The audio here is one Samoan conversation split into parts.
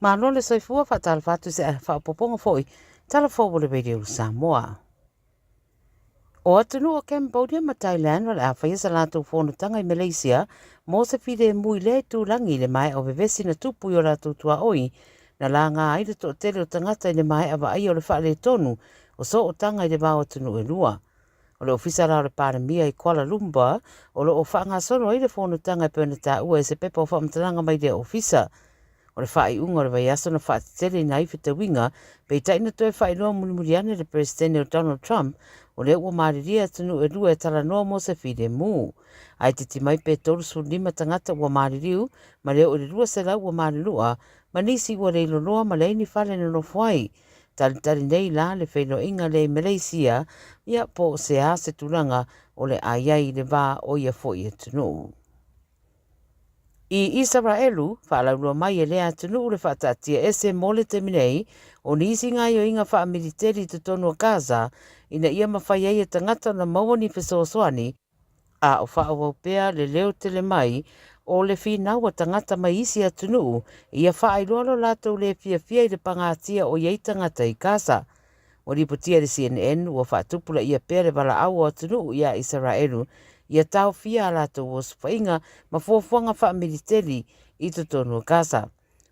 Malo le soifua, faatalofa atu i se faaopoopoga foi tala fou o le Radio Samoa. O atunuu o Cambodia ma Thailand o le a faia sa latou fonotaga i Malaysia mo se filemu i lea itulagi i le maea o vevesi na tupu i o latou tuaoi na laga ai le toatele o tagata i le maea vaaia o le faaletonu o sootaga i le va o atunuu e lua. O le Ofisa la o le Palemia i Kuala Lumpur o lo o faagasolo ai le fonotaga e pei ona taua e se pepa o faamatalaga mai lea ofisa. O le faaiuga o le vaiaso na faateteleina ai fetauiga, peitai na toe faailoa mulimuli ane le Peresetene o Donald Trump o lea ua malilie atunuu e lua e talanoa mo se filemu. Ae titi mai pe 35 tagata ua maliliu ma le oo i le 200 ua malilua ma nisi ua leiloloa ma leai ni fale e nonofo ai. Talitali nei la le feiloaiga lea i Malaysia, ia po o se a se tulaga o le a i ai i le va o ia foi atunuu. I Isaraelu, faalauiloa mai e lea atunuu le faataatia ese mo le taimi nei o nisi gaoioiga faamiliteli i totonu o Gaza ina ia mafai ai e tagata ona maua ni fesoasoani, a o faaauau pea le leo tele mai o le finau a tagata mai isi atunuu ia faailoa lo latou le fiafia i le pagatia o i ai tagata i Gaza. Ua lipotia e le CNN ua faatupulaia pea le valaau o atunuu iā Isaraelu ia taofia a latou osofaiga ma fuafuaga faamiliteli i totonu o Gaza.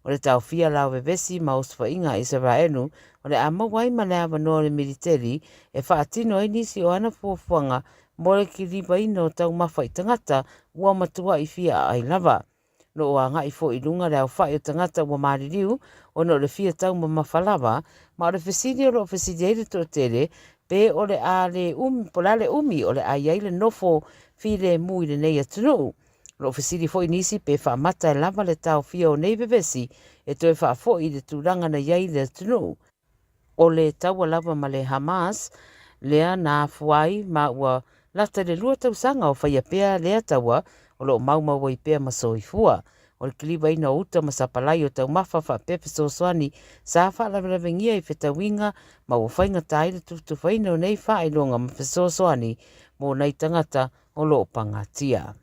O le taofia la o vevesi ma osofaiga a Isaraelu o le a maua ai ma le avanoa o le militeli e faatino ai nisi o ana fuafuaga mo le kilivaina o taumafa i tagata ua matuai fia aai lava. Lo o agai foi i luga le aofai o tagata ua maliliu ona o le fia taumamafa lava, ma o le fesili o lo o fesili ai le toatele, pe o le a le umi, po o le a le umi o le a i ai le nofo filemu i lenei atunuu. O lo o fesili foi nisi pe faamata e lava le taofia o nei vevesi e toe faafoi i le tulaga na i ai le atunuu. O le taua lava ma le Hamas lea na afua ai ma ua lata i le lua tausaga o faia pea lea taua o lo o maumau ai pea ma soifua. O le kilivaina o uta ma sapalai o taumafa faapea fesoasoani sa faalavelavegia i fetauiga ma ua faigata ai le tufatufaina o nei faailoga ma fesoasoani mo nai tagata o lo o pagatia.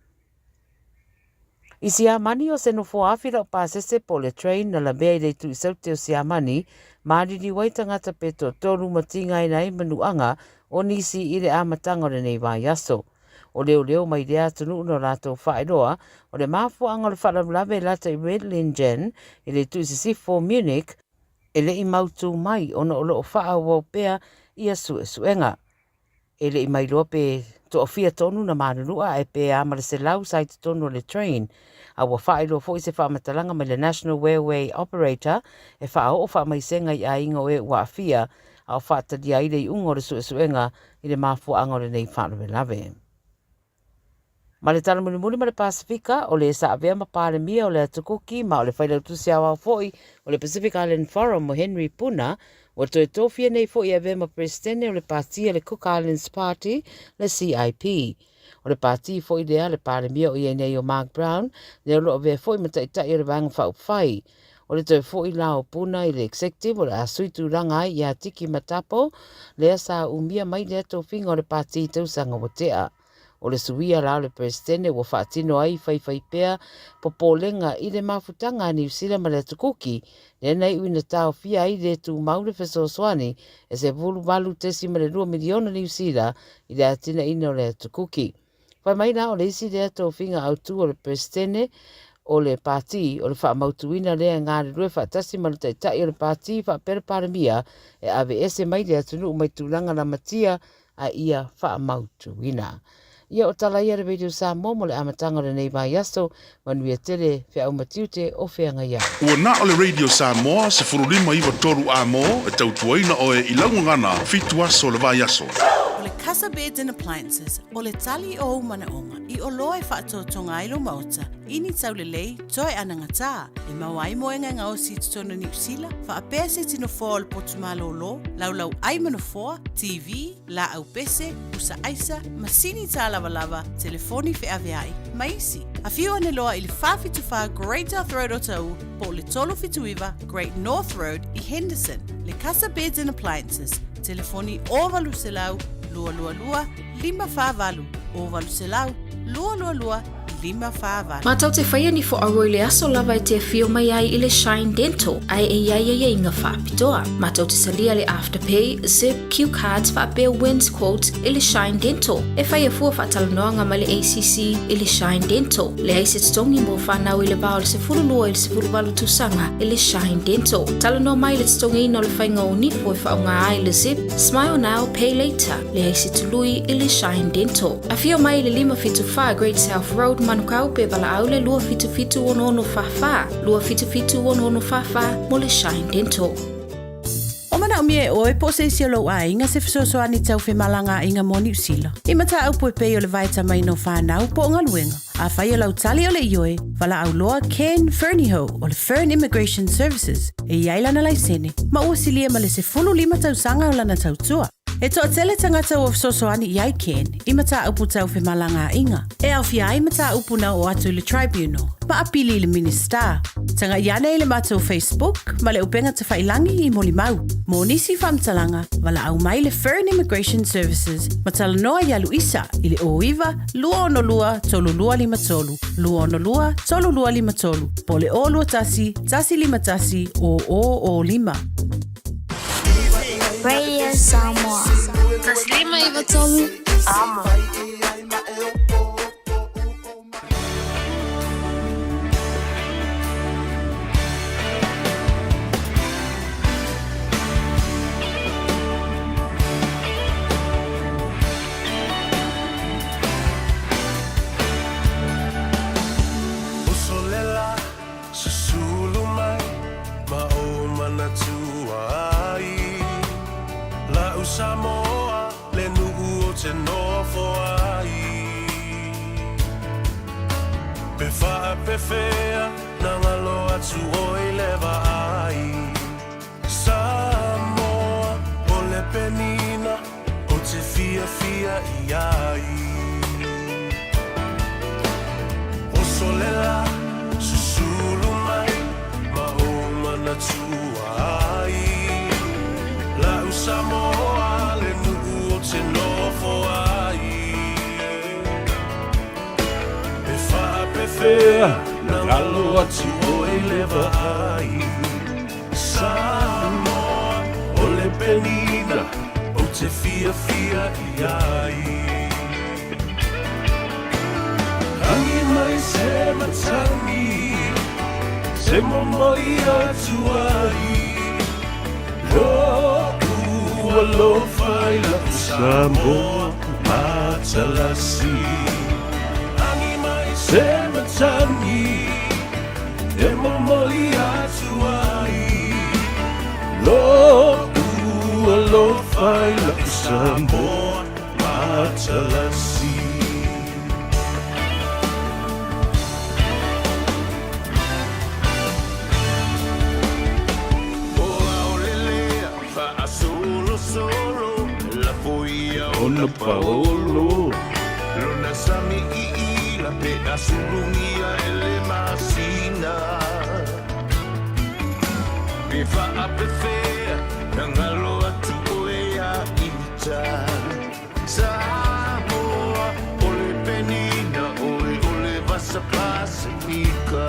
I Siamani, o se nofoa afi laupasese po o le train na lavea i le itu i saute o Siamani, maliliu ai tagata pe toatolu ma tigaina ai manuaga o nisi i le amataga o lenei vaiaso. O leoleo mai lea atunuu na latou faailoa o le mafuaaga o le faalavelave e lata i Redlingen i le itu i sisifo o Munich, e le i mautū mai ona o lo o faaauau pea ia suesuega. E le i mailoa pe toafia tonu na malulua ae pe a ma le 100 sa i totonu o le train. A ua faailoa foi se faamatalaga mai le National Railway Operator e faaoo faamaisega i aiga o e ua aafia a o faatalia ai le iuga o le suesuega i le mafuaaga o lenei faalavelave. Ma le tala mulimuli ma le Pasefika, o le sa avea ma Palemia o le Atu Kuki ma o le Failautusi Aoao foi o le Pacific Island Forum o Henry Puna, ua toe tofia nei foi e avea ma Peresetene o le Pati a le Cook Islands Party, le CIP. O le pati foi lea a le Palemia o i ai nei o Mark Brown, lea o lo o avea foi ma Taitai o le Vaega Faaupufai. O le toe foi la o Puna i le Executive o le a sui tulaga ai iā Tiki Matapo, lea sa umia mai lea tofiga o le pati i tausaga ua tea. O le suia la o le Peresetene ua faatino ai faifai pea popolega i le mafutaga a Niu Sila ma le Atu Kuki, lea na iu ina taofia ai le tumau le fesoasoani e 18.2 miliona Niu Sila i le atinaeina o le Atu Kuki. Fai mai la o le isi lea tofiga autu o le Peresetene o le Pati, o le faamautuina lea e galulue faatasi ma le Taitai o le Pati faapea le Palemia e aveese mai le atunuu mai tulaga lamatia a ia faamautuina. Ia o tala ia a le Radio Samoa mo le amataga o lenei vaiaso, manuia tele feau ma tiute o feagai ai. Ua na o le Radio Samoa 15 9 3 A-mo e tautuaina oe i lau gagana fitu aso o le vaiaso. O le Casa Beds and Appliances, o le tali o ou manaoga i oloa e faatotoga ai lou maota i ni taulelei toe anagatā e maua ai moega e gaosi i totonu o Niu Sila, faapea se tino foa o le potu malōlō, laulau ai ma nofoa, TV, laau pese, pusa aisa, masini tālavalava, telefoni feaveai, ma isi. Afio ane loa i le 474 Great South Road Otahuhu po o le 379 Great North Road i Henderson. Le Casa Beds and Appliances, telefoni 0800 222 548 0800 222 5 4 8. Matou te faia ni foaua i le aso lava e te afio mai ai i le Shine Dental ae e i ai aiaiga faapitoa. Matou te salia le Afterpay, Zip, Cue Cards faapea Wins Quotes i le Shine Dental. E faia fua faatalanoaga ma le ACC i le Shine Dental. Leai se totogi mo fanau i le va o le 12 i le 18 tausaga i le Shine Dental. Talanoa mai i le totogiina o le faiga o nifo e faaaoga ai le Zip, Smile Now, Pay Later. Leai se tului i le Shine Dental. Afio mai i le 574 Great South Road, Manukau, pe valaau le 277 6644, 277 6644 mo le Shine Dental. O manaomia e oe po o se isi o lou aiga se fesoasoani tau femalagaaiga mo Niu Sila. I mataupu e pei o le vaetamaina o fanau po o galuega. Afai o lau tali o le ioe, valaau loa Ken Fernihough o le Fern Immigration Services e i ai lana laisene ma ua silia ma le 15 tausaga o lana tautua. E toatele tagata ua fesoasoani i ai Ken i mataupu tau femalagaaiga, e aofia ai mataupu na oo atu i le Tribunal ma apili i le Minisita. Tagai ane i le matou Facebook ma le upega tafailangi i molimau. Mo nisi faamatalaga, valaau mai le Fern Immigration Services ma talanoa iā Luisa i le 09 262 3253, 262 3253, po o le 021 151 0005. Radio Samoa. Taslima Ivatolu. Amo. Usolela Susulu mai ma ou manatua ai La'u Samoa le nu'u o te nofo ai Pe faapefea na ngalo atu oi le vaai Samoa o le penina o te fiafia i ai. Oso le la, susulu mai ma ou manatua ai. La'u Samoa le nu'u o te nofo ai. E faapefea na ngalo atu oe le vaai. Samoa o le penina ou te fiafia i ai. Tangi mai se matangi, se momoli atu ai. Lo'u alofa i la'u Samoa matalasi. Tangi mai se matangi, E momoli atu ai Lo'u alofa i la'u Samoa matalasi. O Aolelea faasolosolo Lafo ia ona paolo Lona sami i ila pe asulungia e le masina Pe faapefea na ngalo atu oe ia ita Samoa o le penina oe o le vasa Pasifika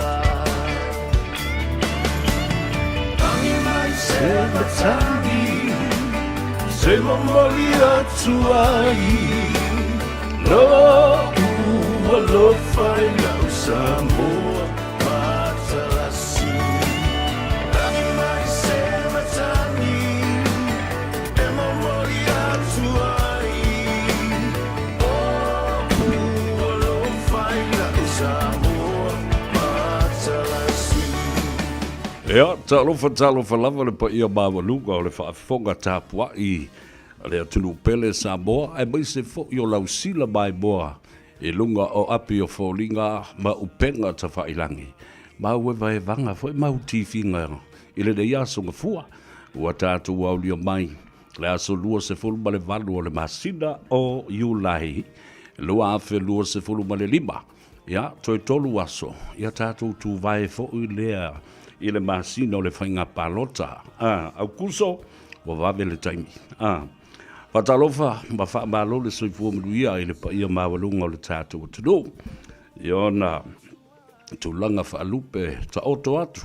Tangi mai se matangi Se momoli atu ai Lo'u alofa i lau Samoa matalasi Tangi mai se matangi E momoli atu ai Lo'u alofa i lau Samoa matalasi. Ia, talofa talofa lava le paia maualuga o le faafofoga tapuai a le atunuu pele Samoa aemaise foi o lau sila maimoa i luga o api o foliga ma upega tafailangi. Mau evaevaga foi mau tifiga i lenei aso gafua ua tatou aulia mai le aso 28 o le masina o Iulai 2025. Ia, toe tolu aso, ia tatou tuvae foi lea i le masina o le faiga palota. A, Aukuso, ua vave le taimi. A, faatalofa ma faamalo le soifua manuia i le paia maualuga o le tatou atunuu. i ona tulaga faalupe taoto atu,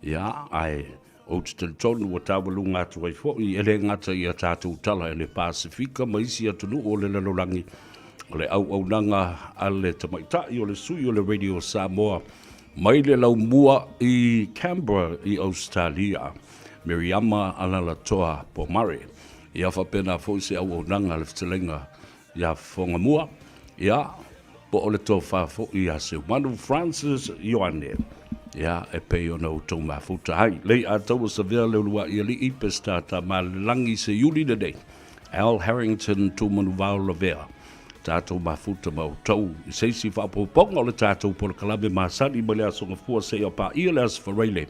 ia, ae ou te talitonu ua taualuga atu ai foi, e le gata i a tatou tala i le Pasefika ma isi atunuu o le lalolagi, o le auaunaga a le tamaitai o le sui o le Radio Samoa mai le laumua i Canberra i Ausetalia, Miriama Alalatoa Pomare. Ia faapena foi se auaunaga a le fetalaiga ia Fofogamua, ia, po o le tofa foi ia Seumanu Francis Ioane, ia, e pei ona outou mafuta ai. Lei Ataua Savea Leulua'i Alii Peseta Tamalelagi Seiuli lenei, Al Harrington Tumanuvao Lavea, tatou mafuta ma outou i se isi faaopoopoga o le tatou polokalame masani mai le Aso Gafua seia paia le Aso Faraile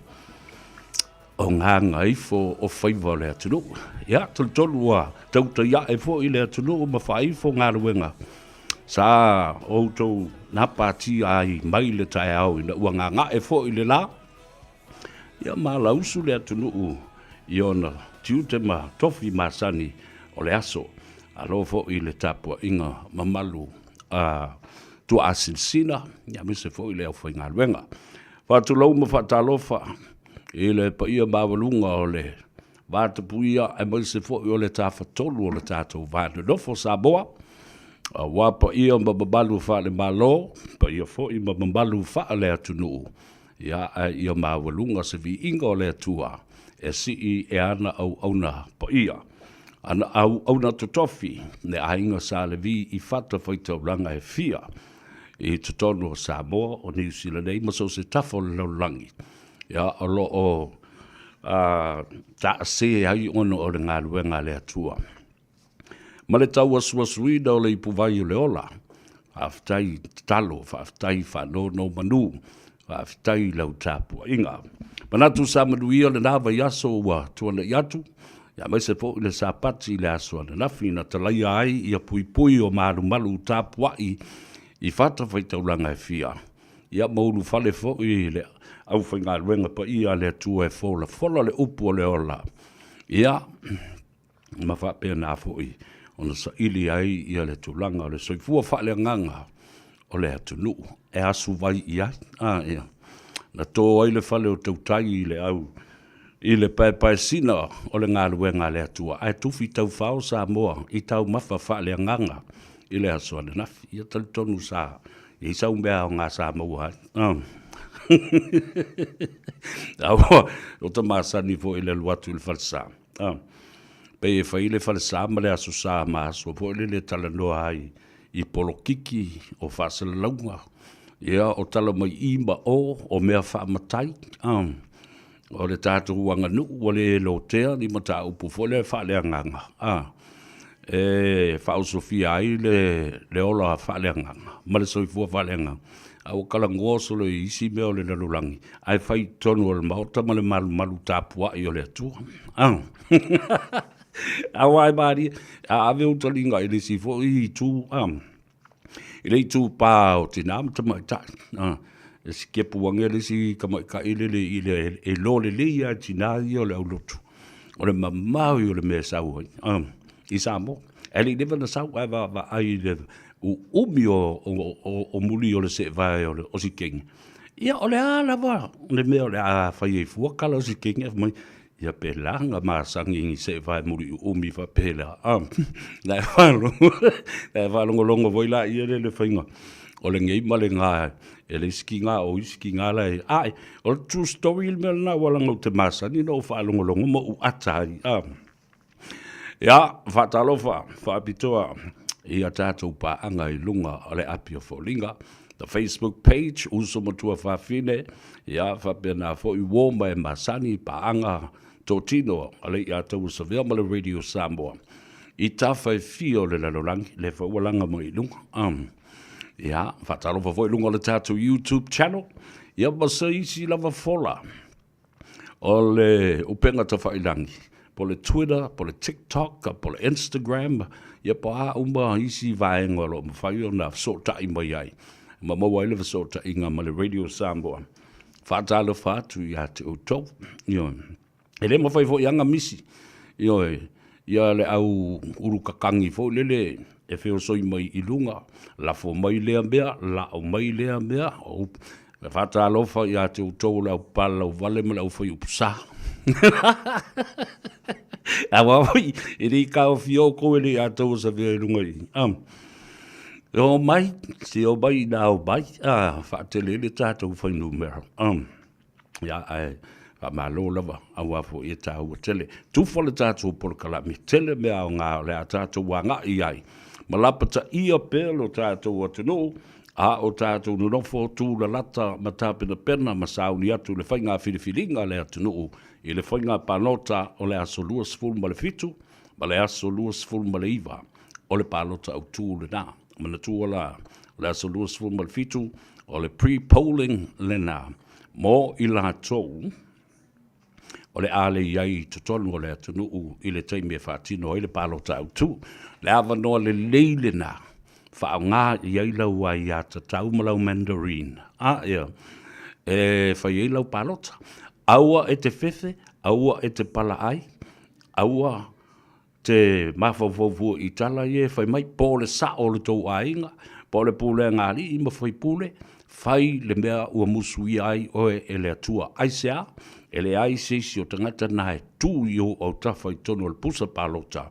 o gagaifo o faiva o le atunuu. Ia, tolutolu ua tautai ae foi le atunuu ma faaifo galuega sa outou napatia ai mai le taeao ina ua gaga'e foi le la, ia malausu le atunuu i ona tiute ma tofi masani o le aso. Alo foi le tapuaiga mamalu a Tuaasinasina, aemaise foi le aufaigaluega. Faatulou ma faatalofa i le paia maualuga o le vatapuia aemaise foi o le tafatolu o le tatou va nonofo Samoa, aua paia ma mamalu faale-Malo, paia foi ma mamalu faale-atunuu, ia, ae ia maualuga se viiga o le Atua e sii e ana auauna paia, ana auauna totofi, le aiga Sa Levi i fatafaitaulaga e fia i totonu o Samoa, o Niu Sila nei ma so o se tafa o le lalolagi, ia, o lo o taase ai ona o le galuega a le Atua. Ma le tauasuasuina o le ipuvai o le ola, faafetai tatalo, faafetai faanonomanu, faafetai i lau tapuaiga. Manatu sa manuia lena vaiaso ua tuanai atu, aemaise foi le Sapati i le aso ananafi na talaia ai ia puipui o malumalu tapuai i fatafaitaulaga e fia, ia ma ulufale foi le aufaigaluega paia a le Atua e folafola le upu o le ola, ia, ma faapena foi ona saili ai ia le tulaga o le soifua faaleagaga o le atunuu e asu vai i ai. A, ia. Na to ai le fale o tautai i le au i le paepaesina o le galuega a le Atua, ae tufi taufao Samoa i taumafa faaleagaga i le aso ananafi. Ia talitonu sa i ai sau mea aoga sa maua ai. Aua, o ta masani foi i le alu atu i le falesa. Pei e fai le falesa ma le aso sa ma aso foi lele e talanoa ai i polokiki o faasalalauga, ia, o tala mai i ma o, o mea faamatai, o le tatou aganuu ua le lotea ni mataupu foi lea faaleagaga, e faaosofia ai le ola faaleagaga ma le soifua faaleagaga, a ua talanoa solo i isi mea o le lalolagi, ae fai i totonu o le Maota ma le malumalu tapuai o le Atua. Aua e malie, a ave ou taliga i le isi foi itu, i le itupa o tinā ma tamaitai, e sikepu ane le isi tamaitai lele i le, e iloa lelei lava e tinā ia o le aulotu, o le mamao ia o le mea e sau ai, i Samoa. Ae le i leva ona sau, ae vaavaai i le uumi o muli o le seevae o si kegi. Ia, o le a lava le mea o le a fai ai fua kala o si kegi, ae fai mai, Ia pēlā na masani ni seʻevae muli ʻuʻumi faapēlā. Na e faalogo, na e faalogologo foi laia le le faiga o lenei ma lena e le isi kina o isi kina la e ae. O le true story le mea lena ua laga ou te masani na ou faalogologo ma ou ata ai. Ia, faatalofa faapitoa i a tatou paaga i luga o le api o Foliga, the Facebook page, Uso Matua Fafine, ia, faapena foi uo ma e masani paaga totino a le ia taua savea ma le Radio Samoa i tafa e fia o le lalolagi, le foi ua laga mai i luga. Ia, faatalofa foi i luga o le tatou YouTube channel, ia ma se isi lava fola o le upega tafailagi, po o le Twitter, po o le TikTok, po o le Instagram, ia po o a uma isi vaega o lo o mafai ona fesootai mai ai ma maua ai le fesootaiga ma le Radio Samoa. Faatalofa atu ia te outou. Ioe. E le mafai foi lava ona misi, ioe, ia le au ulu kakagi foi lele e feosoi mai i luga, lafo mai lea mea, la'o mai lea mea, o upu. E faatalofa ia te outou o le au palalauvale ma le au faiupu sa. Aua foi, e le i taofia outou e le i atoa se mea i luga i. E o mai, se o mai ina o mai, a, faatele ai le tatou fuainumera. Ia, ae faamalo lava, aua foi e taua tele. Tufa le tatou polokalame, tele mea aoga o le a tatou agai i ai, ma lapataia pea lo tatou atunuu, a o tatou nonofo tulalata ma tapenapena ma sauni atu i le faiga filifiliga a le atunuu i le faiga palota o le aso 27 ma le aso 29 o le palota autu lena. Manatua la, o le aso 27 o le pre-polling lena mo i latou o le a le i ai i totonu o le atunuu i le taimi e faatino ai le palota autu. Le avanoa lelei lena, faaaoga i ai lau aiatatau ma lau mandarine, a ia, e fai ai lau palota. Aua e te fefe, aua e te palaai, aua te mafaufau fua i tala ia e fai mai, po o le sao o le tou aiga, po o le pulega a alii ma faipule, fai le mea ua musuia ai oe e le Atua. Aisea? E leai se isi o tagata na e tu i ou autafa i totonu o le pusa palota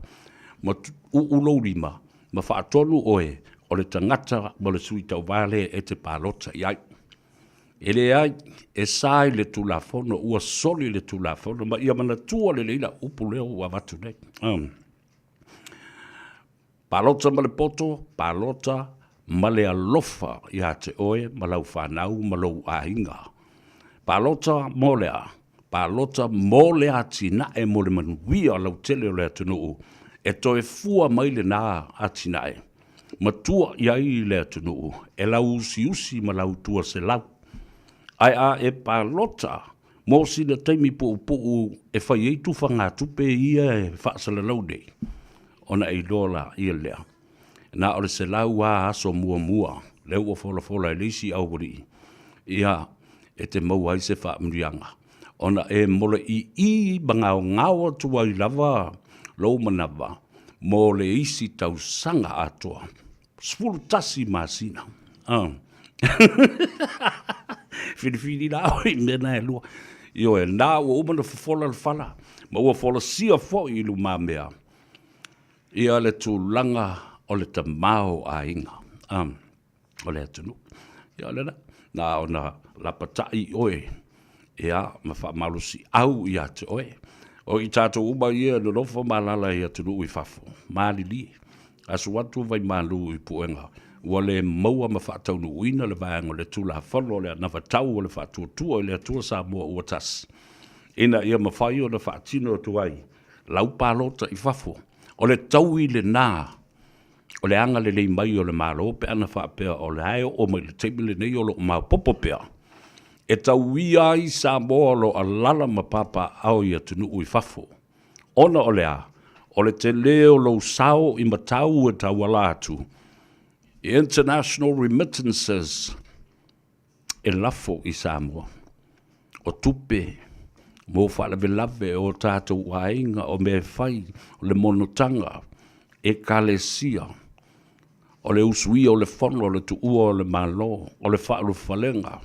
ma uu lou lima ma faatonu oe o le tagata ma le sui tauva lea e te palota i ai. E leai, e sa i le Tulafono, ua soli le Tulafono, ma ia manatua lelei lau upu lea ua avatu nei. Palota ma le poto, palota ma le alofa ia te oe ma lau fanau ma lou aiga. Palota mo le a? Palota mo le atinae mo le manuia lautele o le atunuu e toe fua mai lena atinae. Matua i ai le atunuu e lau usiusi ma lau tuaselau. Ae a e palota mo sina taimi puupuu e fai ai tufagatupe ia e faasalalau nei, ona e iloa laia lea, na o le 100 aso muamua lea ua folafola e le isi aualii, ia, e te maua ai se faamanuiaga, ona e moloiii ma gaogao atu ai lava lou manava mo le isi tausaga atoa, 11 masina. Filifili la oe i mea na e lua. Ioe, na ua uma ona fofola le fala, ma ua folasia foi i lumamea ia le tulaga o le tamaoaiga. O le atunuu. Ia o lena, na ona lapatai oe, ia, ma faamalosiau ia te oe. O i tatou uma ia e nonofo ma alaala i atunuu i fafo, malilie, asu atu vaimalu i puega, ua le maua ma faataunuuina le vaega o le Tulafono o le Anavatau o le Faatuatua i le Atua Samoa ua Tasi, ina ia mafai ona faatino atu ai lau palota i fafo. O le taui lena O le agalelei mai o le Malo pe ana faapea o la e oo mai i le taimi lenei o lo o maopoopo pea, e tauia ai Samoa o lo o alaala ma papaaao i atunuu i fafo. Ona o le a? O le tele o lou sao i matau e tauala atu i international remittances e lafo i Samoa. O tupe mo faalavelave o tatou aiga, o mea e fai, o le monotaga, ekalesia, o le usuia o le fono, o le tuua o le Malo, o le faaulufalega,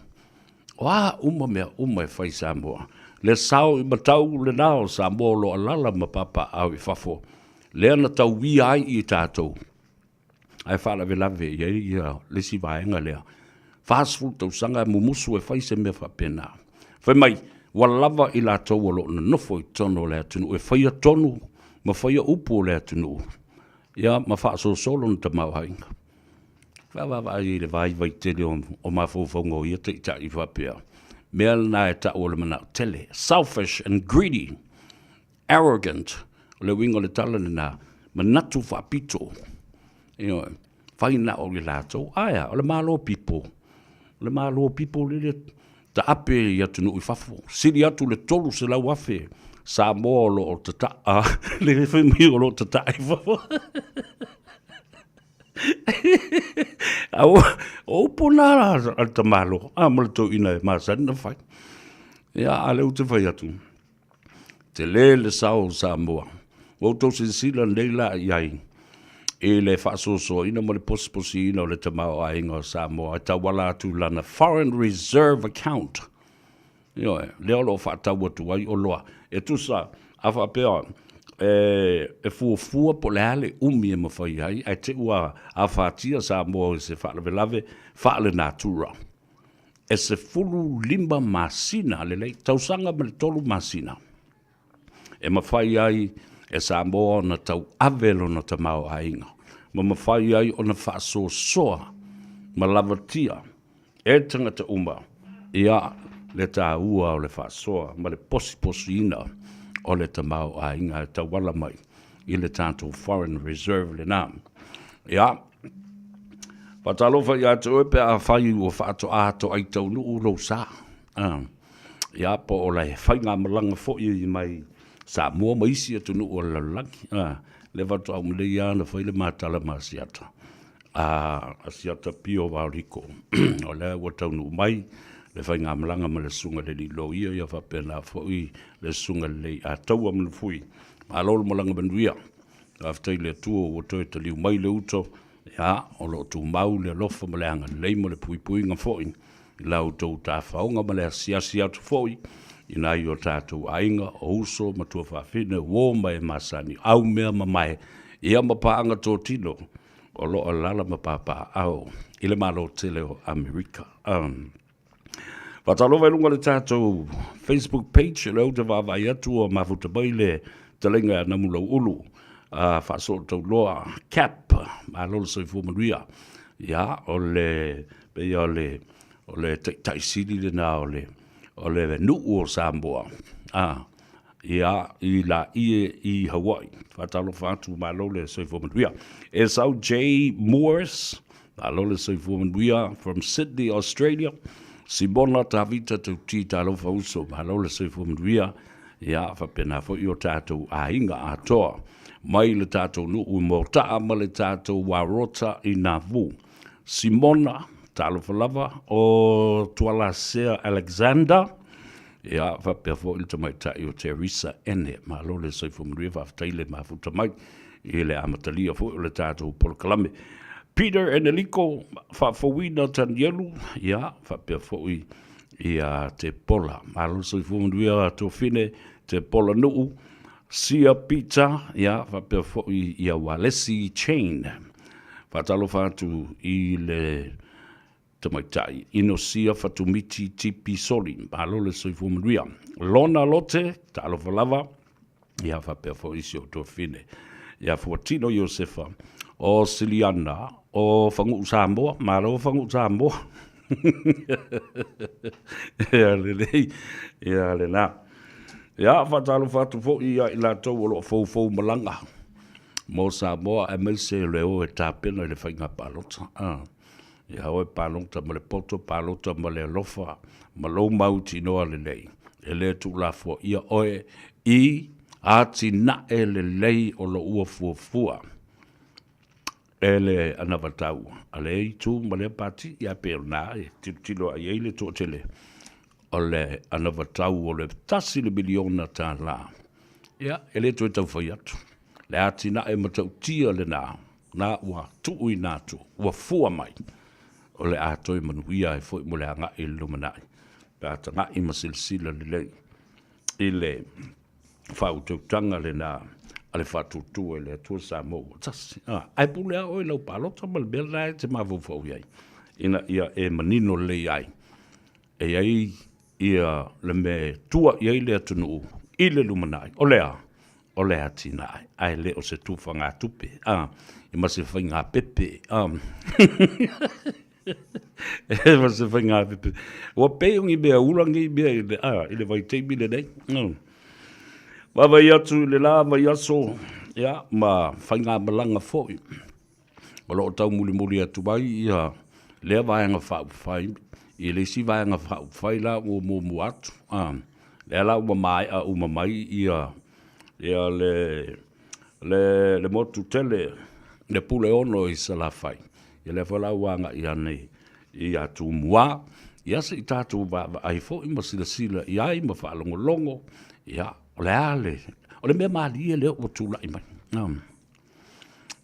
o a uma mea uma e fai i Samoa. Le sao i matau lena o Samoa o lo o alaala ma papaaao i fafo, lea na tauia ai i tatou ae faalavelave i ai ia le isi vaega lea. 40 tausaga e mumusu e fai se mea faapena. Fai mai, ua lava i latou o lo o nonofo i totonu o le atunuu e faia tonu ma faia upu o le atunuu, ia ma faasolosolo lona tamaoaiga. Vaavaai i le vaivai tele o mafaufauga o ia taitai faapea. Mea lena e tau o le manao tele. Selfish and greedy. Arrogant, o le uiga o le tala lena, manatu faapito, ioe, fai na o i latou. Ae a, o le Malo pipo, o le Malo pipo lele taape i atunuu i fafo, sili atu le 300,000 Samoa o lo o tataa, le fai mai o lo o tataa i fafo. A o upu na a le tamaloa, a ma le toeaina e masani ona fai. Ia, a o lea ou te fai atu, Tele le sao o Samoa. Ua outou silasila nei la i ai i le faasoasoaina ma le posiposiina o le tamaoaiga o Samoa e tauala atu i lana Foreign Reserve Account. Ioe, lea o lo o faatau atu ai oloa. E tusa, a faapea e, e fuafua po o le a le umi e mafai ai, ae te i ua afatia Samoa i se faalavelave faalenatura. E 15 masina lelei, tausaga ma le 3 masina e mafai ai e Samoa ona tauave lona tamaoaiga ma mafai ai ona faasoasoa ma lavatia e tagata uma ia le taua o le faasoa ma le posiposiina o le tamaoaiga e tauala mai i le tatou foreign reserve lena. Ia, faatalofa ia te oe pe afai ua faatoa toai taunuu lou sa. Ia, po o le faigamalaga foi mai Samoa ma isi atunuu o le lalolagi. Lea faatoa uma nei lava ona fai le ma tala ma Asiata, a Asiata Pio Vaoliko. O lea ua taunuu mai le faigamalaga ma le Susuga i le Alii Loia, ia faapena foi le Susuga i le Leiataua Manufui. Malo le malaga manuia. Faafetai i le Atua ua toe taliu mai le uto, ia, o lo o tumau le alofa ma le agalelei ma le puipuiga foi i la outou tafaoga ma le asiasi atu foi i nai o tatou aiga, o uso ma tuafafine, uo ma e masani, aumea mamae, ia ma paaga totino o lo o alaala ma papaaao i le Malo tele o Amerika. Faatalofa i luga o le tatou Facebook page, o lea ou te vaavaai atu ua mafuta mai le fetalaiga ia Namulauulu Faasootauloa Cap, malo le soifua manuia. Ia, o le pei o le o le taitai sili lena o le o le nuu o Samoa a ia i Laie i Hawaii. Faatalofa atu, malo le soifua manuia. Esau J Moores, malo le soifua manuia from Sydney, Australia. Simona Tavita Tauti, talofa uso, malo le soifua manuia. Ia, faapena foi o tatou aiga atoa mai le tatou nuu i Mota'a ma le tatou Warota i Navu. Simona, talofa lava, o Tualasea Alexander, ia, faapea foi le tamaitai o Teresa Ene. Malo le soifua manuia, faafetai le mafuta mai i le amatalia foi o le tatou polokalame. Peter Eneliko, Faafouina Tanielu, ia, faapea foi ia Tepola. Malo le soifua manuia Tuafine, Tepola Nuu, Sia Peter, ia, faapea foi ia Walesi Chain. Faatalofa atu i le tamaitai Inosia Fatumiti Tipi Soli, malo le soifua manuia. Lona Lote, talofa lava, ia faapea foi si ou tuafafine ia Fuatino Iosefa o Siliana o Fagu'u Samoa, malo Fagu'u Samoa. Ia lelei, ia lena. Ia faatalofa atu foi ia i latou o lo o foufou malaga mo Samoa aemaise le o e tapena i le faiga palota. Ah. Ia oe palota ma le poto, palota ma le alofa, ma lou mautinoa lelei. E le tuulafoaia oe i atinae lelei o lou ua fuafua e le anavatau a lea itu ma lea pati, ia pei o lena e tilotilo lava i ai le toatele o le anavatau o le $1 miliona. Ia, e le toe tau fai atu. Le atinae matautia lena na ua tuuina atu, ua fua mai, o le a toe manuia ai foi mo le agai i le lumanai, pe a tagai ma silasila lelei i le faautautaga lena a le Faatuatua i le Atua Samoa ua tasi. Ae pule lava oe i lau palota ma le mea lena e te mafaufau i ai, ina ia e manino lelei ai, e i ai ia le mea e tua i ai le atunuu i le lumanai, o le a? O le atinae, ae le o se tufagatupe, a, ma se faigapepe, a. ma se faigapepe. Ua pei o ni mea ula nei mea i le, a, i le vaitaimi lenei. Vaavaai atu i le la vaiaso, ia, ma faigamalaga foi. O lo o taumulimuli atu ai ia lea Vaega Faaupufai i le isi Vaega Faaupufai la ua muamua atu. A, lea la ua maea uma mai ia, ia le, le, le motu tele, le Puleono i Salafai. Ia lea foi la ua agai ane ia Tumua, ia se i tatou vaavaai foi ma silasila i ai ma faalogologo, ia, o le a le, o le mea malie lea ua tulai mai.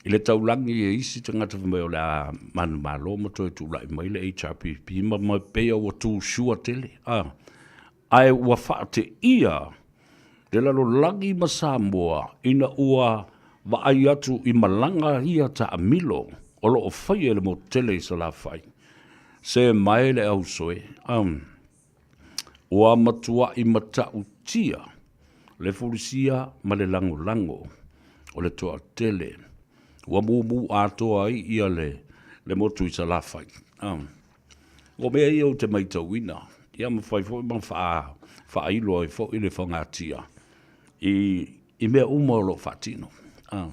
I le taulagi e isi tagata fai mai o le a manumalo ma toe tulai mai le HRPP ma ma pei ua tu sure tele a ae ua faateia le lalolagi ma Samoa ina ua vaai atu i malaga ia taamilo o lo o faia e le motu tele i Salafai. Se mae le ausoe, a ua matuai matautia le fulisia ma le lagolago o le toatele ua mumu atoa ai ia le, le motu i Salafai. A. O mea ia ou te matauina, ia ma fai foi ma faa, faailo ai foi le fagatia i, i mea uma o lo o faatino. A.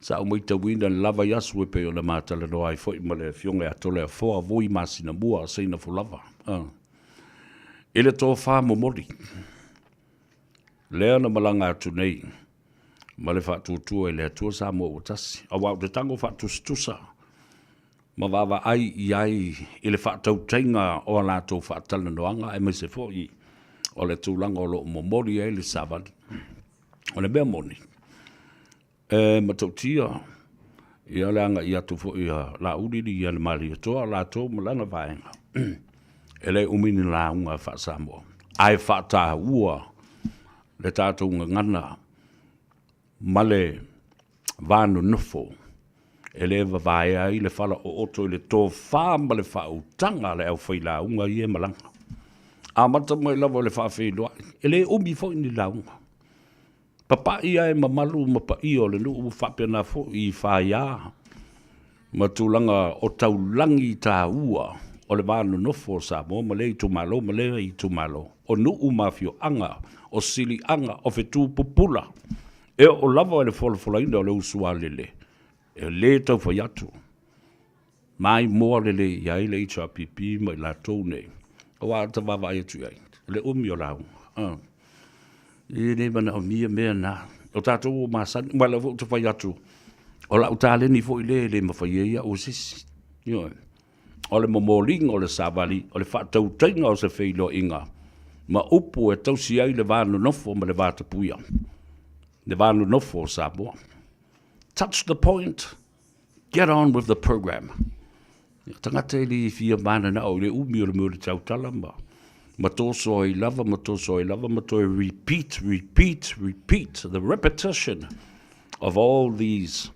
Sa ou matauina le lava i aso e pei ona ma talanoa ai foi ma le Afioga ia Toleafoa Vui Masinamua Seinafulava. A. I le tofa momoli, lea na malaga atu nei ma le faatuatua i le Atua Samoa ua tasi, aua ou te tago faatusatusa ma vaavaai i ai i le faatautaiga o a latou faatalanoaga aemaise foi o le tulaga o lo o momoli ai le savali. O le mea moni, e matautia ia le agai atu foi a Laauli ia le Malietoa latou ma lana vaega, e le umi ni lauga faa-Samoa, ae faataua le tatou gagana ma le va nonofo e le vavaea ai le fala ooto i le tofa ma le faautaga a le aufailauga ia e malaga. Amata mai lava i le faafeiloai, e le umi foi ni lauga. Papai ae mamalu ma paia o le nuu faapena foi i faia ma tulaga o taulagi taua o le va nonofo o Samoa ma lea itumalo ma lea itumalo, o nuu ma afioaga, o siliaga, o fetu pupula, e oo lava i le folafolaina o le usualele, e le tau fai atu. Maimoa lelei i ai le HRPP ma i latou nei, aua a ta vaavaai atu i ai, o le umi o lauga, a, e le manaomia mea na. O tatou ua masani, ma o lea foi ou te fai atu, o lau taleni foi lea e le mafai ai au e se isi. Ioe. O le momoliga o le savali, o le faatautaiga o se feiloaiga ma upu e tausi ai le va nonofo ma le va tapuia, le va nonofo o Samoa. Touch the point, Get on with the program. O tagata e le fia mananao i le umi o le mea o le tautala ma, ma toso ai lava, ma toso ai lava, ma toe repeat, repeat, repeat, the repetition of all these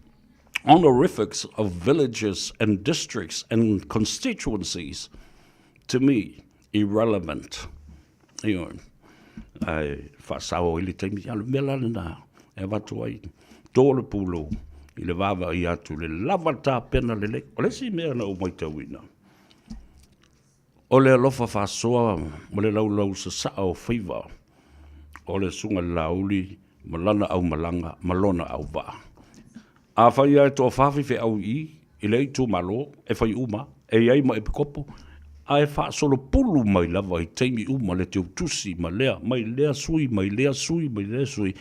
honorifics of villages and districts and constituencies, to me, irrelevant. Ioe. Ae faasao ai le taimi. A o le mea la lena e avatu ai, tō le pulou i le vaavaai atu i le lava tapena lelei. O le isi mea na ou matauina, o le alofa faasoa ma le laulau sasaa o faiva o le Susuga i le Laauli ma lana aumalaga ma lona auvaa. Afai lava e toafa faifeau i i, i lea itumalo, e fai uma, e i ai ma epikopo, ae faasolopulu mai lava i taimi uma le teutusi ma lea, mai lea sui, mai lea sui, mai lea sui,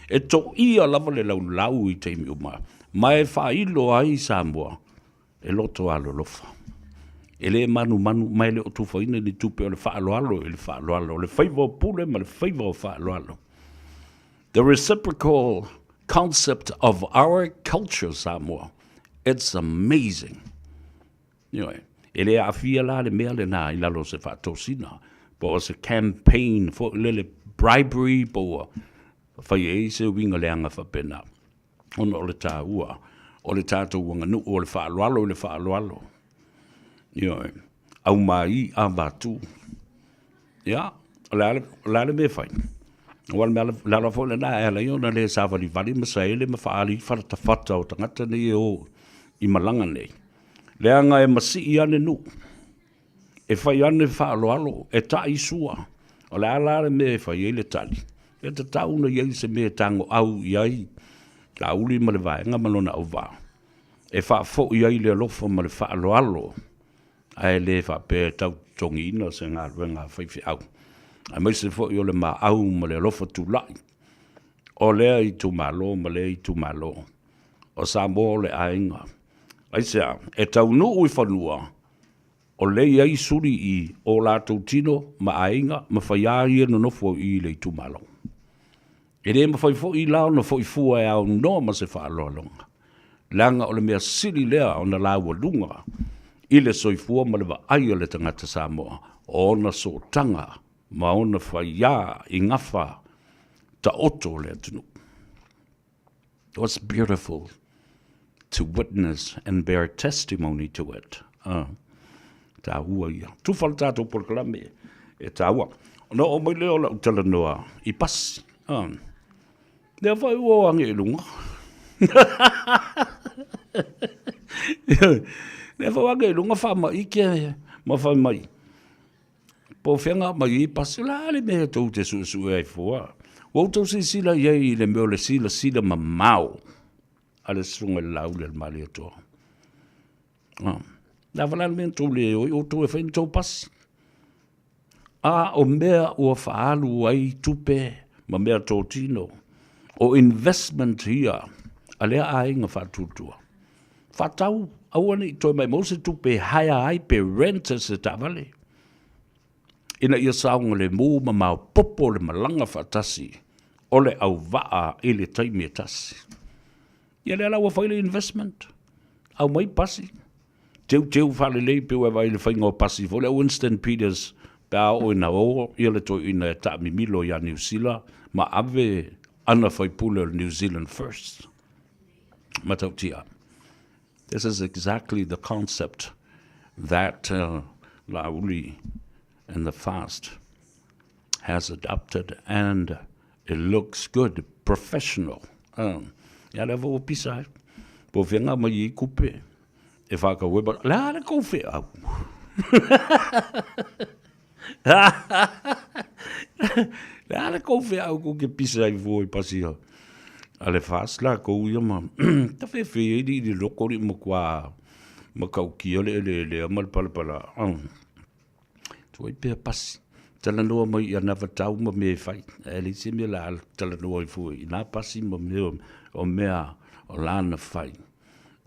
e toia lava le laulau i taimi uma, ma e faailo ai Samoa e loto alolofa. E le manumanu, ma e le o tufaina ni tupe o le faaaloalo i le faaaloalo, o le faiva o pule ma le faiva o faaaloalo. The reciprocal concept of our culture Samoa, it's amazing. Ioe, e le aafia la le mea lena i lalo o se faatosina, po o se campaign foi lele bribery po ua fai ai se uiga leaga faapena, ona o le taua o le tatou aganuu o le faaaloalo i le faaaloalo. Ioe, aumai avatu. Ia, o le a le, o le a le mea e fai? Aua o le mea le ala foi lena e ala ai ona le savalivali ma saele ma faaali falatafata o tagata nei e o i malaga nei. Leaga e masii ane nuu, e fai ane faaaloalo, e ta'i sua. O le a la le mea e fai ai le tali? E tatau ona i ai se mea e tagoau i ai Laauli ma le vaega ma lona auvaa, e faafoi ai le alofa ma le faaaloalo ae le faapea e tau totogiina se galuega a faifeau, aemaise foi o le maau ma le alofa tulai o lea itumalo ma lea itumalo. O Samoa o le aiga. Aisea? E taunuu i fanua o lea i ai suli i o latou tino ma aiga ma faiā ia nonofo i i le itumalo. E le mafai foi la ona foi fua e aunoa ma se faaaloaloga. Leaga o le mea sili lea ona laualuga i le soifua ma le vaai a le tagata Samoa, o ona sootaga ma ona faiā i gafa taoto o le atunuu. It was beautiful to witness and bear testimony to it. Taua ia. Tufa le tatou polokalame e taua. Ona oo mai lea o lau talanoa i pasi. Lea foi ua o age i luga. Lea foi ua age i luga faamaite ma fai mai. Po o fea na aumai ai pasi, o le a le mea tou te suesue ai fua? Ua outou silasila i ai i le mea o le silasila mamao a le Susuga i le Laauli a le Malietoa. Ah, le a fa le a le mea na tou le o ai outou e fai ni tou pasi? A o mea ua faaalu ai tupe ma mea totino, o investment ia a lea aiga faatuatua. Faatau, aua ne i toe maimau se tupe e hire ai pe rent se taavale, ina ia saogalemu ma maopoopo le malaga faatasi o le auvaa i le taimi e tasi. Ia lea la ua fai le investment, aumai pasi, teuteu faalelei pei ua e vaai i le faiga o pasi foi lea Winston Peters pe a oo ina o ia le toeaina e taamimilo ia Niu Sila ma ave ana faipule o le New Zealand First. Matautia. This is exactly the concept that Laauli and the FAST has adopted and it looks good, professional. Ia lea foi ua pisa ai. Po o fea na aumai ai kupe e whakau ai, but le a le kou wheau. Le a le kou wheau kou ke pisa ai fua i pasi o. A le FAST la kou ia ma ta whewhe ai li li loko li ma kua ma kaukia le ele ele ma le palapala. Tuai pea pasi. Talanoa mai i ana vatau ma mea e fai. E leai se mea la talanoa ai fua i nā pasi ma mea o mea o lana fai.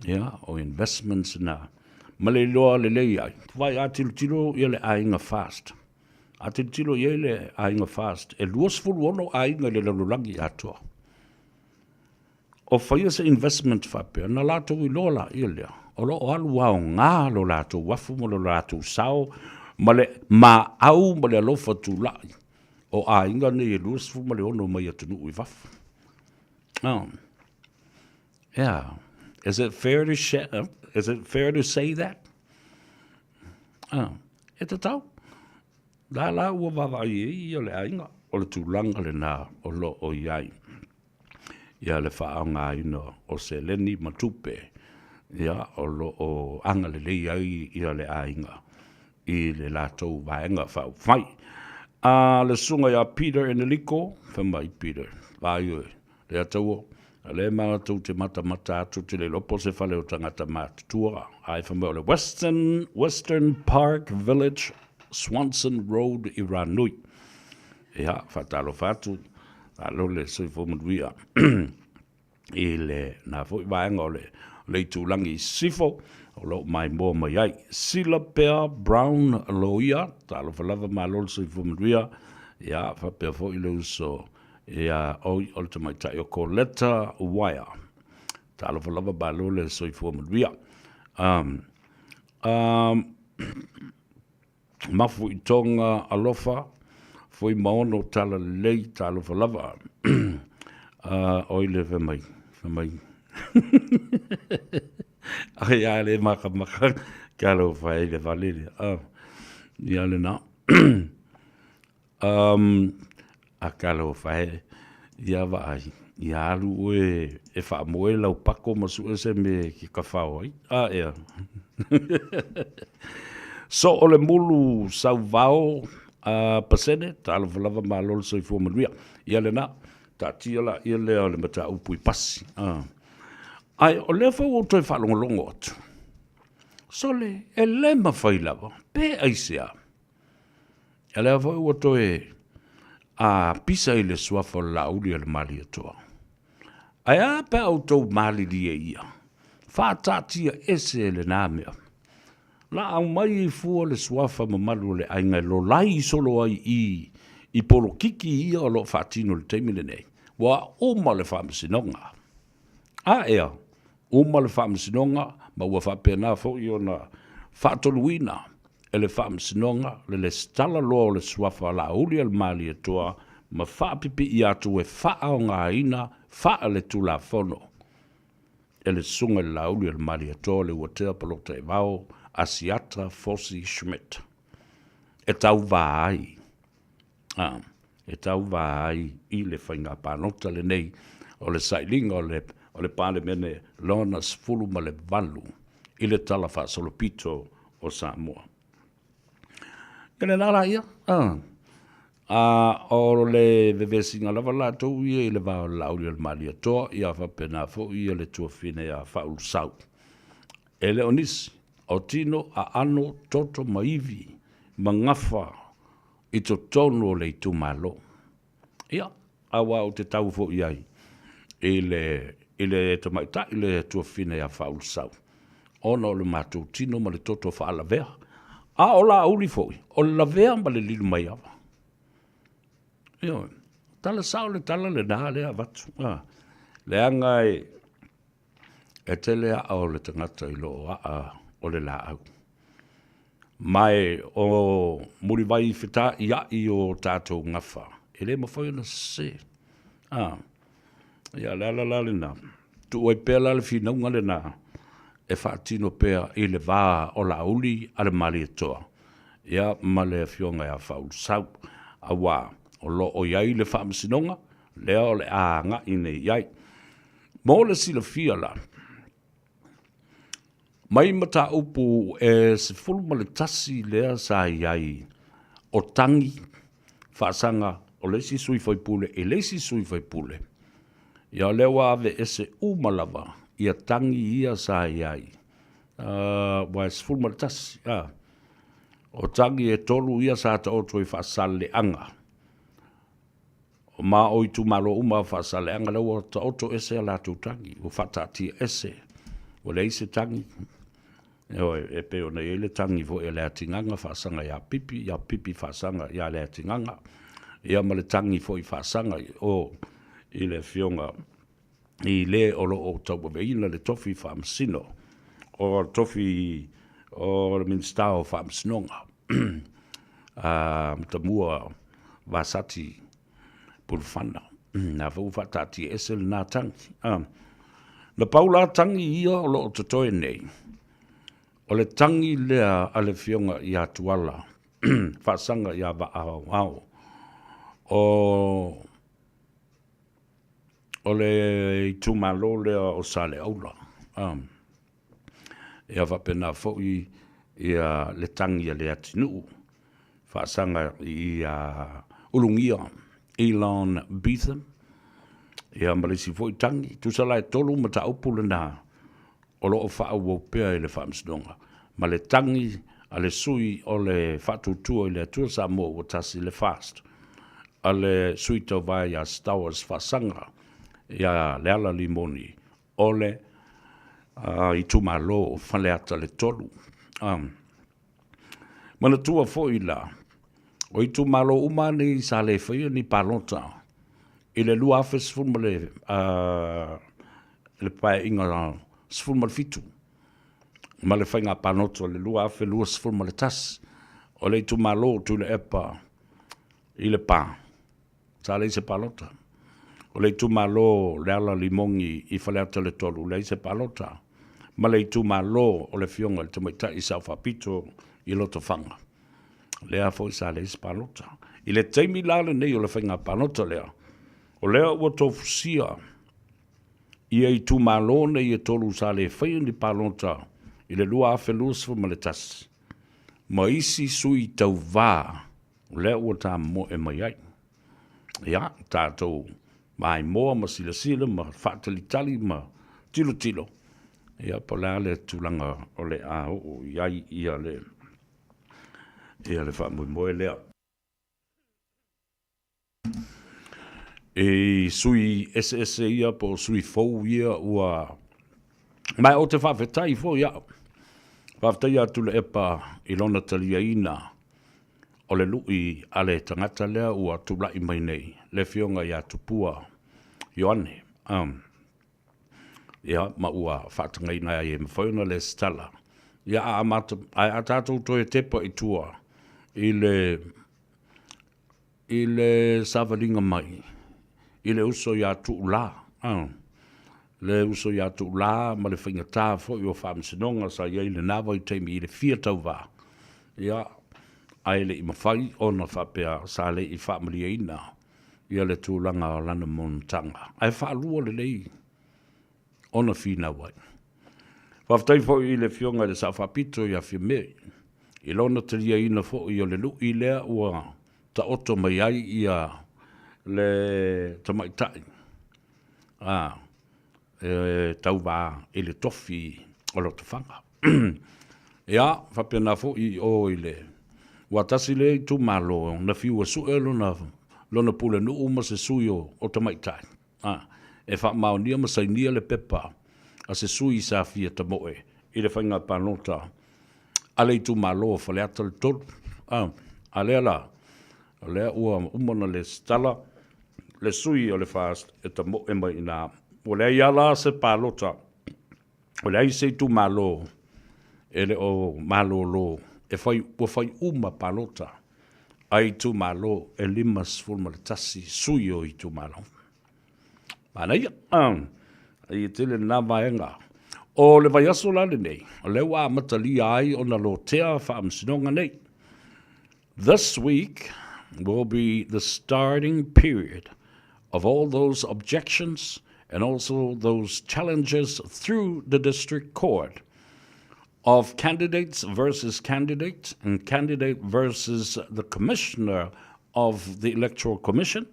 Ia, o investments na. Ma le iloa lelei ai. Vai a tilotilo ia le aiga FAST. A tilotilo i ai le aiga FAST, e 26 aiga i le lalolagi atoa. O faia se investment faapea, na latou iloa laia lea, o lo o alu aoga lo latou uafu ma lo latou sao ma le maau ma le alofa tulai o aiga nei e 26 mai atunuu i fafo. Oh. Yeah. Is it fair to share, is it fair to say that? Oh. E tatau. La la ua vaavaai ai ia le aiga o le tulaga lena o lo o i ai. Ia le faaaogaina o seleni ma tupe ia o lo o agalelei ai ia le aiga i le latou vaega faaupufai. A le susuga ia Peter Eneliko, fai mai Peter, vaai oe, lea taua, o lea matou te matamata atu te le iloa po o se fale o tagata matutua, ae fai mai o le Western, Western Park Village, Swanson Road i Ranui. Ia, faatalofa atu, malo le soifua manuia i lena foi vaega o le, le itulagi i sisifo o lo o maimoa mai ai. Sila Pea Brown Loia, talofa lava malo le soifua manuia, ia, faapea foi le uso ia oi o le tamaitai o Coletta Wire. Talofa lava malo le soifua manuia. Um, um, Mafu i Tonga alofa, Fuimaono talalelei talofa lava. Oi le fai mai, fai mai. Ai a le makamaka ke alofa e le valele. Ia lena. Um, a ke alofa e, ia vaai, ia alu oe e faamoe lau pako ma sue se mea e ke kawhao ai. A ea. So o le mulu sauvao a pasene, talofa lava malo le soifua manuia. Ia lena, taatia la ia lea o le mataupu i pasi. Ae o lea foi ua ou toe faalogologo atu, sole, e le mafai lava, pe aisea, A lea foi ua toe a pisa i le suafa o le Laauli a le Malietoa. Ae a pe a outou malilie ia, faataatia ese lena mea. La aumai i fua le suafa mamalu o le aiga e lolai solo ai i i polokiki ia o lo o faatino i le taimi lenei. Ua uma le faamasinoga. A ea? Uma le Faamasinoga ma ua faapena foi ona faatoluina e le Faamasinoga le lesitala loa o le suafa Laauli a le Malietoa ma faapipii atu e faaaogaina faaletulafono e le Susuga i le Laauli a le Malietoa Leuatea Polataivao Asiata Fosi Schmidt e tauva ai a e tauva ai i le faiga palota lenei o le sailiga o le o le Palemene lona 18 i le Tala Faasolopito o Samoa. Ia lena la ia, a, a o le vevesiga lava latou ia i le va o le Laauli o le Malietoa, ia faapena foi ia le tuafine ia Faaulusau. E le o nisi, o tino, aano, toto ma ivi ma gafa i totonu o le itumalo. Ia, aua ou te tau foi i ai i le, i le tamaitai le tuafafine ia Faaulusau, ona o le matou tino ma le toto faalavea. A o Laauli foi, o le lavea ma le lilu maiava. Ioe, tala sao le tala lena lea avatu. Ah, leaga e, e tele aa o le tagata i loo aa o le laau. Ma e o mulivai feta'ia'i o tatou gafa, e le mafai ona sese. A, ia, le ala la lena, tuu ai pea la le finauga lena e faatino pea i le va o Laauli a le Malietoa, ia, ma le Afioga ia Faaulusau, auā o lo o i ai le faamasinoga lea o le a agai nei i ai. Mo le silafia la, Mai mataupu e 11 lea sa i ai o tagi faasaga o le isi sui faipule i le isi sui faipule, ia o lea ua ave ese uma lava ia tagi ia sa i ai, aua e 11, a. O tagi e tolu ia sa taoto i Faasaleleaga. Ma o itumalo uma o Faasaleleaga lea ua taoto ese a latou tagi, ua faataatia ese, ua leai se tagi. Ioe, e pei ona i ai le tagi foi a Leatigaga faasaga ia Pipi, ia Pipi faasaga ia Leatigaga, ia ma le tagi foi faasaga i o i le Afioga i le o lo o tauaveina le tofi faamasino, o le tofi o le Minisita o Faamasinoga, a Matamua Vasati Pulufana. Na foi ua faataatia ese lena tagi. Na pau la tagi ia o lo o totoe nei, o le tagi lea a le Afioga ia Tuala faasaga ia Vaahaohao o o le itumalo lea o Saleaula. Ia faapena foi ia le tagi a Leatinuu faasaga ia Ulugia Elon Beetham, ia ma le isi foi tagi. Tusa la e tolu mataupu lena o lo o faaauau pea i le Faamasinoga, ma le tagi a le sui o le Faatuatua i le Atua Samoa ua tasi le FAST a le sui tauvae ia Stowers Faasaga ia Leala Limoni o le itumalo o Faleata le 3. Manatua foi la, o itumalo uma nei sa le faia ni palota i le 2010 ma le, le paeaiga 17 ma le faiga palota o le 2021, o le itumalo o Tuilaepa i Lepa, sa leai se palota. O le itumalo Leala Limogi i Faleata le 3, leai se palota. Ma le itumalo o le Afioga i le Tamaitai Sao Faapito i Lotofaga, lea foi sa leai se palota. I le taimi la lenei o le faiga palota lea, o lea ua tofusia ia itumalo nei e tolu sa le faia ni palota i le 2021 ma isi sui tauva o lea ua tamoe mai ai. Ia, tatou maimoa ma silasila ma faatalitali ma tilotilo, ia po o le a le tulaga o le a oo i ai ia le, ia le faamoemoe lea. I sui eseese ia po o sui fou ia ua... Ma ou te faafetai foi au. Faafetai ia Tuilaepa i lona taliaina o le lui a le tagata lea ua tulai mai nei, le Afioga ia Tupua Ioane. Ia, ma ua faatagaina ai e mafai ona lesitala. Ia, a amata, ae a tatou toe tepa i tua i le, i le savaliga mai i le uso ia Tuula, a, le uso ia Tuula ma le faigata foi o faamasinoga sa i ai i lena vaitaimi i le fia tauva, ia, ae le i mafai ona faapea sa le i faamalieina ia le tulaga o lana monotaga, ae faalua lelei ona finau ai. Faafetai foi i le Afioga i le Sao Faapito ia Fiame i lona taliaina foi o le lui lea ua taoto mai ai ia le tamaitai a e tauva i le tofi o Lotofaga. Ia, faapena foi i o i le ua tasi lea itumalo na fiu e sue lona lona pulenuu ma se sui o, o tamaitai. A, e faamaonia ma sainia le pepa a se sui sa fia tamoe i le faiga palota a le itumalo o Faleata le 3. A, a lea la, o lea ua uma ona lesitala le sui o le FAST e tamoe mai i ina. Ua leai lava la se palota, ua leai se itumalo e le o malolo e fai, ua fai uma palota a itumalo e 51 sui o itumalo. Manaia. Ai e tele lena vaega. O le vaiaso la lenei, o lea ua amatalia ai ona lotea faamasinoga nei. This week will be the starting period of all those objections and also those challenges through the district court of candidates versus candidate and candidate versus the commissioner of the Electoral Commission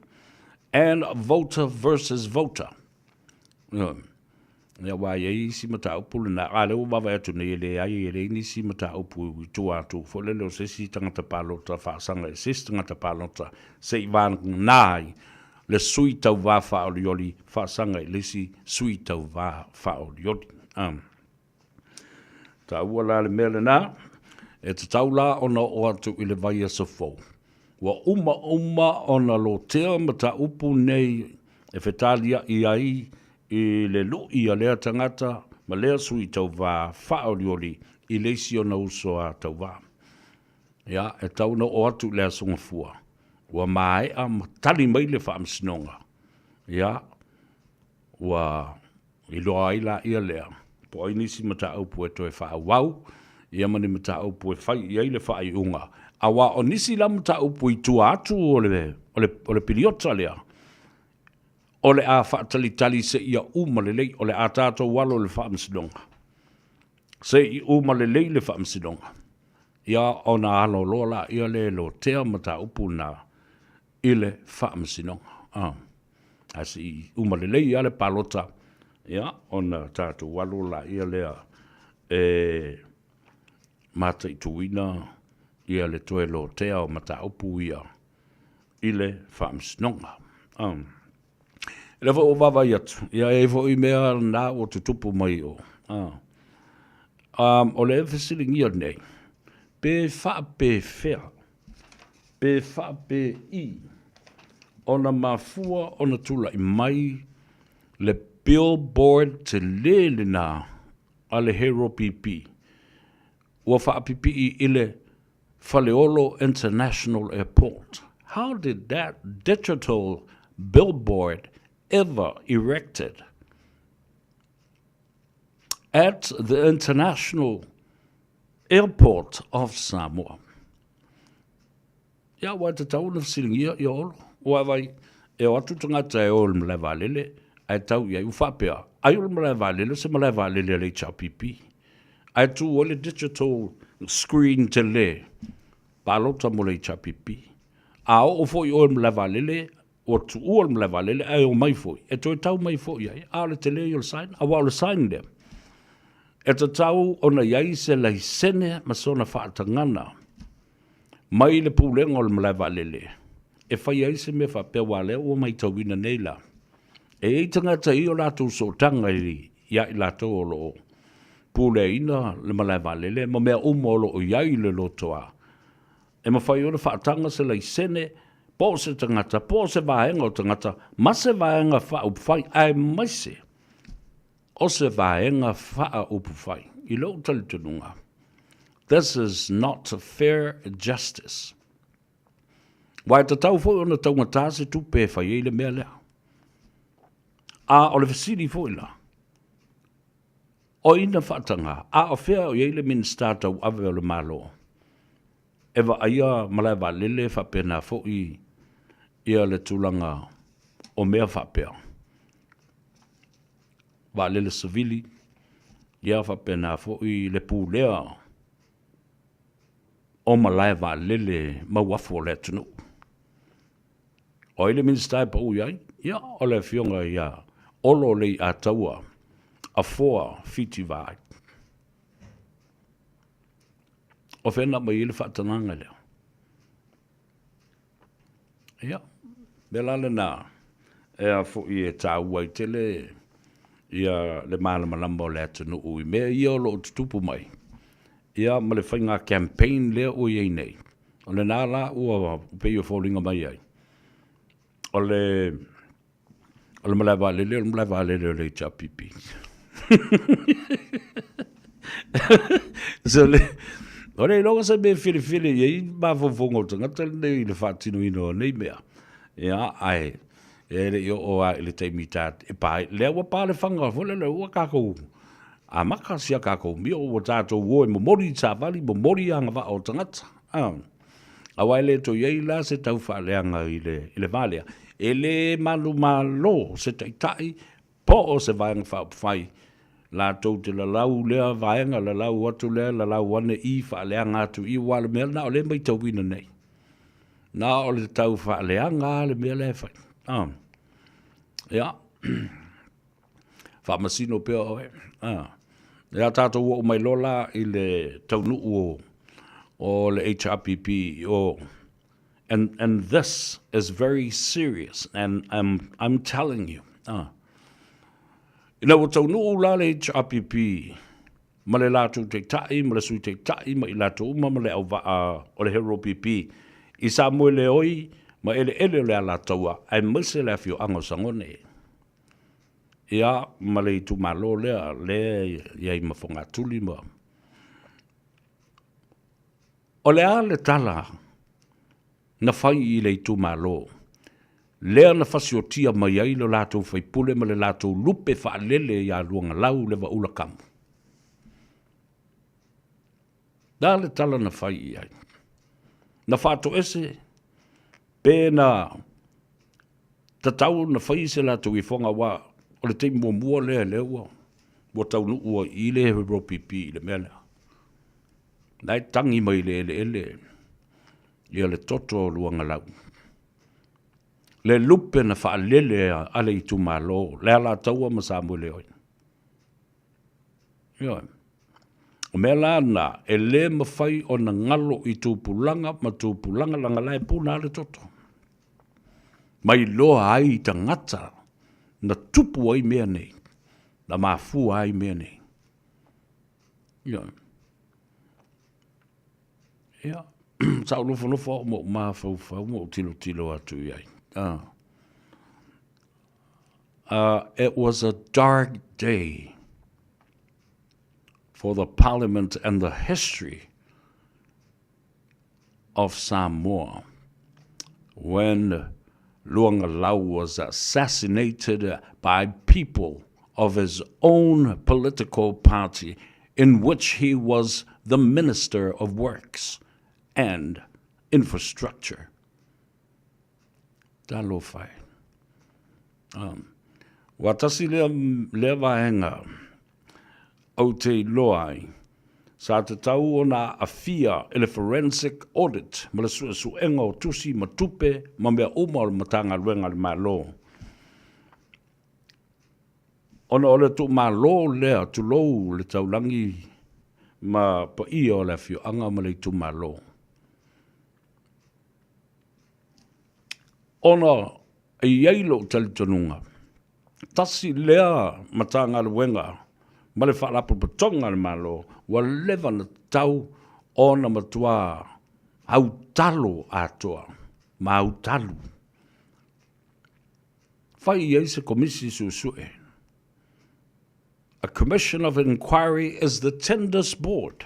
and voter versus voter. Ia, aua e i ai isi mataupu lena, a lea ua vaavaai atu nei e leai, e leai nisi mataupu i tua atu foi lele o se isi tagata palota faasaga i se isi tagata palota se i vagana ai le sui tauva faaolioli faasaga i le isi sui tauva faaolioli. Taua la le mea lena, e tatau la ona oo atu i le vaiaso fou. Ua uma uma ona lotea mataupu nei e fetaliai ai i le lui a lea tagata ma lea sui tauva faaolioli i le isi ona uso a tauva. Ia, e tatau ona oo atu i le Aso Gafua, ua maea ma tali mai le Faamasinoga. Ia, ua iloa ai laia lea, po o ai nisi mataupu e toe faaauau, ia ma ni mataupu e fai i ai le faaiuga, aua o nisi la mataupu i tua atu o le, o le, o le piliota lea, o le a faatalitali seia uma lelei, o le a tatou alo i le faamasinoga, se i uma lelei le faamasinoga, ia ona alo loa laia lea e lotea mataupu na i le faamasinoga. A, ae se i uma lelei lava le palota, ia, ona tatou alo laia lea e mataituina ia le toe lotea o mataupu ia i le faamasinoga. A. O lea foi ua vaavaai atu, ia e i ai foi mea na ua tutupu mai o. A. Um, o le fesiligia nei, pe faapefea, pe faapei ona mafua ona tulai mai le billboard tele lena a le Hero PP ua faapipii i le Faleolo International Airport. How did that digital billboard ever erected at the International Airport of Samoa? Ia, aua e tatau ona fesiligia ia Olo. Ua vaai, e o atu tagata e o i le malae vaalele, ae tau i ai, ua faapea, ai o le malae vaalele o se malae vaalele a le HRPP. Ae tu ai le digital screen tele, palota mo le HRPP. A oo foi oe i le malae vaalele, ua tuua le malae vaalele ae omai foi, e toe tau mai foi i ai, a o le tele ia o le sign, aua o le sign lea, e tatau ona i ai se laisene ma sona faatagana mai le pulega o le malae vaalele e fai ai se mea faapea, aua o lea ua matauina nei la, e i ai tagata e i ai o latou sootaga ia i latou o lo o puleaina le malae vaalele ma mea uma o lo o i ai le lotoa, e mafai ona faataga se laisene po o se tagata, po o se vaega o tagata ma se vaega faaupufai, aemaise. O se vaega faaupufai i lou talitonuga, this is not fair justice. Aua e tatau foi ona taugata se tupe e fai ai le mea lea. A o le fesili foi la, o ai na faataga, a o fea o i ai le Minisita tauave o le Malo e vaaia malae vaalele faapena foi ia le tulaga o mea faapea? Vaalele savili, ia faapena foi le pulea o malae vaalele ma uafu o le atunuu. O ai le Minisita e pau i ai? Ia, o le Afioga ia Olo Leiataua Afoa Fiti Vaai. O fea na aumai ai le faatagaga lea? Ia, mea la lena e a foi e taua ai tele ia le malamalama o le atunuu i mea ia o lo o tutupu mai, ia ma le faiga campaign lea ua i ai nei. O lena la ua pei e foliga mai ai, o le O le malae vaalele, o le malae vaalele o le HRPP. so, le, o le iloga se mea filifili i ai mafaufauga o tagata lenei i le faatinoina o nei mea. Ia, ae e le i oo lava i le taimi ta e pa ai. Lea ua pa le faga foi lele ua tatou amata si a tatou mio, ua tatou o e momoli i savali, momoli agavaa o tagata. Ah. Aua e le toe i ai la se tau faaleaga i le, i le va lea. E le manumalo se taitai po o se Vaega Faaupufai latou te lalau lea vaega, lalau atu lea, lalau ane i, faaleaga atu i, aua o le mea lena o lea e matauina nei. Na o le tau faaleaga lava le mea lea e fai. Ah. Ia. Faamasino pea oe. Ah. Ia tatou oo mai loa la i le taunuu o, o le HRPP o and, and this is very serious and I'm, I'm telling you. Ah. Ina ua taunuu la le HRPP ma le latou taitai ma le sui taitai ma i latou uma ma le auvaa o le Hero PP i Samoeleoi ma eleele o le Alataua aemaise le afioaga o Sagone. Ia, ma le itumalo lea, lea e i ai ma Fogatuli ma... O le a le tala na fai i le itumalo lea na fasiotia mai ai lo latou faipule ma le latou lupe faalele ia Luagalau Levaula Kamu? Le a le tala na fai i ai? Na faatoese pe na tatau ona fai se latou ifoga aua o le taimi muamua lea lea ua ua taunuu ai i le HRPP i le mea lea. La e tagi mai le eleele ia le toto o Luagalau. Le lupe na faalele a le itumalo, le Alataua ma Samoeleoi. Ioe. O mea la na, e le mafai ona galo i tupulaga ma tupulaga leaga la e puna lava le toto. Ma iloa ai i tagata na tupu ai mea nei, na mafua ai mea nei. Ioe. Ia, sa ou nofonofo au ma ou mafaufau ma ou tilotilo atu i ai. Ah. It was a dark day for the parliament and the history of Samoa when Luangalau was assassinated by people of his own political party in which he was the Minister of Works and Infrastructure. Talofa e. Um, ua tasi lea, lea vaega ou te iloa ai, sa tatau ona aafia i le forensic audit ma le suesuega o tusi ma tupe ma mea uma o le Matagaluega a le Malo. Ona o le tuumalo lea, tulou le taulagi ma paia o le afioaga ma le itumalo. Ona e i ai lou talitonuga, tasi lea Matagaluega ma le Faalapotopotoga a le Malo ua leva ona tatau ona matua autalo atoa ma autalu. Fai i ai se Komisi Suesue. a Commission of Inquiry is the Tenders Board,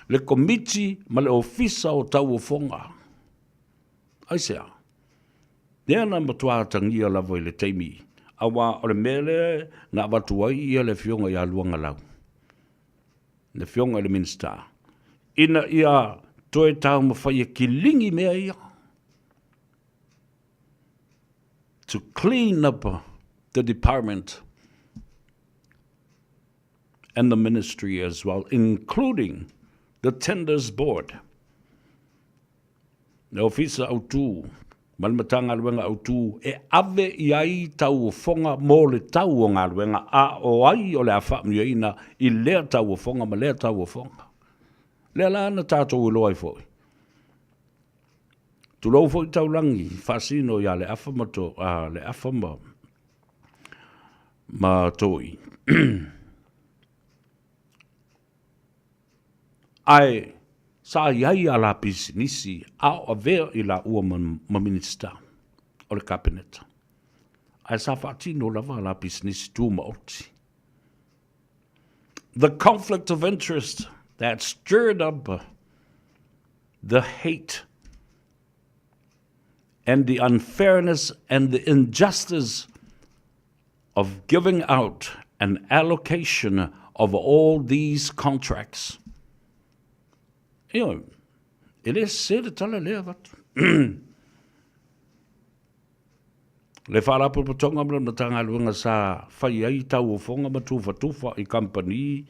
le Komiti ma le Ofisa o Tauofoga. Aisea? Lea na matua atagia lava i le taimi, aua o le mea lea na avatu ai ia le Afioga ia Luagalau, le Afioga i le Minisita, ina ia toe taumafai e kiligi mea ia, to clean up the department and the ministry as well, including the tenders board. Le Ofisa Autu ma le Matagaluega Autu e ave i ai tauofoga mo le tau o galuega a o ai o le a faamanuiaina i lea tauofoga ma lea tauofoga. Lea la na tatou iloa ai foi. Tulou foi taulagi faasino ia Leafa ma to, a, Leafa ma, ma Toi. Ae sa i ai a la pisinisi a o avea i laua ma, ma Minista o le Kapeneta. Ae sa faatino lava a la pisinisi tumaoti. The conflict of interest that stirred up the hate and the unfairness and the injustice of giving out an allocation of all these contracts. Ioe, e le sese le tala lea avatu. Le Faalapotopotoga ma le Matagaluega sa fai ai tauofoga ma tufatufa i kamupani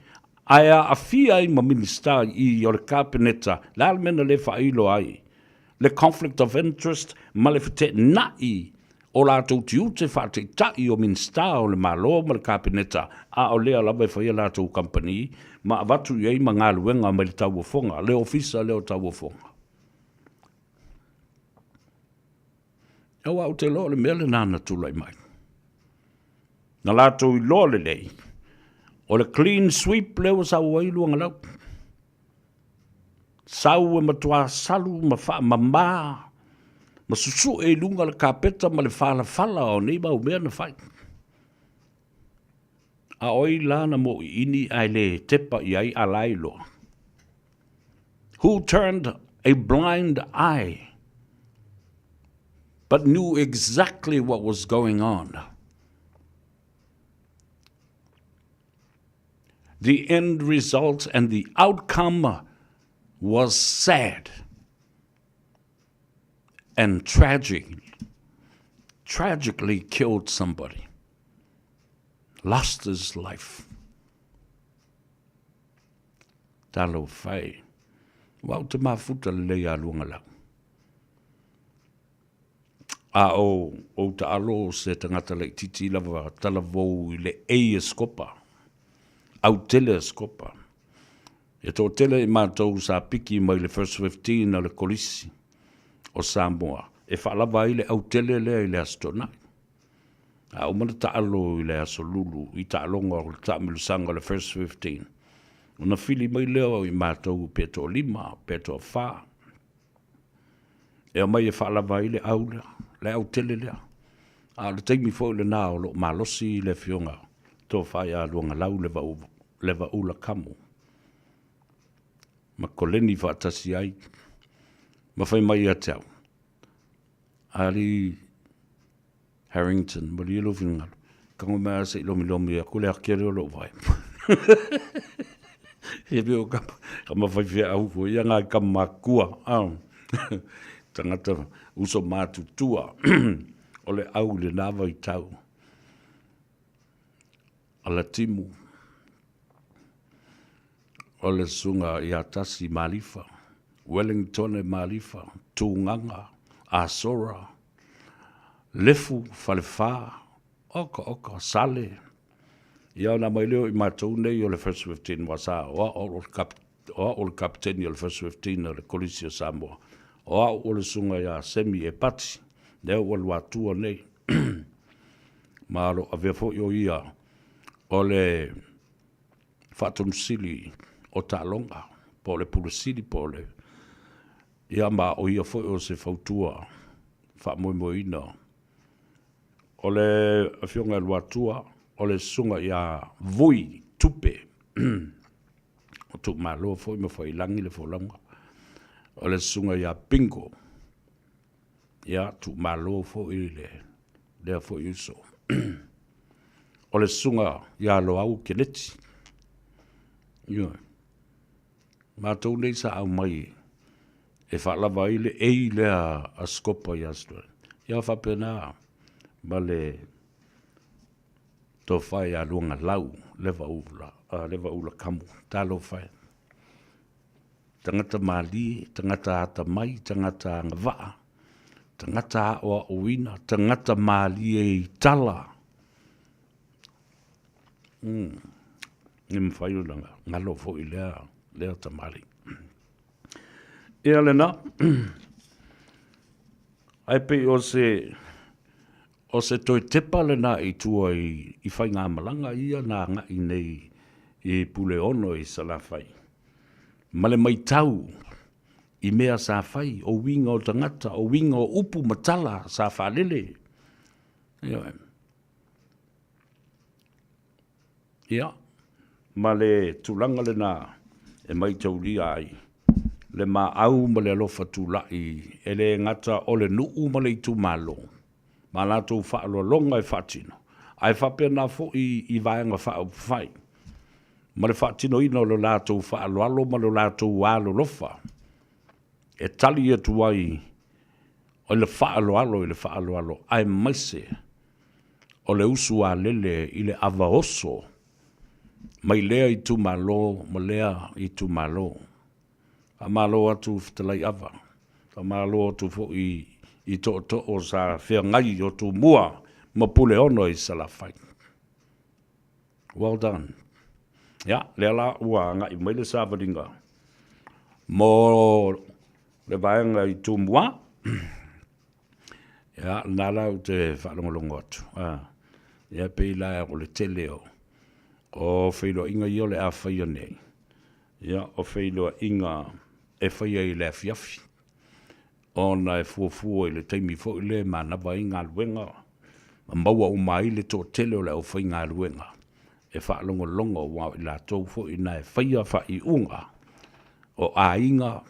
ae aafia ai ma Minisita i o le Kapeneta, le a le mea na le faailo ai le conflict of interest ma le feteenai o latou tiute faataitai o Minisita o le Malo ma le Kapeneta, a o lea lava e fai a latou kamupani ma avatu i ai ma galuega mai le tauofoga, le Ofisa lea o Tauofoga. Aua ou te iloa o le mea lena na tulai mai. Na latou iloa lelei, o le clean sweep lea ua sau ai Luagalau. Sau e matua salu ma faamama ma susue i luga le kapeta ma le falafala o nei mau mea na fai. A o ai la na mōʻiʻini ae le tepa i ai a la iloa? Who turned a blind eye but knew exactly what was going on. The end result and the outcome was sad and tragic. Tragically killed somebody, lost his life. Talofa e. Aua ou te mafuta lelei ia Luagalau. A o ou taalo se tagata laititi lava talavou i le ei e Skopa, au tele a Skopa. E toatele i matou sa piki mai le First 15 a le Kolisi o Samoa e faalava ai le au tele lea i le Aso Toonai. A uma na taalo i le Aso Lulu i taaloga o le taamilosaga o le First 15, ona fili mai lea o i matou pe toalima pe toafa e omai e faalava ai le au lea, le au tele lea. A o le taimi foi lena o lo o malosi le Afioga Tofa ia Luagalau le Vau, le Vaula Kamu ma koleni faatasi ai ma fai mai ia te au, Alii Harrington, malie lou finagalo, tago mai lava se i lomilomi atu le ake lea o lou vae. Ia pei o kama, kama faifeau foi ia ngai kama makua, ah. Tagata uso matutua o le au i lena vaitau. Alatimu, o le susuga ia Tasi Malifa, Wellingtone Malifa, Tugaga, Asora, Lefu, Falefa, oka oka, Sale. Ia ona mai lea o i matou nei o le First 15 wa sa o au o le kap, o au o le kapiteni o le First 15 o le Kolisi o Samoa. O au o le susuga ia Semi Epati, lea ua Luatua nei. Ma o lo o avea foi o ia o le Faatonusili o taaloga, po o le Pule Sili, po o le, ia ma o ia foi o se fautua faamoemoeina o le Afioga ia Luatua. o le susuga ia Vui Tupe, o Tuumalo foi ma Faiilagi le folauga, o le susuga ia Bingo, ia Tuumalo foi le lea foi uso. O le susuga ia Loau Keneti, ioe, matou nei sa aumai e faalava ai le ei lea a Sikopa ia Australia. Ia faapena ma le tofa ia Luagalau Levaula, Levaula Kamu. Talofa e. Tagata malie, tagata atamai, tagata agavaa, tagata aoaoina, tagata malie i tala. E mafai ona galo foi lea, lea tamalii. Ia lena, ae pei o se, o se toe tepa lena i tua i, i faigamalaga ia na agai nei i Puleono i Salafai, ma le maitau i mea sa fai, o uiga o tagata, o uiga o upu ma tala sa faalele. Ioe. Ia, ma le tulaga lena e maitaulia ai le maau ma le alofa tulai e le gata o le nuu ma le itumalo ma latou faaaloaloga e faatino, ae faapena foi i Vaega Faaupufai ma le faatinoina o lo latou faaaloalo ma lo latou alolofa e tali atu ai o le faaaloalo i le faaaloalo aemaise o le usu alele i le ava oso mai lea itumalo ma lea itumalo. Faamalo atu Fetalai Ava, faamalo atu foi i tootoo sa feagai o Tumua ma Puleono i Salafai. Well done. Ia, lea la ua agai mai le savaliga mo le vaega i Tumua. Ia, lena la ou te faalogologo atu. Ia, pei la o le tele o, o feiloaiga ia o le a faia nei, ia, o feiloaiga e faia i le afiafi, ona e fuafua i le taimi foi lea e manava ai galuega ma maua uma ai le toatele o le aufaigaluega e faalogologo, aua o i latou foi na e faia faaiuga o aiga,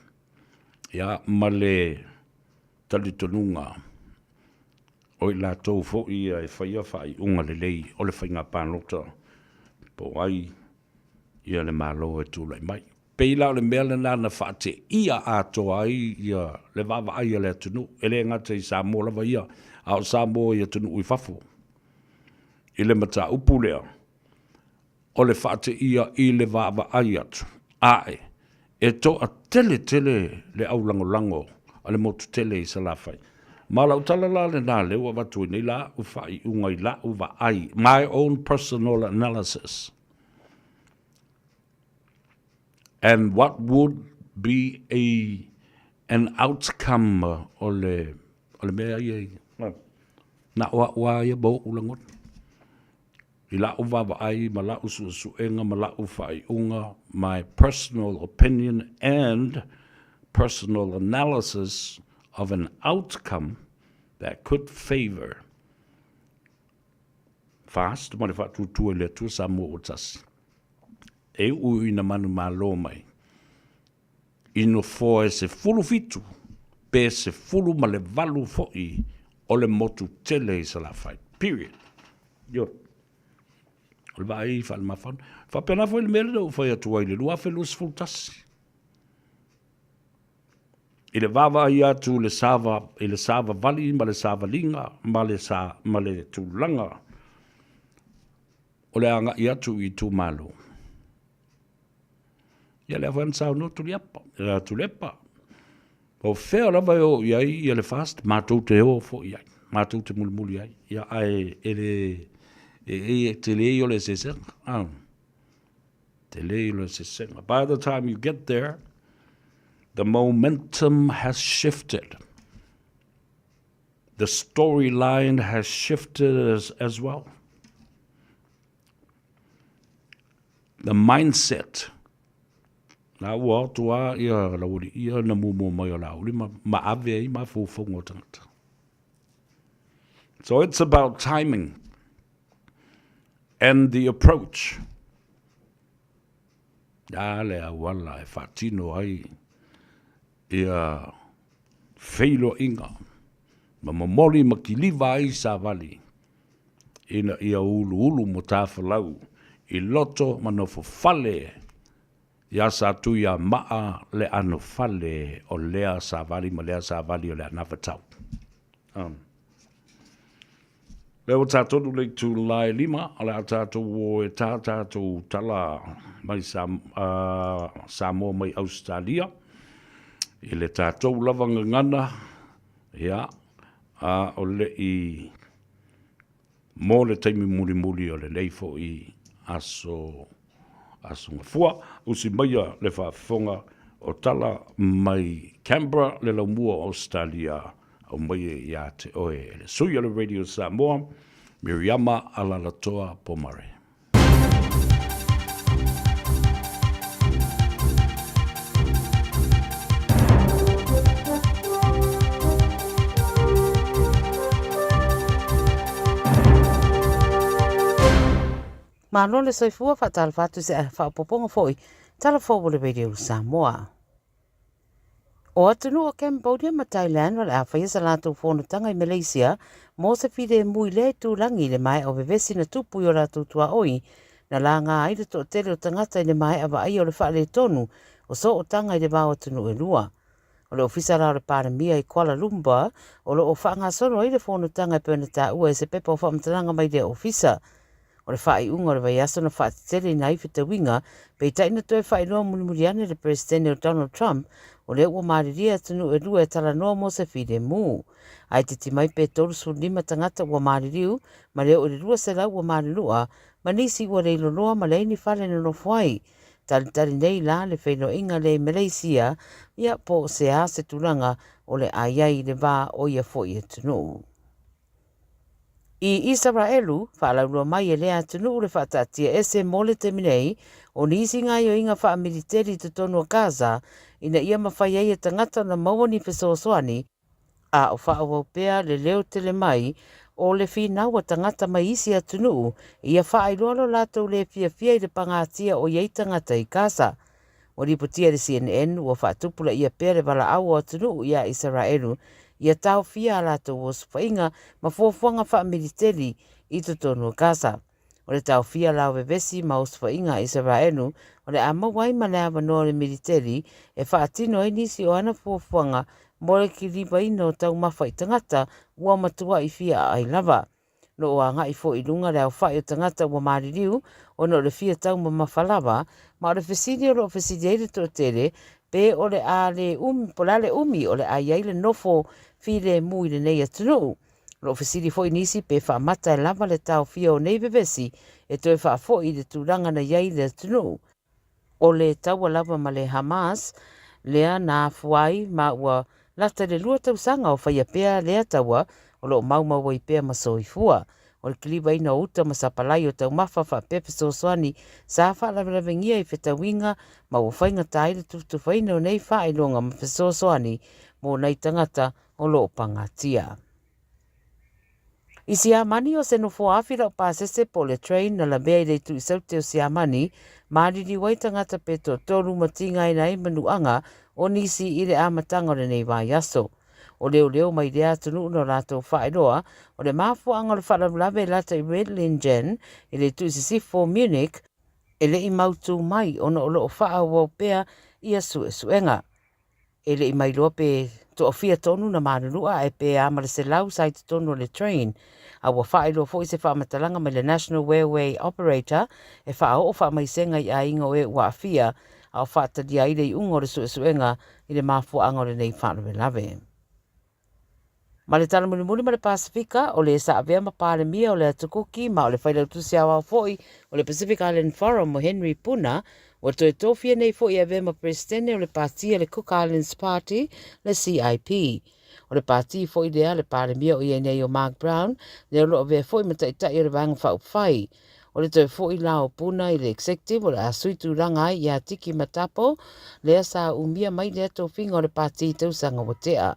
ia, ma le talitonuga o i latou foi ia e faia faaiuga lelei o le faiga palota po o ai ia le Malo e tulai mai. Pei la o le mea lena na faateia atoa ai ia le vaavaai a le atunuu, e le gata i Samoa lava ia, a o Samoa i atunuu i fafo, i le mataupu lea o le faateia i le vaavaai atu ae e toatele tele le aulagolago a le motu tele i Salafai. Ma o lau tala la lena lea ua avatu ai nei la'u faaiuga i la'u vaai, my own personal analysis, and what would be a an outcome o le o le mea ia i na o a'u lava ia ma o'u lagona. I la'u vaavaai ma la'u suesuega ma la'u faaiuga, my personal opinion and personal analysis of an outcome that could favour Fast ma le Faatuatua i le Atua Samoa ua Tasi, e u'u ina manumalo mai i nofoa e 17 pe 18 foi o le motu tele i Salafai. Period. Ioe. O le vaai faalemafaua. Faapena foi le mea lea ua fai atu ai i le 2021. I le vaavaai atu i le sava, i le savavali ma le savaliga ma le, sa, ma le tulaga o le agai atu i itumalo. Ia lea foi na saunoa Tuliapa, Tuilaepa. O fea lava e oo i ai ia le FAST, matou te o foi i ai, matou te mulimuli ai. Ia ae e le, e, e, tele ia o le eseesega. Ah. Tele ia o le eseesega. By the time you get there, the momentum has shifted. The storyline has shifted as, as well. The mindset. La ua oto a ia lauoli ia na muamua mai o Laauli ma, ma ave ai mafaufauga o tagata. So it's about timing. and the approach. A le auala e faatino ai ia feiloaiga ma momoli ma kiliva ai savali ina ia uluulu matafalau i loto ma nofo fale iā Satuiamaa le anofale o lea savali ma lea savali o le anavatau. Lea ua tatou le itula e 5, o le a tatou o e tā tatou tala mai Samoa mai Ausetalia i le tatou lava gagana, ia, a o le i mo le taimi mulimuli o lenei foi aso aso Gafua. Usi maia le faafofoga o tala mai Canberra, le laumua o Ausetalia, aumaia ia te oe e le sui o le Radio Samoa, Miriama Alalatoa Pomare. Malo le soifua, faatalofa atu i se faaopoopoga foi tala fou o le Radio Samoa. O atunuu o Cambodia ma Thailand o le a faia sa latou fonotaga i Malaysia mo se filemu i lea itulagi i le maea o vevesi na tupu i o latou tuaoi na laga ai le toatele o tagata i le maea vaaia o le faaletonu o sootaga i le va o atunuu e lua. O le Ofisa la o le Palemia i Kuala Lumpur o lo o faagasolo ai le fonotaga e pei ona taua e se pepa o faamatalaga mai lea ofisa. O le faaiuga o le vaiaso na faateteleina ai fetauiga, peitai na toe faailoa mulimuli ane le Peresetene o Donald Trump, o lea ua malilie atunuu e lua e talanoa mo se filemu. Ae titi mai pe 35 tagata ua maliliu, ma le oo i le 200 ua malilua, ma nisi ua leiloloa ma leai ni fale e nonofo ai. Talitali nei la le feiloaiga lea i Malaysia, ia po o se a se tulaga o le a i ai i le va o ia foi atunuu. I Isaraelu, faalauiloa mai e lea atunuu le faataatia ese mo le taimi nei o nisi gaoioiga faamiliteli i totonu o Gaza ina ia mafai ai e tagata ona maua ni fesoasoani, a o faaauau pea le leo tele mai o le finau a tagata mai isi atunuu ia faailoa lo latou le fiafia i le pagatia o i ai tagata i Gaza. Ua lipotia e le CNN ua faatupulaia pea le valaau o atunuu iā Isaraelu ia taofia a latou osofaiga ma fuafuaga faamiliteli i totonu o Gaza. O le taofia la o vevesi ma osofaiga a Isaraelu o le a maua ai ma le avanoa o le militeli e faatino ai nisi o ana fuafuaga mo le kilivaina o taumafa i tagata ua matuai fia aai lava. Lo o agai foi i luga le aofai o tagata ua maliliu ona o le fia taumamafa lava, ma o le fesili o lo o fesili ai le toatele, pe o le a le umi, po o le a le umi o le a i ai le nofo filemu i lenei atunuu. O lo o fesili foi nisi pe faamata e lava le taofia o nei vevesi e toe faafoi i le tulaga na i ai le atunuu. O le taua lava ma le Hamas lea na afua ai ma ua lata i le 2 tausaga o faia pea lea taua o lo o maumau ai pea ma soifua. O le kilivaina o uta ma sapalai o taumafa faapea fesoasoani sa faalavelavengia i fetauiga ma ua faigata ai le tufatufaina o nei faailoga ma fesoasoani mo nai tagata o lo o pagatia. I Siamani, o se nofoa afi laupasese po o le train na lavea i le itu i saute o Siamani, maliliu ai tagata pe toatolu ma tigaina ai manuaga o nisi i le amataga o lenei vaiaso. O leoleo mai lea atunuu na latou faailoa o le mafuaaga o le faalavelave e lata i Redlingen i le itu i sisifo o Munich, e le i mautū mai ona o lo o faaauau pea ia suesuega. E le i mailoa pe toafia tonu na malulua ae pe a ma le 100 sa i totonu o le train. A ua faailoa foi se faamatalaga mai le National Railway Operator e faaoo faamaisega i aiga o e ua aafia a o faatalia ai le iuga o le suesuega i le mafuaaga o lenei faalavelave. Ma le tala mulimuli ma le Pasefika, o le sa avea ma Palemia o le Atu Kuki ma o le Failautusi Aoao foi o le Pacific Island Forum o Henry Puna, ua toe tofia nei foi e avea ma Peresetene o le Pati a le Cook Islands Party, le CIP. O le pati foi lea a le Palemia o i ai nei o Mark Brown, lea o lo o avea foi ma Taitai o le Vaega Faaupufai. O le toe foi la o Puna i le Executive o le a sui tulaga ai iā Tiki Matapo, lea sa umia mai lea tofiga o le pati i tausaga ua tea.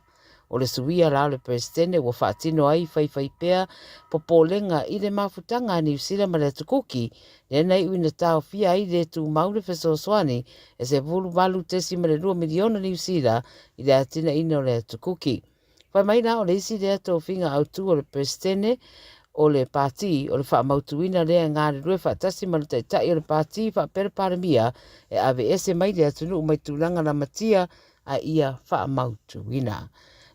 O le suia la o le Peresetene ua faatino ai faifaipea popolega i le mafutaga a Niu Sila ma le Atu Kuki, lea na iu ina taofia ai le tumau le fesoasoani e $18.2 miliona Niu Sila i le atinaeina o le Atu Kuki. Fai mai la o le isi lea tofiga autu o le Peresetene o le Pati o le faamautuina lea e galulue faatasi ma le Taitai o le Pati faapea le Palemia e aveese mai le atunuu mai tulaga lamatia a ia faamautuina.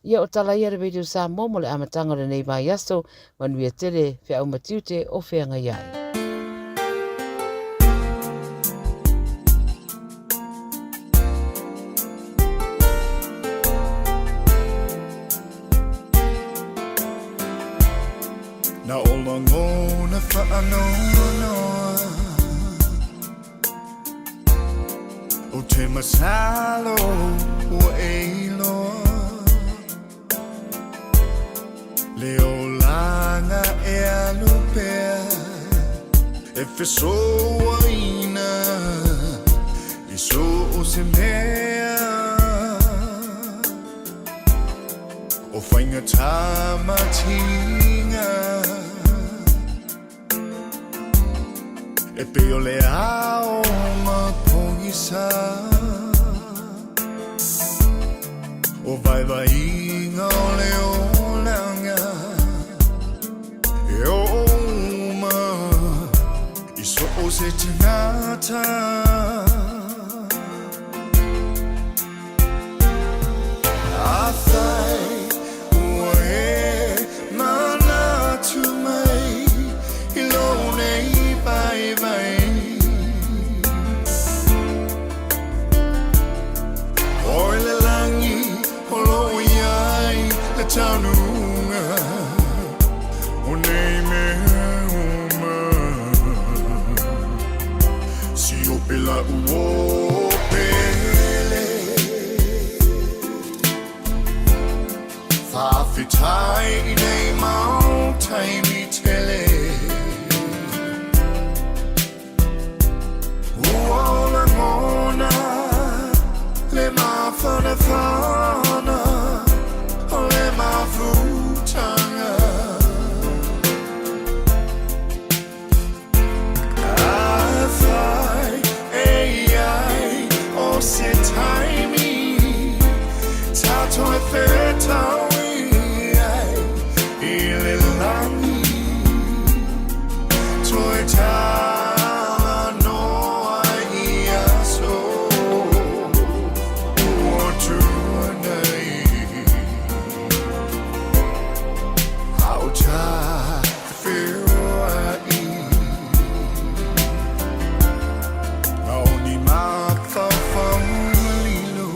Ia o tala ia a le Radio Samoa mo le amataga o lenei vaiaso, manuia tele feau ma tiute o feagai ai. Na o lagona faanoanoa O te masalo ua e iloa Le olaga e alu pea E fesoaina I so o se mea O faigata ma tiga E pei o le ao ma pogisa O vaivaiga o le olaga E oo uma i so o se tagata Afai ua e manatu mai i lou nei vaivai Oi le lagi o lo o i ai le taunuuga o nei mea uma Siope la uo pele Faafetai i nei mau taimi tele Ua lagona le mafanafana o le mafutaga Afai e i ai o se taimi tatou e fetaui ai i le lagi Toe talanoa i aso ua tuanai A o ta feoai Na o ni mafaufau lilo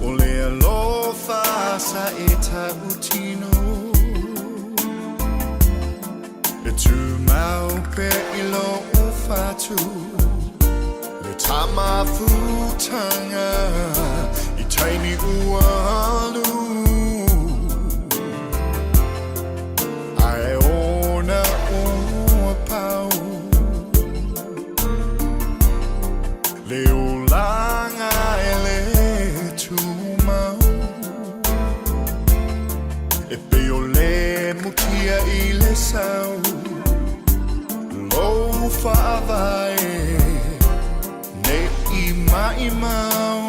O le alofa sa e tautino E tumau pea i lou fatu Le tamafutaga i taimi ua alu Ae ona ua pau Le olaga e le tumau E pei o le mutia i le sau Lou faavae nei i maʻimau.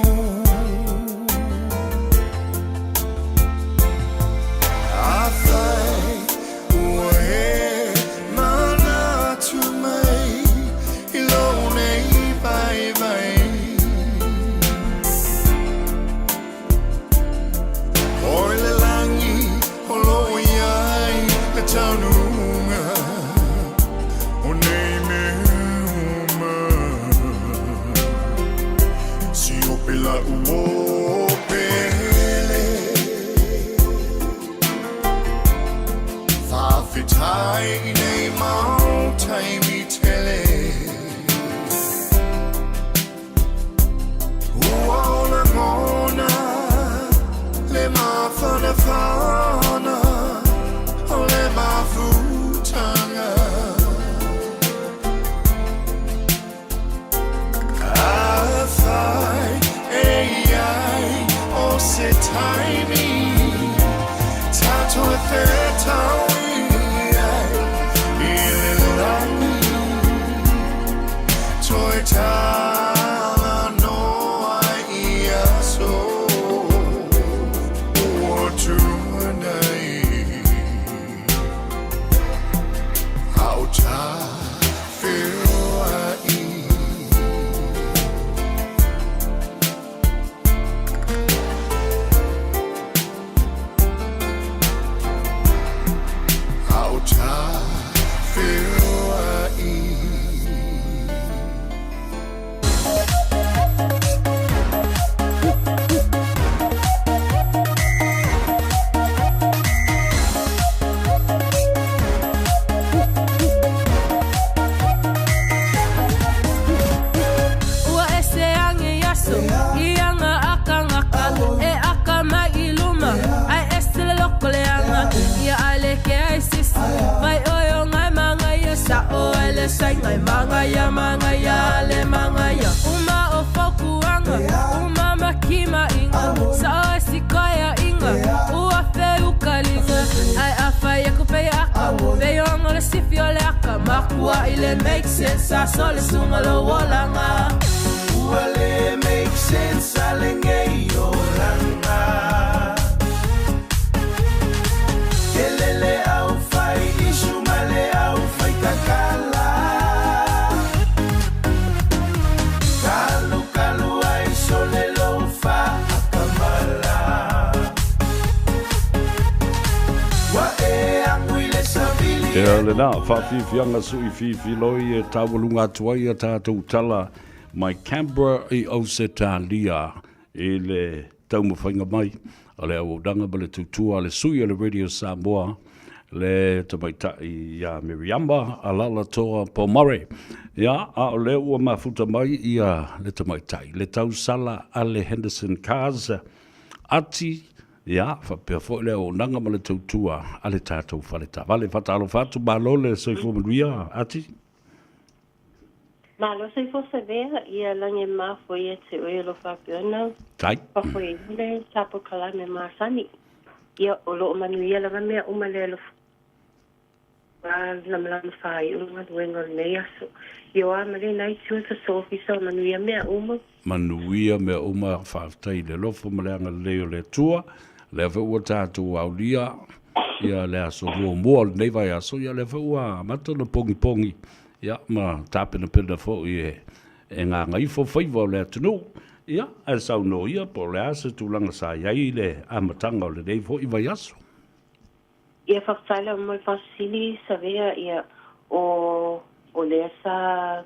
se taimi Tatou e fetaui ai I le lagi Toe talanoa i aso Ua tuanai A o ta feoai. A o ta feoai. Ua ese age i aso i aga a kangaka e aka mai i luma ae ese le loko leaga ia ae le ke ai sisi mai oe o ngai magaia sa'o ai le saiga e magaia magaia le magaia uma o fautuaga uma ma kima'iga sa'o e sikoea'iga ua feukaliga ae afai aku pei aka feioga le sifi o le aka makua'i le make sense aso le suga lou olaga. Ua le make sense a lenei olaga. Tele le au fai isu ma le au fai takala. Kalu kalu ai sole lo fa akamala. Ua e agu i le savili. Ia lena, faafiafiaga sui fifiloi e taualuga atu ai a tatou tala mai Canberra i Ausetalia i le taumafaiga mai o le auaunaga ma le tautua a le sui o le Radio Samoa, le tamaitai ia Miriama Alalatoa Pomare. Ia, a o lea ua mafuta mai ia le tamaitai, le tausala a le Henderson Cars, Ati, ia, faapea foi le auaunaga ma le tautua a le tatou fale taavale. Faatalofa atu, malo le soifua manuia, Ati. Malo soifua savea ia lagi e mafua ia te oe o lo faapea ona Tai. fafoeina le tapo kalame masani. Ia o lo o manuia lava mea uma le alofa lamalama faaiu le galuega o lenei aso. Ia o a ma lena itu e soso ofisa o manuia mea uma. Manuia mea uma, faafetai i le alofa ma le agalelei o le Atua. Lea foi ua tatou aulia ia le aso muamua o lenei vaiaso, ia lea foi ua amata ona pogipogi, ia ma tapenapena foi e e gagaifo faiva o le atunuu. Ia, ae saunoa ia po o le a se tulaga sa i ai le amataga o lenei foi vaiaso. Ia faafetai lava mo le faafesili Savea ia o o lea sa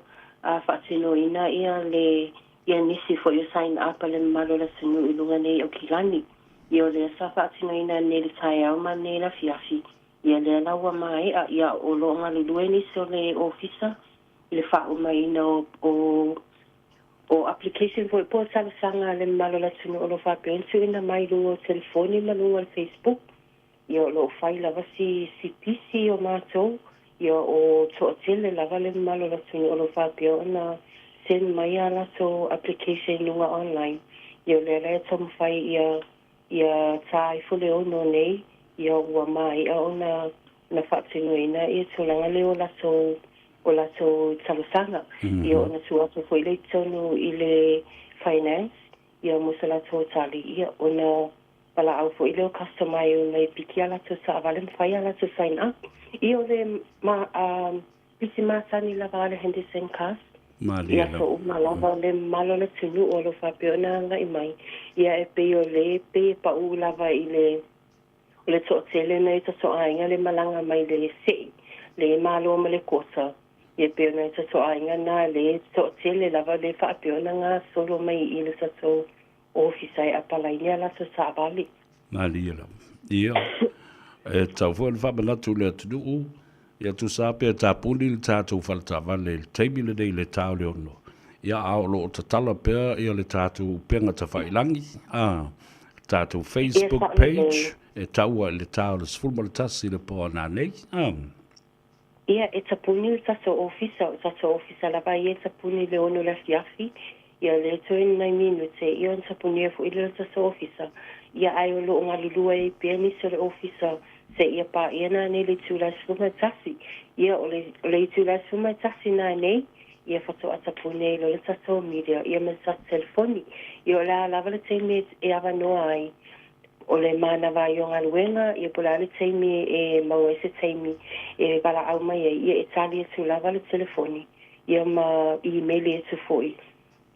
faatinoina ia le ia nisi foi o sign up a le mamalu o le atunuu i luga nei o Kilani. Ia o lea sa faatinoina nei le taeao ma nei le afiafi. Ia lea la ua mae'a ia o lo o galulue nisi o le ofisa i le faaumaina o o o application foi po o talosaga a le mamalu o le atunuu o lo o faapea ona tuuina mai i luga o telefoni ma luga o le Facebook. Ia o lo o fai lava si si pisi o matou. Ia o toatele lava le mamalu o le atunuu o lo o faapea ona send mai a latou application i luga online. Ia o lea la e taumafai ia ia tā ifo le 6 nei ia ua mae'a ona ona faatinoina ia tulaga lea o latou o latou talosaga. Ia ona tuu atu foi lea i totonu i le finance ia mo se latou tali ia ona valaau foi lea o customer e omai e piki a latou taavale ma fai a latou sign up. Ia o le ma pisi masani lava a le Henderson Cars. Malie I lava. aso uma lava o le mamalu o le atunuu o lo o faapea ona agai mai. Ia e pei o le pei e pau lava i le o le toatele na i tatou aiga le malaga mai le se'i le malo ma le kota. Ia e pei o nai tatou aiga na le toatele lava le faapea ona gasolo mai i le tatou ofisa e apalaini a latou taavale. Malie lava. Ia, e tatau foi ona faamanatu i le atunuu, ia tusa lava pe tapuni le tatou faletaavale i le taimi lenei i le ta o le 6. Ia, a o lo o tatala pea ia le tatou upega tafailagi, a, le tatou Ia Facebook sa'o page, lelei. e taua i le ta o le 11 i le po a nanei, a. Ia e tapuni le tatou ofisa, o tatou ofisa lava ia e tapuni i le 6 i le afiafi. Ia o lea toe ni nai minute, ia ona tapunia foi lea o le tatou ofisa, ia ae o lo o galulue ai pea nisi o le ofisa seia paia nanei i le itula e 11. Ia o le, o le itula e 11 nanei, ia faatoa tapuni ai loa le tatou media ia ma le tatou telefoni. Ia o le a lava le taimi e avanoa ai o le manava ai o galuega, ia po o le a le taimi e maua ai se taimi e valaau mai ai, ia e tali atu lava le telefoni ia ma imeli atu foi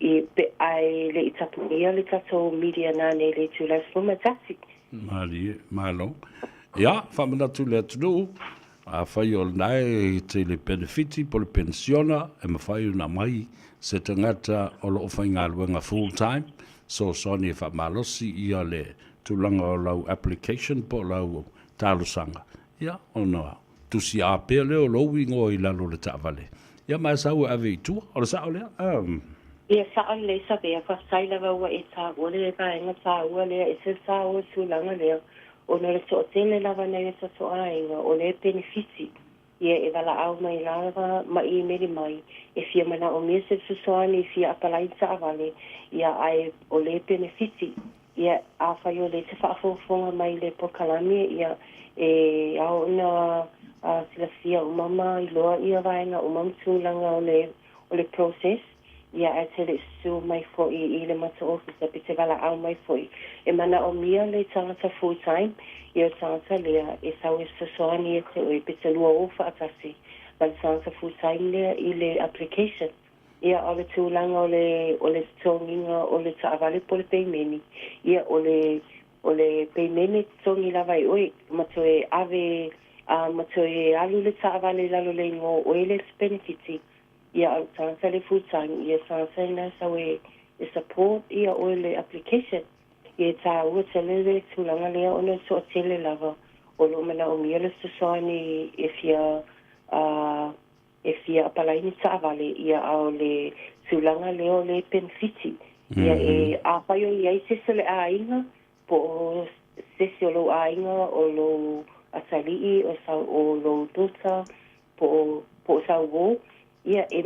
i pe ae le i tapunia le tatou media nanei i le itula e 11. Malie, malo. Ia, faamanatu i le atunuu, afai o lena e te i le penefiti po o le penisiona, e mafai ona aumai se tagata o lo o faigaluega full time, fesoasoani e faamalosi ia le tulaga o lau application po o lau talosaga, ia ona tusi a pea lea o lou igoa i lalo o le taavale, ia ma e sau e ave i tua. O le sao lea? Ia sao lelei Savea, faafetai lava ua e taua le vaega taua lea, e se taua le tulaga lea ona o le toatele lava nai o tatou aiga o lea e penefiti ia e valaau mai lava ma imeli mai e fia manaomia se fesoasoani e fia apalai taavale ia ae o lea e penefiti ia afai o lea e te faafogafoga mai i le polokalame ia e ao ona silafia uma ma iloa ia vaega uma ma tulaga o le o le process ia ae te le i susu mai foi i le matou ofisa pe te valaau mai foi e manaomia le tagata full time ia o le tagata lea e sau e fesoasoani ia te oe pe te lua o faatasi ma le tagata full time lea i le application. Ia o le tulaga o le o le totogiga o le taavale po o le peimeni ia o le o le peimene e totogi lava e oe ma toe ave a ma toe alu le taavale i lalo o le igoa o oe lea e te penefiti ia a o le tagata le full time ia tagata ina e sau e e support ia oe le application. Ia e taua tele le tulaga lea ona e toatele lava o lo o manaomia le fesoasoani e fia a e fia apalai ni taavale ia a o le tulaga lea o le penefiti ia e afai o i ai se isi o le aiga po o se isi o lou aiga o lou atalii o sau o lou daughter po o po o sau uō ia e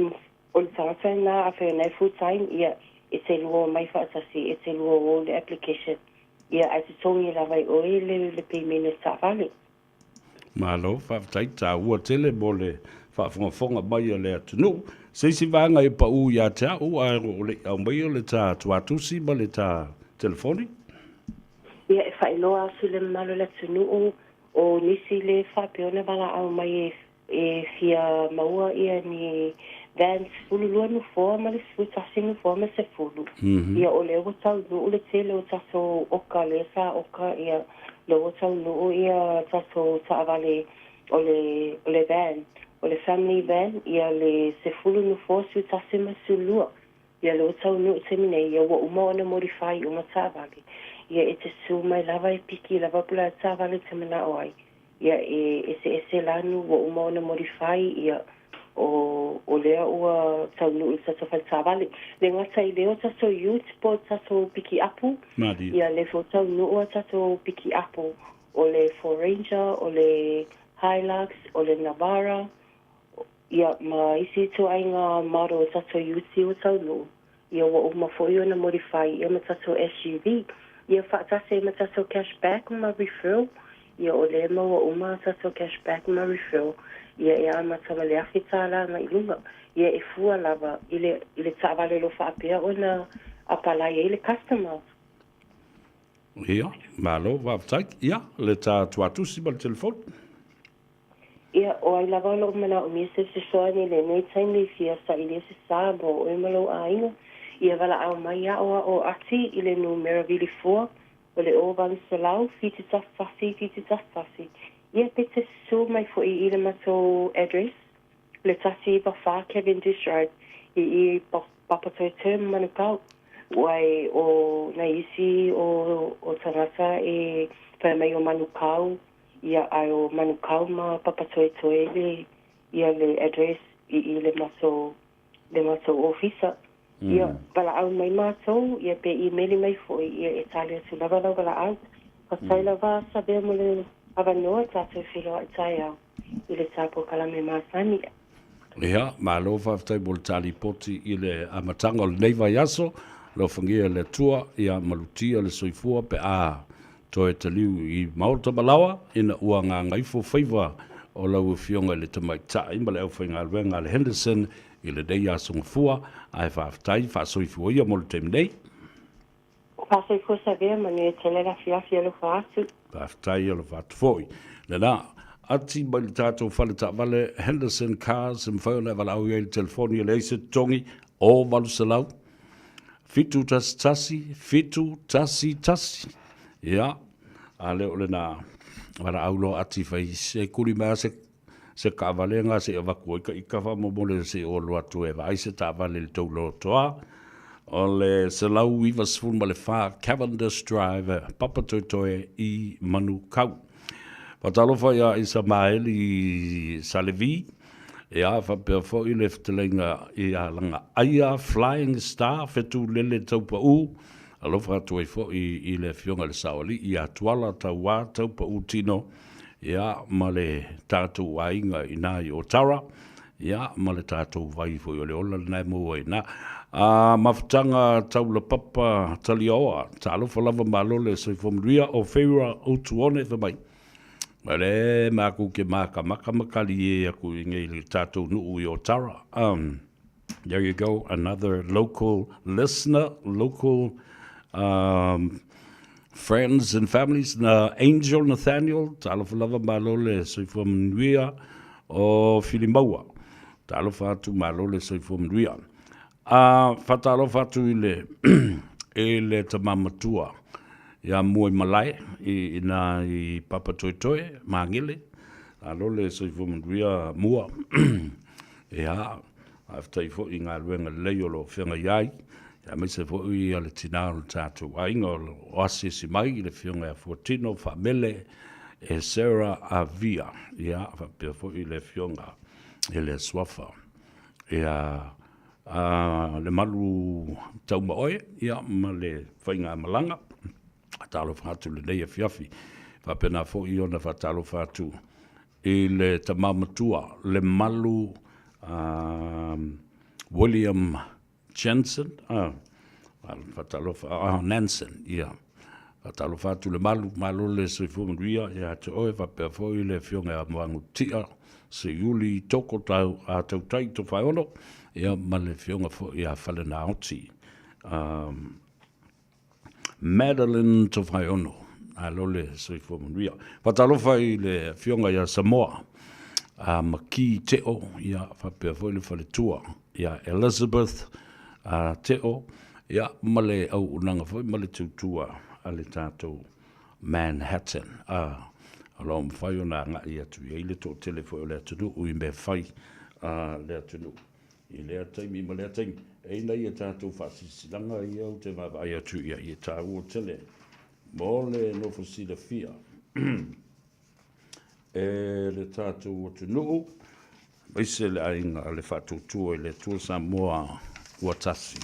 o le tagata lena afai o lena e full time ia e te lua omai faatasi e te lua o le application ia ae totogi lava e oe le le payment o le taavale. Malo, faafetai, taua tele mo le faafogafoga mai a le atunuu. Se isi vaega e pau ia te au ae o le i aumaia le ta tuatusi ma le ta telefoni? Ia, e faailoa atu i le mamalu o le atunuu o nisi le faapea ona valaau mai e e fia maua ia ni van 12 nofoa ma le 11 nofoa ma le 10. Ia o lea ua taunuu le tele o tatou oka lea sa oka ia lea ua taunuu ia tatou taavale o le o le van o le family van ia le 10 nofoa 11 ma le 12. Ia lea ua taunuu i le taimi nei ia ua uma ona modify uma taavale. Ia e te susu mai lava e piki lava po o le a le taavale e te manao ai. Ia e eseese lanu ua uma ona modify ia o o lea ua taunuu i le tatou fale taavale. Le gata i lea o tatou ute po o tatou pikiapu, ia lea foi ua taunuu a tatou pikiapu o le Ford Ranger, o le Hilux, o le Navara, ia ma isi ituaiga model o tatou ute ua taunuu. Ia ua uma foi ona modify ia ma tatou SUV. Ia faatasi ai ma tatou cash back ma referral. Ia o lea e maua uma tatou cash back ma referral. Ia e amata ma le $1,000 agai i luga. Ia e fua lava i le i le taavale o lo o faapea ona apalai ai le customer. Ia, malo faafetai. Ia, le ta tuatusi ma le telefoni. Ia, o ai lava o lo o manaomia se fesoasoani i lenei taimi e fia sailia se sa mo oe ma lou aiga, ia valaau mai aʻoaʻo ati i le numera vilifua o le 0800 71 71. Ia, pe te susu mai foi i le matou address, le 194 Cavendish Road, i i Papatoetoe ma Manukau, ua e o nai isi o o tagata e fai mai o Manukau, Ia ae o Manukau ma Papatoetoe le ia le address i i le matou le matou ofisa. Ia valaau mai matou ia pe imeli mai foi ia e tali atu lava lau valaau. Faafetai lava Sabea mo le avanoa tatou feiloai taeao i le ta polokalame masani. Ia, malo faafetai mo le ta lipoti i le amataga o lenei vaiaso. Alofagia e le Atua ia malutia le soifua pe a toe taliu i maota malaoa ina ua gagaifo faiva o lau Afioga i le Tamaitai ma le aufaigaluega a le Henderson i lenei aso Gafua, ae faafetai faasoifua ia mo le taimi nei. Faasoifua Savea, manuia tele le afiafi alofa atu. Faafetai alofa atu foi. Lena, ati mai le tatou fale taavale Henderson Cars e mafai ona e valaau i ai i le telefoni e leai se totogi o 800 711 711. Ia, a le o lena, valaau loa ati fai se kuli mai se se taavale ga se i avatu ai ka ita faamolemole se i ou alu atu e vaai se taavale i le tou lotoa. O le 194 Cavendish Drive, Papatoetoe i Manukau. Faatalofa ia Isamaeli Salevi, ia faapea foi le fetalaiga ia Lagaaia Flying Star Fetulele Taupau, alofa atu ai foi i le afioga i le Saoalii ia Tuala Tauā Taupau Tino, ia, ma le tatou aiga i ina i Otara, ia, ma le tatou vai foi o le ola lena e maua i ina. A, mafutaga taulapapa taliaoa, talofa lava malo le soifua manuia, o Feira Utuone fai mai. O le matou te makamaka ma talie atu i nei le tatou nuu i Otara. There you go, another local listener, local um, friends and families, na Angel Nathaniel, talofa lava malo le soifua manuia o Filimaua. Talofa atu malo le soifua manuia. A fatalofa atu i le, i le tamamatua ia Mua i Malae i, ina i Papatoetoe, Magele. Alo le soifua manuia Mua. Ia, faafetai foi i galuega lelei o lo o feagai ai, aemaise foi le tina o le tatou aiga o lo o asiasi mai i le Afioga ia Fuatino Faamele e Sarah Avia, ia, faapea foi le Afioga i le Suafa ia Lemalu Taumaoe, ia, ma le faigamalaga. Faatalofa atu i lenei afiafi. Faapena foi ona faatalofa atu i le tama matua Lemalu William Jensen, faatalofa, Nansen, ia. Faatalofa atu Lemalu, malo le soifua manuia ia te oe, faapea foi le afioga ia Moagutia Seiuli Toko Tau, a Tautai Tofaeono, ia ma le afioga foi ia Falenaoti. Madeline Tofaeono, alo le soifua manuia. Faatalofa i le afioga ia Samoa, a Maki Teo, ia faapea foi le faletua ia Elizabeth a Teo, ia ma le auaunaga foi ma le tautua a le tatou Manhattan. A o lo o mafai ona agai atu i ai le toatele foi o le atunuu i mea fai a le atunuu. I lea taimi ma lea taimi, e i ai nai a tatou faasilasilaga ia ou te vaavaai atu i ai e taua tele mo le nofo silafia e le tatou atunuu, aemaise le aiga a le Faatuatua i le Atua Samoa ua tasi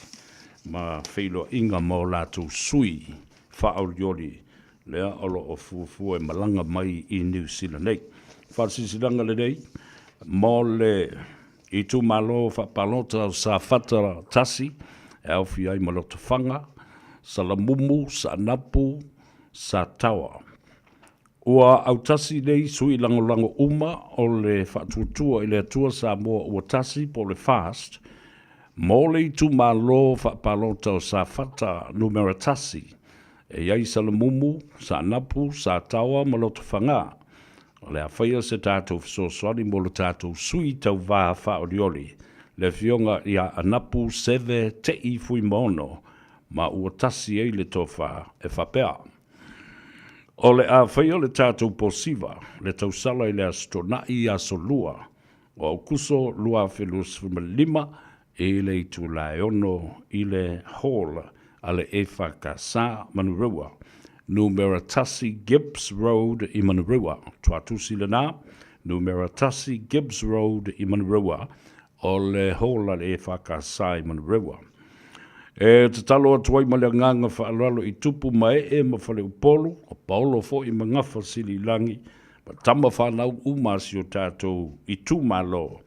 ma feiloaiga ma o latou sui faaolioli lea o lo o fuafua e malaga mai i Niu Sila nei. Faasilasilaga lenei mo le Itumalo Faapalota o Safata 1 e aofia ai ma Lotofaga, Salamumu, Saanapu, Sataoa. Ua autasi nei sui lagolago uma o le Faatuatua i le Atua Samoa Ua Tasi po o le FAST mo le Itumalo Faapalota o Safata Numera 1 e i ai Salamumu, Saanapu, Sataoa ma Lotofaga. O le a faia se tatou fesoasoani mo le tatou sui tauva faaolioli, le Afioga ia Anapu Seve Te'i Fuimaono, ma ua tasi ai le tofa e faapea, O le a faia le tatou posiva, le tausala i le Aso Toonai, Aso Lua, o Aokuso 2025 i le itula e 6 i le Hall a le EFKS Manurewa, numera 1 Gibbs Road i Manurewa. Tuatusi lena, numera 1 Gibbs Road i Manurewa, o le Hall a le EFKS i Manurewa. E tatalo atu ai ma le agaga faaaloalo i tupu ma ee ma faleupolu, o paolo foi ma gafa sili i lagi, ma tama fanau uma a si o tatou itumalo.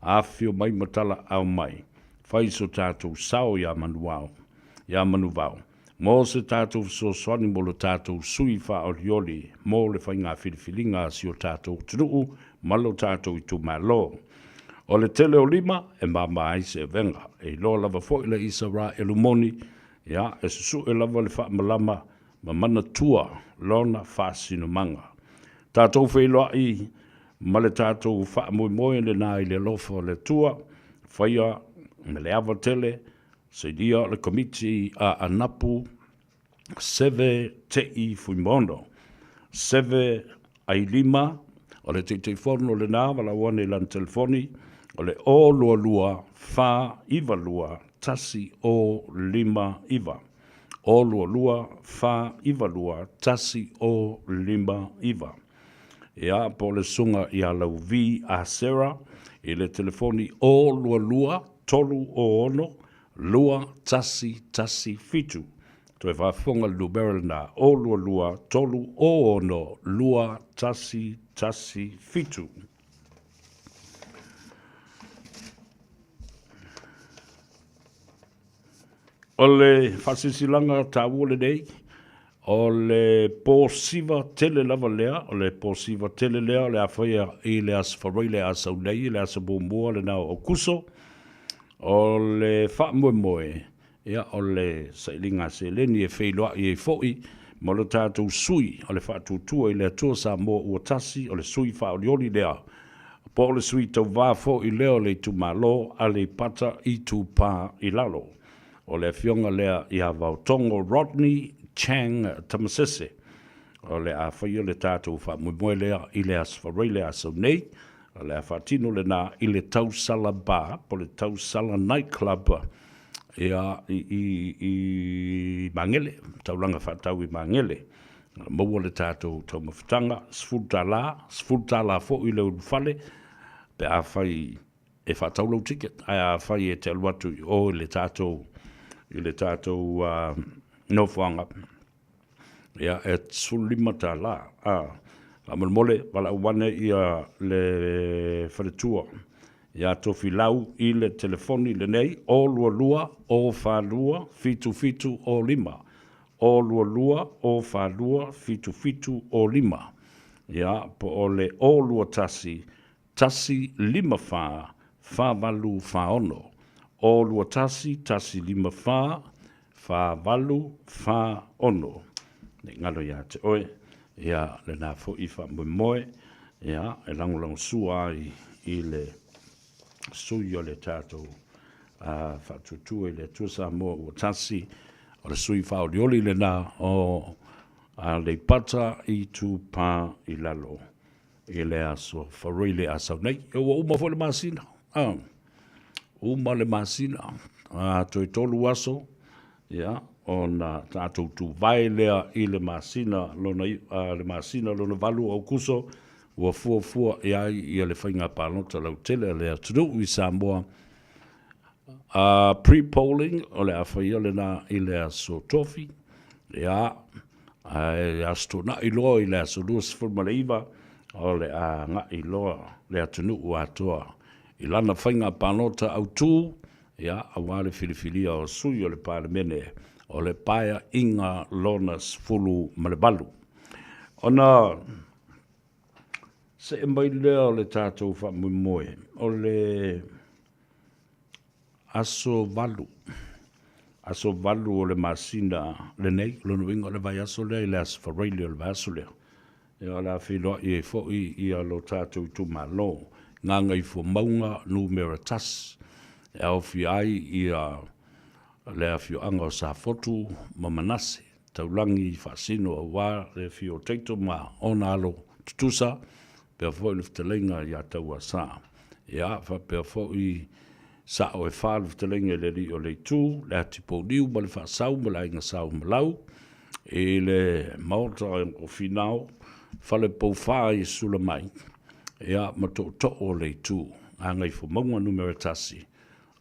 Afifio mai ma talaau mai, fai so tatou sao iā Manuao, iā Manuvao, mo se tatou fesoasoani mo lo tatou sui faaolioli mo le faiga filifiliga a si o tatou atunuu ma lo tatou itumalo. O le tele o lima e mama ai se avega. E iloa lava foi le Isaraelu moni, ia, e susue lava le faamalama ma manatua lona faasinomaga. Tatou feiloai ma le tatou faamoemoe lena i le alofa o le Atua, faia me le ava tele, sainia o le Komiti a Anapu seve te'i Fuimaono, seve ailima, o le Taitaifono lena valaau ane i lana telefoni, o le o 22 492 1 o 5 9. O 22 492 1 o 5 9. Ia, po o le susuga ia Lauvi Asera i le telefoni o 22 3 o 6 2 1 1 7. Toe faafofoga le numera lena, o 22 3 o 6 2 1 1 7. O le faasilasilaga taua lenei, o le po siva tele lava lea, o le po siva tele lea o le a faia i le Aso Faraile a sau nei, i le aso muamua lena o Aokuso. O le faamoemoe, ia, o le sailiga a seleni e feiloai ai foi ma lo tatou sui o le Faatuatua i le Atua Samoa ua Tasi, o le sui faaolioli lea, po o le sui tauva foi lea o le itumalo Aleipata Itupa i Lalo. O le afioga lea ia Vaotogo Rodney Chang Tamasese. O le a faia le tatou faamoemoe lea i le Aso Faraile a sau nei, o le a faatino lena i le Tausala Bar po o le Tausala Night Club ia, i, i, i Magele, taulaga faatau i Magele. Maua le tatou taumafataga, $10, $10 foi le ulufale, pe afai e faatau lou ticket, ae afai e te alu atu i o i le tatou, i le tatou nofoaga, ia, e $15. A, faamolemole, valaau ane ia le faletua ia Tofilau i le telefoni lenei, o 22 o 42 77 o 5, o 22 o 42 77 o 5, ia, po o le o 21 1 5 4 4 8 4 6, o 21 1 5 4 4 8 4 6. Ne i galo ia te oe, ia, lena foi faamoemoe, ia, e lagolagosua ai i le sui o le tatou Faatuatua i le Atua Samoa ua Tasi, o le sui faaolioli lena o Aleipata Itupa i Lalo i le aso Faraile a sau nei. Ua uma foi le masina, uma le masina, toe 3 aso, ia, ona tatou tuvae lea i le masina lona, le masina lona 8 o Aokuso, ua fuafua i ai ia le faiga palota lautele a le atunuu i Samoa. Pre-polling o le a faia lena i le aso Tofi, ia, ae aso Toonai loa i le aso 29, o le a agai loa le atunuu atoa i lana faiga palota autu, ia, aua le filifilia o sui o le Palemene o le Paeaiga lona 18. Ona see mai lea o le tatou faamoemoe, o le aso 8, aso 8 o le masina lenei, o lona uiga o le vaiaso lea i le aso Faraile o le vaiaso lea, ia o le a feiloai ai foi ia lo tatou itumalo Gagaifomauga Numera 1, e aofia ai ia le afioaga o Safotu ma Manase, taulagi faasino aua le afio o Taito ma ona alo tutusa, faapea foi le fetalaiga ia Tauasa. Ia, faapea foi sao e fa le fetalaiga i le alii o le itu, le Atipouliu ma le Faasau ma le Aiga Saumalau, i le Maota o Finao, Fale Poufa i Sulamai, ia, ma Tootoo o le Itu, Gagaifomauga Numera 1,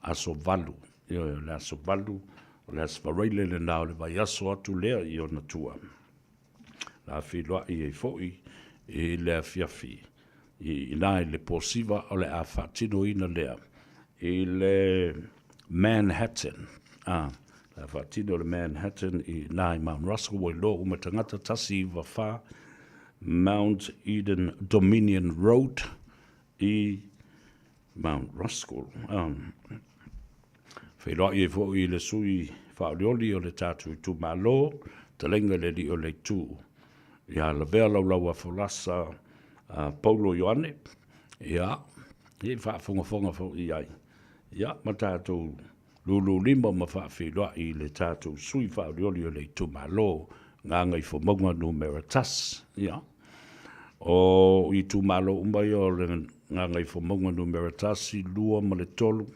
aso 8, ioe, o le aso 8, o le aso Faraile lena o le vaiaso atu lea i ona tua. La feiloai ai foi i le afiafi. I ina i le Posiva o le a faatinoina lea i le Manhattan. A, le a faatino le Manhattan i ina i Mount Russell, ua iloa uma tagata 194 Mount Eden Dominion Road i Mount Russell. Um, feiloai ai foi i le sui faaolioli o le tatou itumalo, talenga i le alii o le itu ia lavea laulau a folasa a Paulo Ioane, ia, i faafogafoga foi i ai, ia, ma tatou lululima ma faafeiloai i le tatou sui faaolioli o le itumalo Gagaifomauga Numera 1. Ia, o itumalo uma ia o le Gagaifomauga Numera 1, 2 ma le 3,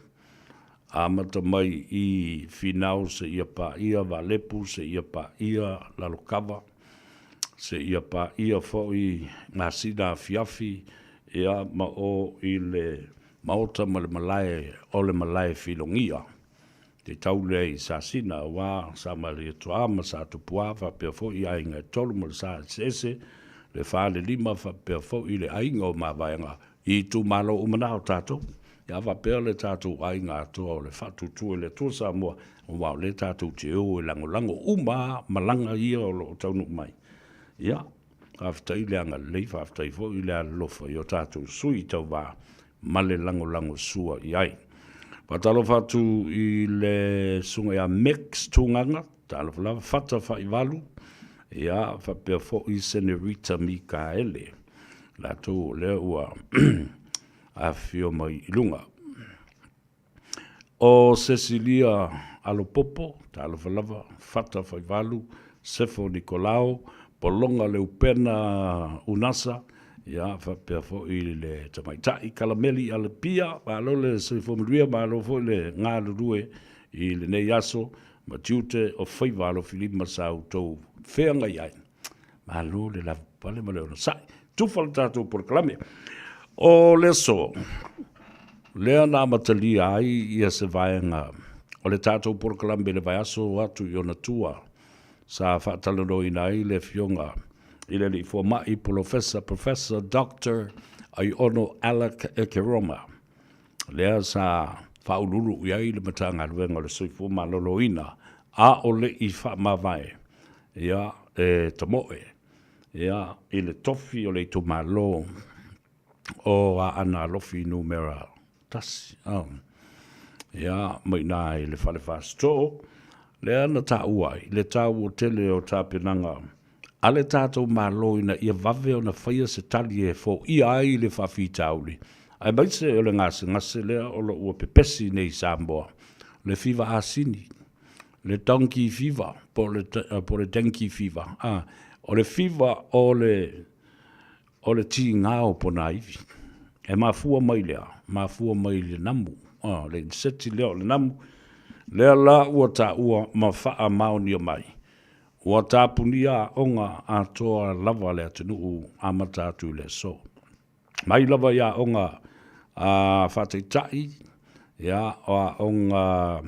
amata mai i Finao seia paia Valepu, seia paia Lalokava, seia paia foi Gasina Afiafi, ia, ma o i le Maota ma le malae o le malae filogia. Te tau lea i Sasina aua Samalietoa ma Satupuā faapea foi aiga e tolu ma le sa eseese, le fa le lima faapea foi le aiga o Mavaega i itumalo uma na o tatou. Ia faapea le tatou aiga atoa o le Faatuatua i le Atua Samoa aua o lea tatou te o e lagolago uma lava malaga ia o lo o taunuu mai. Ia, faafetai le agalelei, faafetai foi le alolofa i o tatou sui tauva ma le lagolagosua i ai. Faatalofa atu i le susuga ia Mix Tugaga, talofa lava, Fata Faivalu, ia, faapea foi Senerita Mikaele, latou o lea ua afifio mai i luga. O Sesilia Alopopo, talofa lava, Fata Faivalu, Sefo Nikolao, Pologa Leupena Unasa, ia, faapea foi le tamaitai Kalameli Alepia, malo le soifua manuia, malo foi le galulue i lenei aso ma tiute o faiva alofilima sa outou feagai ai. Malo le lavapapale ma le onosai. Tufa le tatou polokalame. O le aso, lea na amatalia ai ia se vaega o le tatou polokalame i le vaiaso atu i ona tua, sa faatalanoaina ai le afioga i le alii fomai Polofesa Professor Doctor Aiono Alec Ekeroma, lea sa faauluulu i ai le Matagaluega o le Soifua Maloloina a o le i faamavae ia e tamoe ia i le tofi o le itumalo o Aana Alofi Numera 1. Oh. Ia, ma i ina i le fale Fasitoo, lea na taua ai le taua tele o tapenaga a le tatou Malo ina ia vave ona faia se tali e foia ai le faafitauli, aemaise o le gasegase lea o lo o ua pepesi nei i Samoa, le fiva asini, le donkey fever po o le, po o le dengue fever. A, o le fiva o le, o le tiga o ponaivi. E mafua mai lea, mafua mai le namu, a, le inseti lea o le namu, lea la ua taua ma faamaonia mai. Ua tapunia aoga atoa lava a le atunuu amata atu i le aso. Mai lava i aoga a faataitai, ia, o aoga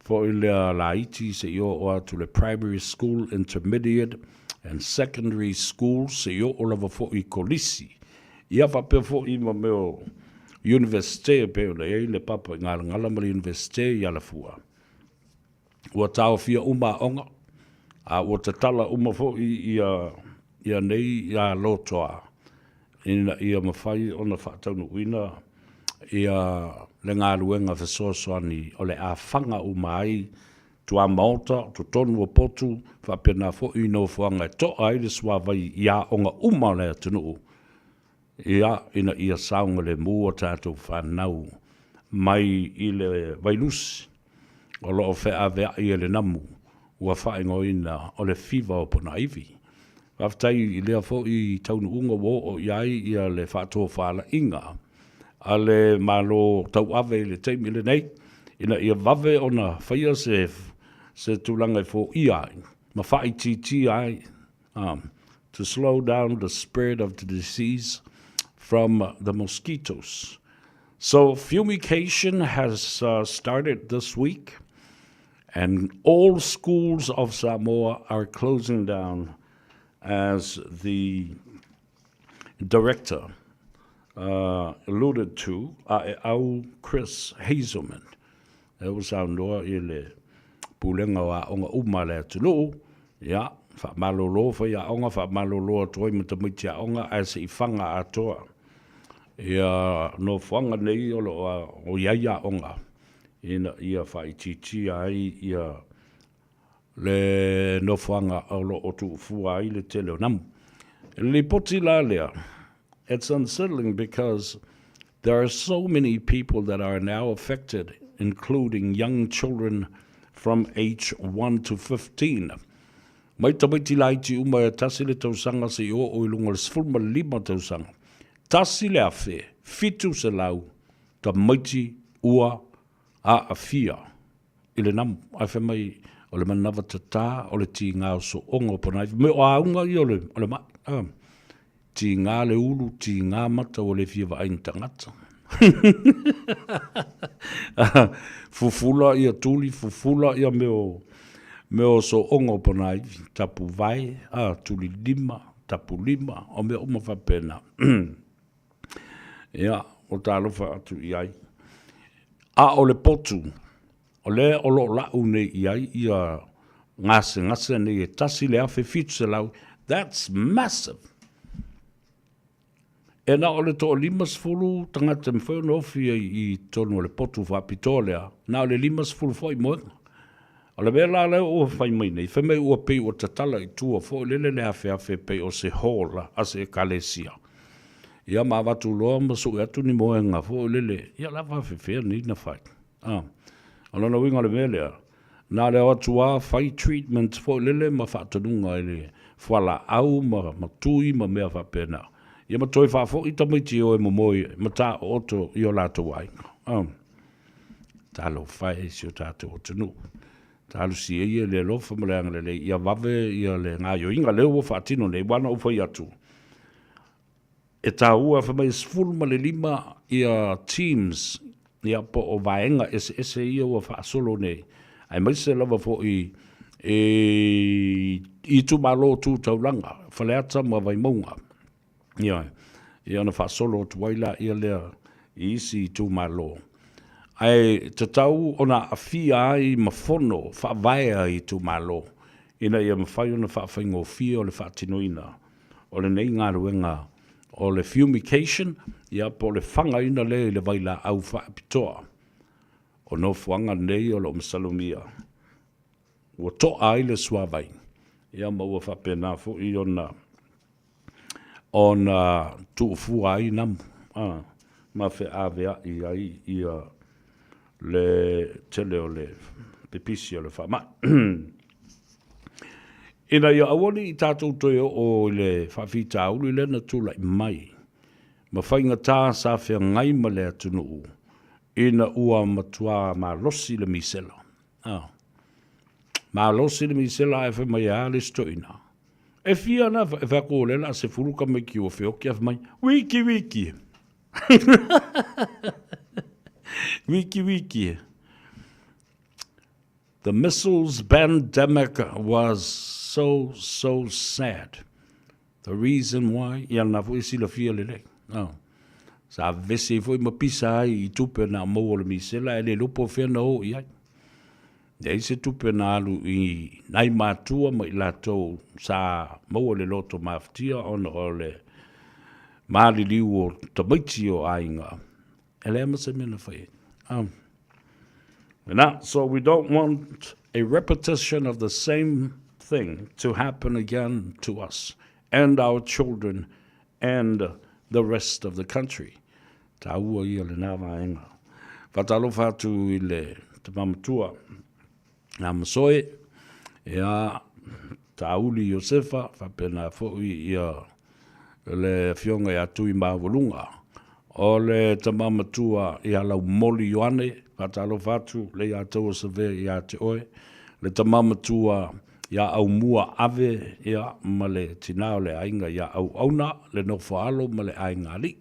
foi lea laiti seia oo atu le primary school, intermediate and secondary school seia oo lava foi i kolisi. Ia faapea foi ma mea o Universite e pei ona i ai le papa i Galagala ma le Universite i Alafua. Ua taofia uma aoga, a ua tatala uma foi ia ia nei ia lotoa ina ia mafai ona faataunuuina ia le galuega fesoasoani o le a faga uma ai tuamaota, totonu o potu, faapena foi i nofoaga e toa ai le suavai i aoga uma o le atunuu. Ia, ina ia saogalemu a tatou fanau mai i le vailusi o lo o feaveai e le namu ua faaigoaina o le fiva o ponaivi. Faafetai i lea foi taunuuga ua oo i ai ia le faatofalaiga a le Malo tauave i le taimi lenei, ina ia vave ona faia se se tulaga e foia ai ma faaitiitia ai to slow down the spread of the disease from the mosquitoes. So fumigation has started this week and all schools of Samoa are closing down as the director. alluded to Aeau Chris Hazelman, lea ua saunoa i le Pulega o Aoga uma a le atunuu, ia, faamalolo faiaoga, faamalolo atu ai ma tamaiti aoga ae se i faga atoa ia nofoaga nei o lo o i ai aoga ina ia faaitiitia ai ia le nofoaga o lo o tuufua ai le tele o namu. I le lipoti la lea, it's unsettling because there are so many people that are now affected, including young children from age 1 to 15. Mai tamaiti laiti uma e tasi le tausaga seia oo i luga o le 15 tausaga. 1700 tamaiti ua aafia i le namu, ae fai mai o le manava tatā o le tiga o sooga o Ponaivi. Me o auga ia o le, o le mai. Ah. Tiga le ulu, tiga mata ua le fia vaai ni tagata. Fufula ia tuli, fufula ia mea o, mea o sooga o Ponaivi, tapu vae, ah, tuli lima, tapu lima, o mea uma faapena. Ia, ua talofa atu i ai. A o le potu, o lea o lo o lau nei i ai ia gasegase nei e 1,700, that's massive! E na o le toa-50 tagata e mafai ona ofi ai i totonu o le potu faapitoa lea, na o le 50 foi moega. O le mea la lea ua fai mai nei, fai mai ua pei ua tatala i tua foi lele le afeafe pei o se hall a se ekalesia. Ia ma avatu loa ma sue atu ni moega foi lele, ia la faafefea nei na fai. A, o lona uiga o le mea lea, na o le o atu lava fai treatment foi lele ma faatonuga i le fualaau ma, ma tui ma mea faapena. Ia ma toe faafoi tamaiti e o e momoe ma taooto i o latou aiga. A. Talofa e i si o tatou atunuu. Talosia ia i le alofa ma le agalelei ia vave ia le gaoioiga lea ua faatino nei, aua na ou fai atu, e taua fai mai e 15 ia teams ia po o vaega eseese ia ua faasolo nei, aemaise lava foi i itumalo tu taulaga, Faleata ma Vaimauga. Ioe. Ia ona faasolo atu ai laia lea i isi itumalo. Ae tatau ona aafia ai ma fono faavae a itumalo ina ia mafai ona faafaigofie o le faatinoina o lenei galuega o le fumigation, ia po o le fagaina lea i le vailaau faapitoa o nofoaga nei o lo o masalomia ua toa ai le suavai, ia ma ua faapena foi ona ona tuufua ai namu a, ma feaveai ai ia le tele o le pipisi o le faamai. Ina ia aua ne i tatou toe oo i le faafitauli lea na tulai mai ma faigata sa feagai ma le atunuu ina ua matua malosi le misela. A, malosi le misela ae fai mai e a le isi toeaina. E fia na, e fai atu o lea o le a sefulu tamaiti ua feoti ae fai mai, wiki wiki e. Wiki wiki e. The missiles pandemic was so, so sad. The reason why, ia na foi e silafia lelei. Oh. Sa vevesi ai foi ma pisa ai i tupe na maua o le misela e le iloa po o fea na o i ai. Leai se tupe na alu i nai matua ma i latou sa maua le loto mafatia ona o le maliliu o tamaiti o aiga. E leai ma se mea na fai ai. Na, so we don't want a repetition of the same thing to happen again to us and our children and the rest of the country. Taua ia lena vaega. Faatalofa atu i le tama matua a Masoe, ia Tauli Iosefa, faapena foi ia le afioga ia Tuimaualuga. O le tama matua ia Laumoli Ioane, faatalofa atu le ia taua Savea ia te oe. Le tama matua ia Aumua Ave ia ma le tina o le aiga ia Auauna, le nofo alo ma le aiga alii.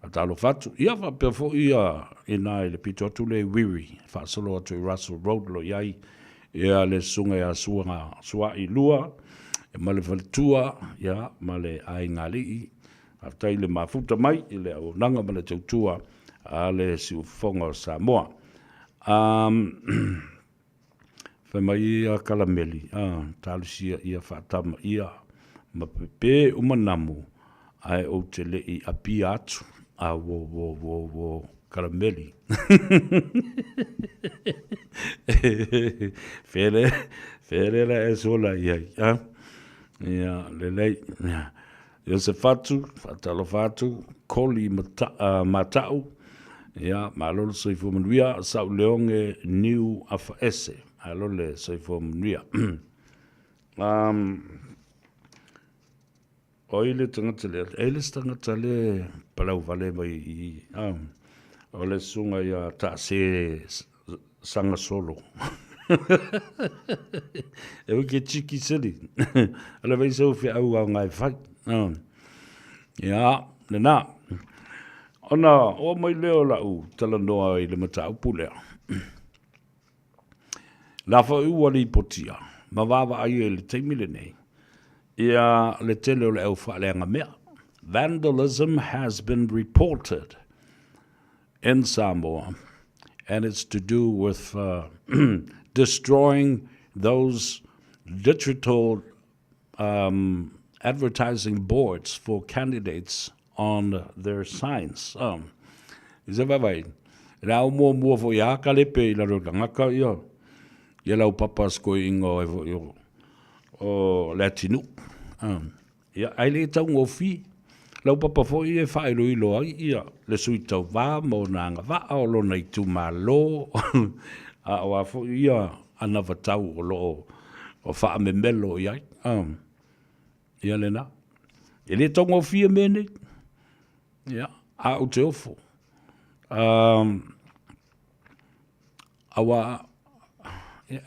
Faatalofa atu. Ia faapea foi ia ina i le pito atu lea i Wiri, faasolo atu i Russell Road lo i ai ia le susuga ia Suaga Suai Lua ma le faletua ia ma le aiga alii. Faafetai i le mafuta mai i le auaunaga ma le tautua a le Siufofoga o Samoa. Um, fai mai ia Kalameli, ah, talosia ia faatama ia ma pepe uma namu, ae ou te le i apia atu. A wo wo wo wo Kalameli. Fele, fele la e sola i ai. Ah? Ia, lelei. Ia. Iosefatu, faatalofa atu, Koli Mata'u, ia, malo le soifua manuia, Sauleoge Niu Afaese, malo le soifua manuia. Um, o ai le tagata lea, e le se tagata le palau vale mai i, um, o le susuga ia Taase Sanga solo. E ui ke tiki sili. Ale vai seu feau au ngai fai. Ia, lena. Ona o mai lea o lau talanoa i le mataupu lea. La foi ua lipotia ma vaavaai i le taimi lenei ia le tele o le au faaleaga mea. Vandalism has been reported in Samoa and it's to do with uh, destroying those digital um, advertising boards for candidates on their signs. Um, i se vaivai, le au mua mua fo ia ka lepe i lalo tangata ia, ia lau papa sko ingo e fo o, o le atinu. Um, Ia, ae le taugofie. Laupapa foi e faailoilo ai ia le sui tauva ma ona agavaa o lona itumalo, a o a foi ia anavatau o lo o faamemelo i ai. Ia lena. E le taugofie mea nei. Ia, a ou te ofo. Aua,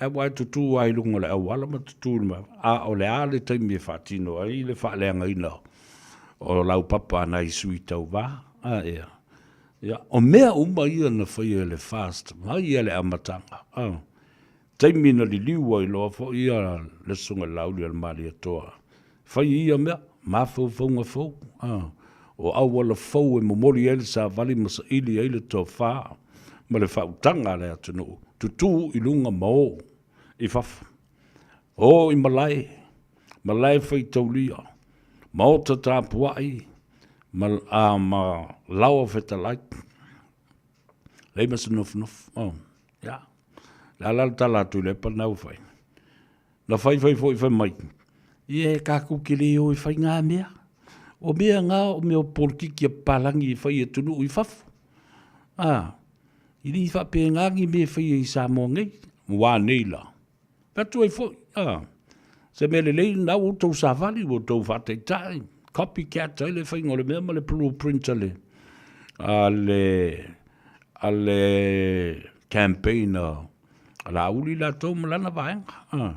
aua e tutū lava i luga o le auala ma tutū i le, a o le a le taimi e faatino ai le faaleagaina o laupapa a nai sui tauva, a ia. Ia, o mea uma ia na faia e le FAST mai lava i le amataga, a. Taimi na liliu ai loa foi ia le Susuga i le Laauli a le Malietoa, fai i ia mea, mafaufauga fou, a, o auala fou e momoli ai le savali ma saili ai le tofa ma le faautaga a le atunuu, tutū i luga ma o i fafo, o i malae, malae faitaulia, maota tapuai, ma, a, ma laoa fetalai, leai ma se nofonofo, oh, ia. Le a la le tala a Tuilaepa lena ua fai? Na faifai foi fai mai, ia e tatou te le o e fai ngā mea. O mea ngā o mea o politiki a papalagi e fai e atunuu i fafo. A, i le i faapena ni mea e faia i Samoa nei, ua nei la. Fai atu ai foi, a, se mea lelei lena ua outou savali, ua outou faataitai, copycat ai le faiga o le mea ma le blueprint a le, a le, a le campaign a Laauli latou ma lana vaega. A,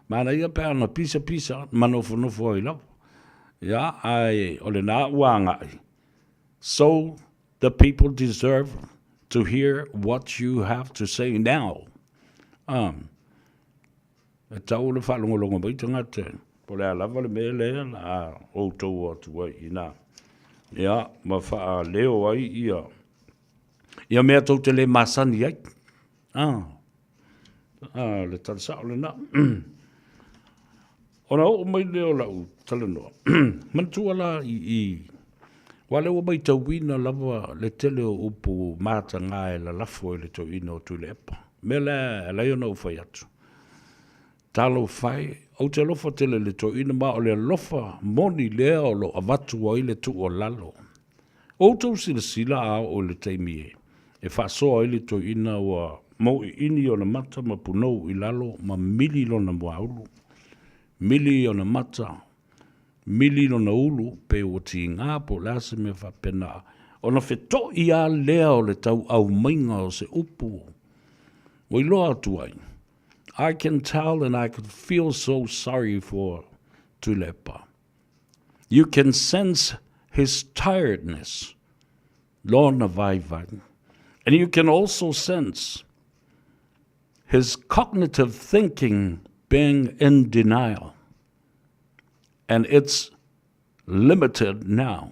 manaia pe ana pisapisa ma nofonofo ai lava. Ia, ae o lena ua agai. So the people deserve to hear what you have to say now. A, e tau le faalogologo mai tagata, po o le a lava le mea lea o le a outou o atu ai i ina. Ia, ma faaleo ai ia ia mea tou te le masani ai. Ah, ah, le tala sao lena. Ona oo mai lea o lau talanoa, manatua la i, i aua lea ua matauina lava le tele o upu mataga e lalafo e le toeaina o Tuilaepa. O le mea lea e ala ai ona ou fai atu, talofa e, ou te alofa tele i le toeaina ma o le alofa moni lea o lo o avatu ai le tuualalo. Ua outou silasila a oo i le taimi e faasoa ai le toeaina ua mauiini ona mata ma punou i lalo ma mili lona muaulu, mili ona mata, mili lona ulu pe ua tiga po o le a se mea faapena, ona feto'i lava lea o le tauaumaiga o se upu ua iloa atu ai. I can tell and I could feel so sorry for Tuilaepa. You can sense his tiredness, lona vaivai. And you can also sense his cognitive thinking being in denial. And it's limited now.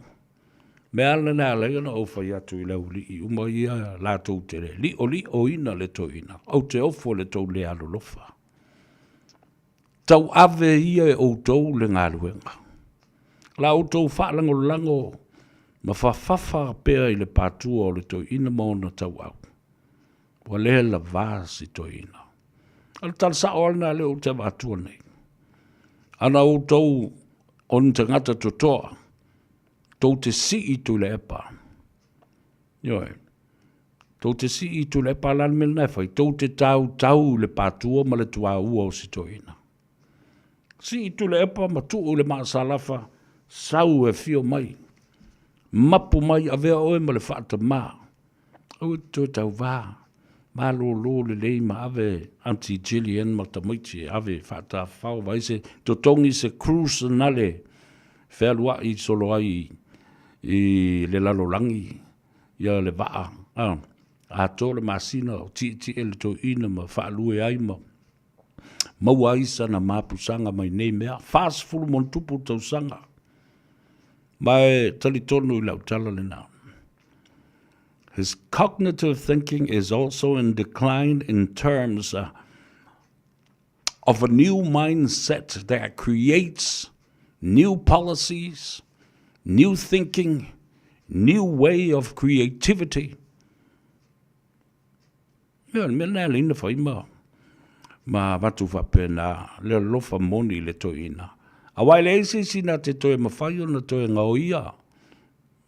Mea ala lena e ala ai ona ou fai atu i le aualii uma ia latou te le li'oli'oina le toeaina, ou te ofo i le tou le alolofa. Tauave ia e outou le galuega. La outou faalagolago ma fafafa pea i le patua o le toeaina ma ona tauau. Ua le lavā si toeaina. O le tala sao lava lena lea ou te avatua nei. Ana outou o ni tagata totoa, tou te sii Tuilaepa. Ioe. Tou te sii Tuilaepa, la le mea lena e fai, tou te tautau i le patua ma le tuaua o si toeaina. Sii Tuilaepa ma tuu i le maasalafa, sau e afio mai, mapu mai, avea oe ma le faatamā. Aua e te toe tauvā, malōlō lelei ma ave Aunty Jillian ma tamaiti e ave faatafafao vaai se totogi se cruise na le fealuai solo ai i le lalolagi ia le vaa a atoa le masina o tietie le toeaina ma faalue ai ma maua ai sana mapusaga mai nei mea 40 ma tupu tausaga ma e talitonu i lau tala lena. His cognitive thinking is also in decline in terms uh, of a new mindset that creates new policies, new thinking, new way of creativity. Ia, o le mea lena e ala ai ona fai ma, ma avatu faapena le alofa moni i le toeaina. Aua e leai se isi na te toe mafai ona toe gaoia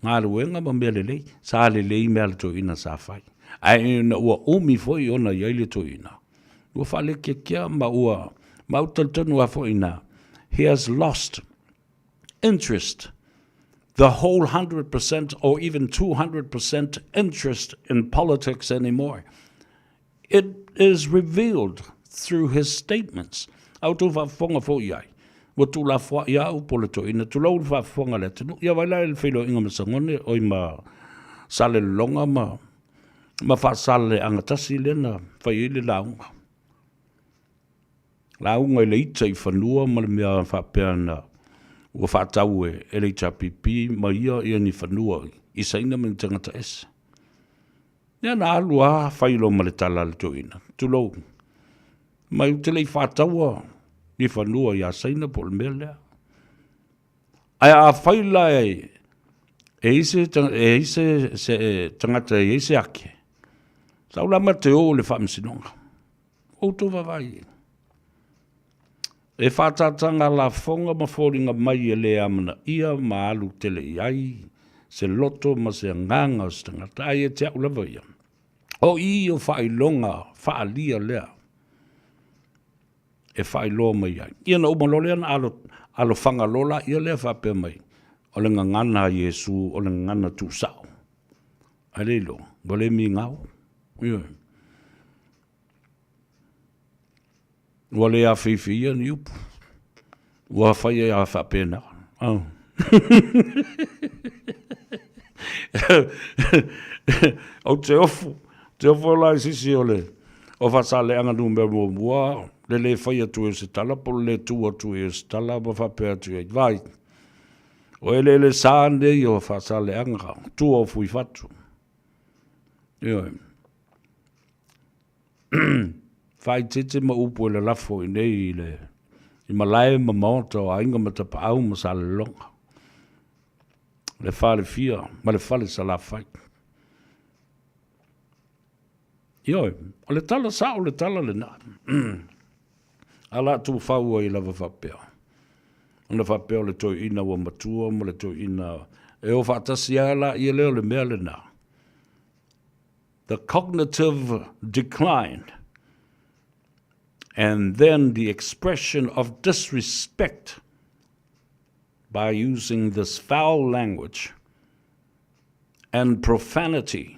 galuega ma mea lelei. Sa lelei mea a le toeaina sa fai. Ae ina ua umi foi ona i ai le toeaina, ua faalekeakea ma ua, ma ou talitonu lava foi ina, he has lost interest, the whole 100% or even 200% interest in politics anymore. It is revealed through his statements. A outou faafofoga foi i ai, ua tuulafoai a upu o le toeaina, tulou le faafofoga a le atunuu. Ia vaai la i le feiloaiga ma Sagone, oi ma Salelologa ma, ma Faasaleleaga tasi lea na fai ai le lauga. Lauga i le ita i fanua ma le mea faapea na ua faatau e le HRPP ma ia ia ni fanua i Saina ma ni tagata ese. Ia na alu a fai loa ma le tala a le toeaina, tulou, mai ou te le i faataua ni fanua ia Saina po o le mea lea. Ae afai la e e i se e i se se tagata e i ai se ake, sa ou la ma te o i le faamasinoga. Outou vaavaai i ai. E whātātanga lafoga ma foliga mai e le amanaia ma alu tele i ai se loto ma se agaga o se tagata, ae ia te au lava ia. O i o faailoga faaalia lea e faailoa mai ai. Ia na uma loa lea na alo, alofaga loa laia lea faapea mai, o le gagana a Iesu, o le gagana tuusao. Ae le iloa, ua le migao. Ioe. Ua le afeifeia ni upu. Ua fai ai a faapena. Oh. Ou te ofu, te ofu la i sisi o le o Faasaleleaga numera muamua, le le fai atu ai o se tala po o le le tu atu ai o se tala ma faapea atu ai, vai, o eleele sa nei o Faasaleleaga, tua o Fuifatu. Ioe. Faaeteete ma upu e lalafo i nei i le i malae ma maota o aiga ma Tapaau ma Salelologa, le falefia ma le fale Salafai. Ioe, o le tala sao le tala lena. A la tufau ai lava faapea. Ona faapea o le toeaina ua matua ma le toeaina e o faatasi lava laia lea o le mea lena. The cognitive decline and then the expression of disrespect by using this foul language and profanity.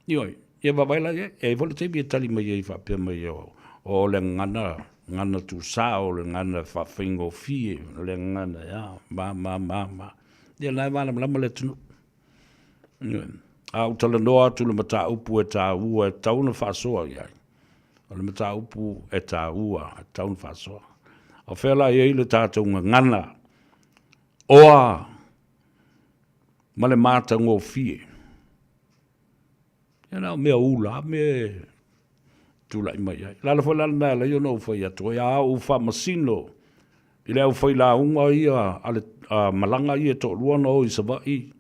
Ioe, ia vaavaai la i ai, e ai foi le taimi e tali mai ai faapea mai o, o le gagana, gagana tuusao, o le gagana faafaigofie, o le gagana e a, ma, ma, ma, ma. Ia la e malamalama le atunuu. A ou talanoa atu i le mataupu e taua e tatau ona faasoa i ai, o le mataupu e taua e tatau ona faasoa. O fea la e i ai le tatou gagana oa? ma le matagofie. Ia na o mea ula a mea e tulai mai ai. O le ala foi la lena e ala ai ona ou fai atu ai, a ou faamasino i le aufailauga ia a le a malaga ia e toalua na o i Savaii,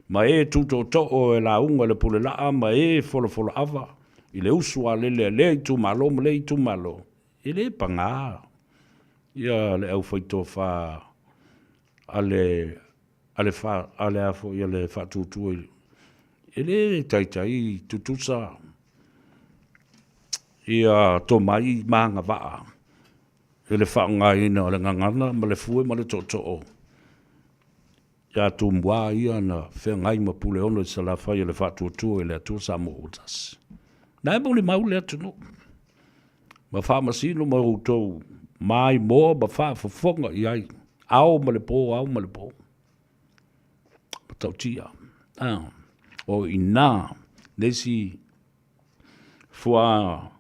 ma e tutootoo e lauga i le pulelaa ma e folafolaava i le usu alele a lea itumalo ma lea itumalo, e le paga ia le aufaitofa a le a le fa, a le a foi a le faatuatua i, e le taitai tutusa ia tomai ma agavaa i le faaaogaina o le gagana ma le fue ma le tootoo ia Tumua ia na feagai ma Puleono i Salafai o le faatuatua i le Atua Samoa ua tasi. Na e molimau le atunuu ma faamasino ma outou maimoa ma faafofoga i ai, ao ma le po, ao ma le po. Matautia. Ah, o i nā, le isi fua,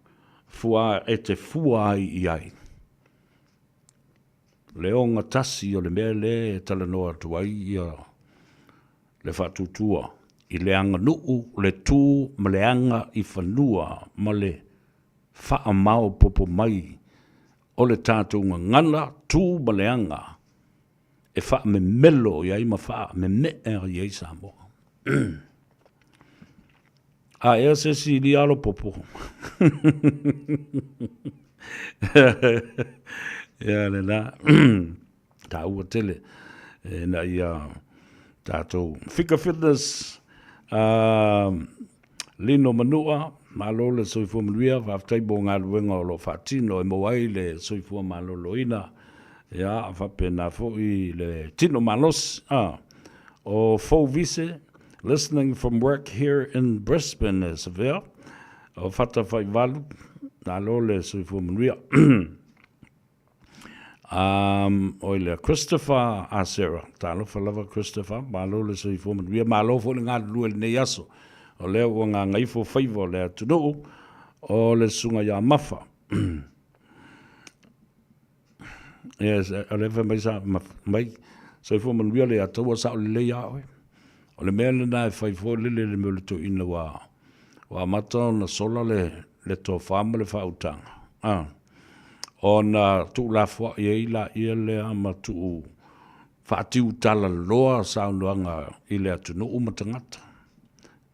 fua e te fua ai i ai. Le ogatasi o le mea lea e talanoa atu ai ia le faatuatua i le aganuu, le tu ma le aga i fanua ma le faamaopoopo mai o le tatou gagana, tu ma le aga e faamemelo i ai ma faamemee i ai Samoa. A ea se isi i alo popo. Ia le la. Taua tele e na ia tatou. Fika Fitness, Lino Manua, malo le soifua manuia, faafetai mo galuega o lo o faatino e maua ai le soifua maloloina. Ia, faapena foi le tino malosi. O Fou Vise, listening from work here in Brisbane, e Savea. O Fata Faivalu, malo le soifua manuia. Oi lea, Christopher Asera, talofa lava Christopher, malo le soifua manuia, malo foi le galulue i lenei aso. O lea ua gagaifo faiva o le atunuu, o le susuga ia Mafa. Yes, o lea fai mai sa mai, soifua manuia le Ataua sao lelei a oe. O le mea lena e fai foi lele le mea o le toeaina ua ua amata ona sola le le tofa ma le faautaga, a, ona tuulafoai ai laia lea ma tuu faatiutalaloa saunoaga i le atunuu ma tagata.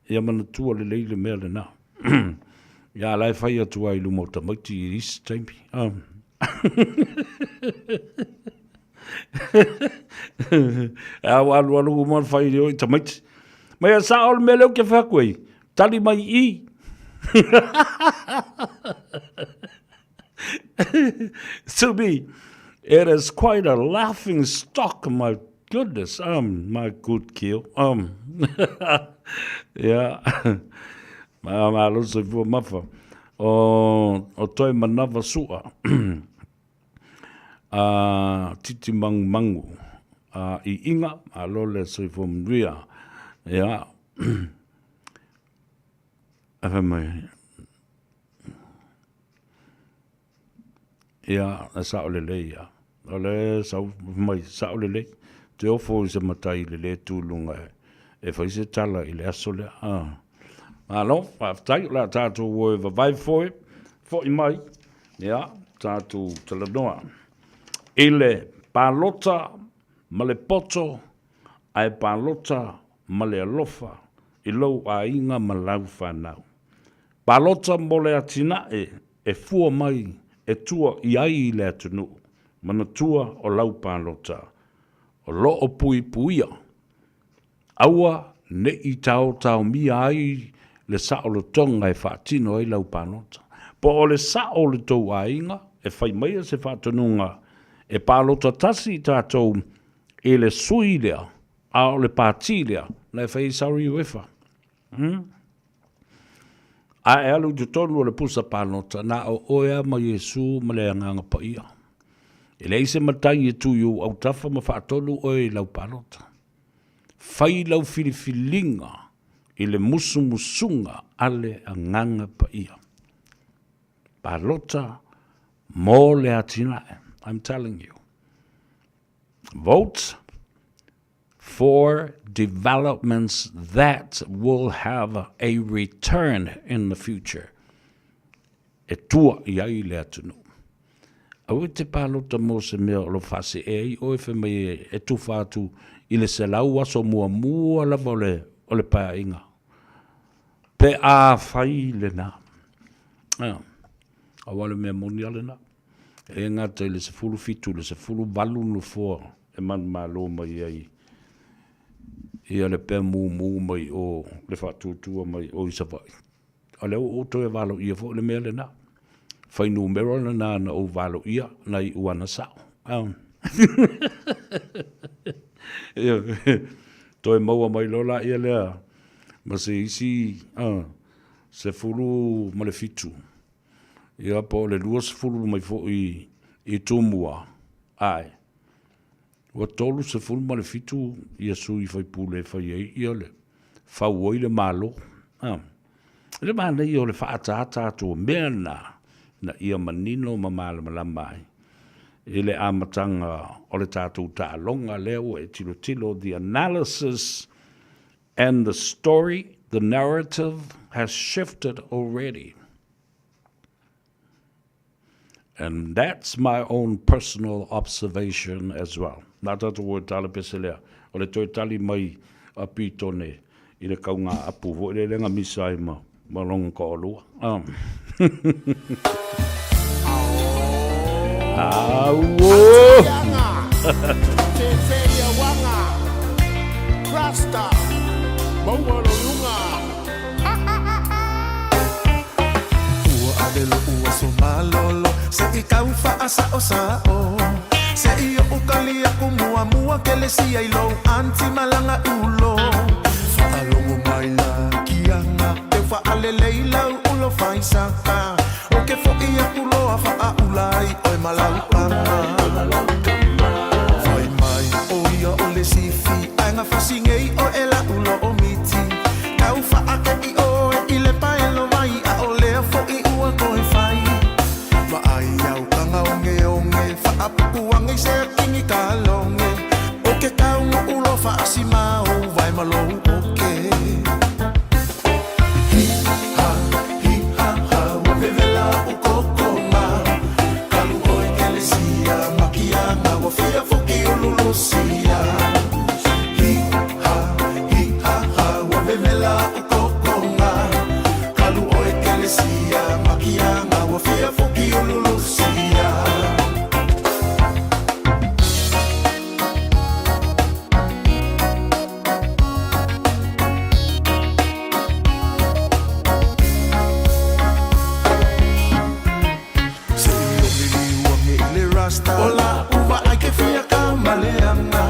Ia manatua lelei le mea lena. Ia, a la e fai atu lava i luma o tamaiti i isi taimi. A ua alualu uma ona fai i tamaiti. Ma ia sao le mea lea ou te fai atu ai, tali mai i i. To me, it is quite a laughing stock, my goodness, my good kill. Yeah. Ma malo soifua mafa. O, o toe manawa sua. A titi mangumangu. A i inga, malo le soifua manuia. Yeah. E fai mai. Ia, e sao lelei ia. O le sau mai sao lelei. Te ofo i se matai i le le tu i luga e, e fai se tala i le aso lea. Ah. Malo, faafetai, o le a tatou o e vavae foe, fo'i mai, ia, tatou talanoa. I le palota ma le poto, ae palota ma le alofa i lou aiga ma lau fanau. Palota mo le atinae e fua mai e tua i ai i le atunuu, manatua o lau palota, o lo o puipuia. Aua ne i taotaomia ai le saolotoga e faatino ai lau palota. Po o le sao o le tou aiga e fai maia se faatonuga e palota tasi i tatou i le sui lea, a o le pati lea na e fai ai sorry uefa. Hmm? A e alu i totonu o le pusa palota, na o oe lava ma Iesu ma le Agaga Paia. E leai se matai e tu i ou autafa ma faatonu oe i lau palota. Fai lau filifiliga i le musumusuga a le Agaga Paia. Palota mo le atinae. I'm telling you. Vote. for developments that will have a return in the future. E tua i ai le atunuu. Aua e te palota mo se mea o lo faasee ai oe fai mai e tufa atu i le 100 aso muamua lava o le, o le paeaiga. Pe a fai lena. Ah, aua le mea moni a lena. E le gata i le 17 i le 18 nofoa e manumalo mai ai ia le pea mumu mai o le faatuatua mai o i Savaii. A lea ua ou toe valoia foi le mea lena. Fuainumera lena na ou valoia na iu ana sao. Toe maua mai loa laia lea ma se isi 17, ia po o le 20 mai foi i Tumua, ʻae, ua 37 ia sui faipule e fai ai ia le fau ai le Malo. I le manaia o le faaataata atu o mea na, ina ia manino ma malamalama ai i le amataga o le tatou taaloga lea ua e tilotilo, the analysis and the story, the narrative has shifted already. And that's my own personal observation as well. Nā tātou o e tala pese lea, o le toe tali mai a Pitone i le kaunga apu foi le lenga misa ai ma, ma longa ka olua. Auo! Rasta, maua lo lunga. Ua ave loʻu aso malolo Se i kau faasaʻosaʻo Se i oʻu kali aku muamua Kelesia i lou aunty malaga ulo Faalogo mai la kiaga Teu faalelei lau ulo faisaka O ke foʻi aku loa faaʻula ai ʻoe ma lau kama Fai mai ʻo ia o le sifi Ae gafasi nei ʻoe e laʻu lomiti Kau faakeʻi ʻoe i le paelo mai ʻAʻole foʻi ua toe fai Vaai au ka gaogeoge Faapuʻu age i se kini kaloge O ke kau ulo faasimau Vae ma lou oke Hi ha, hi ha ha Ua vevela oʻu kokoga Kalu ʻoe kelesia Makiaga ua fia foki ulu Lusia Hi ha, hi ha ha Ua vevela oʻu kokoga Kalu ʻoe kelesia Makiaga ua fia foki ulu Lusia. Se i o miliu age i le rasta O la uva ai ke fia ka maleanga.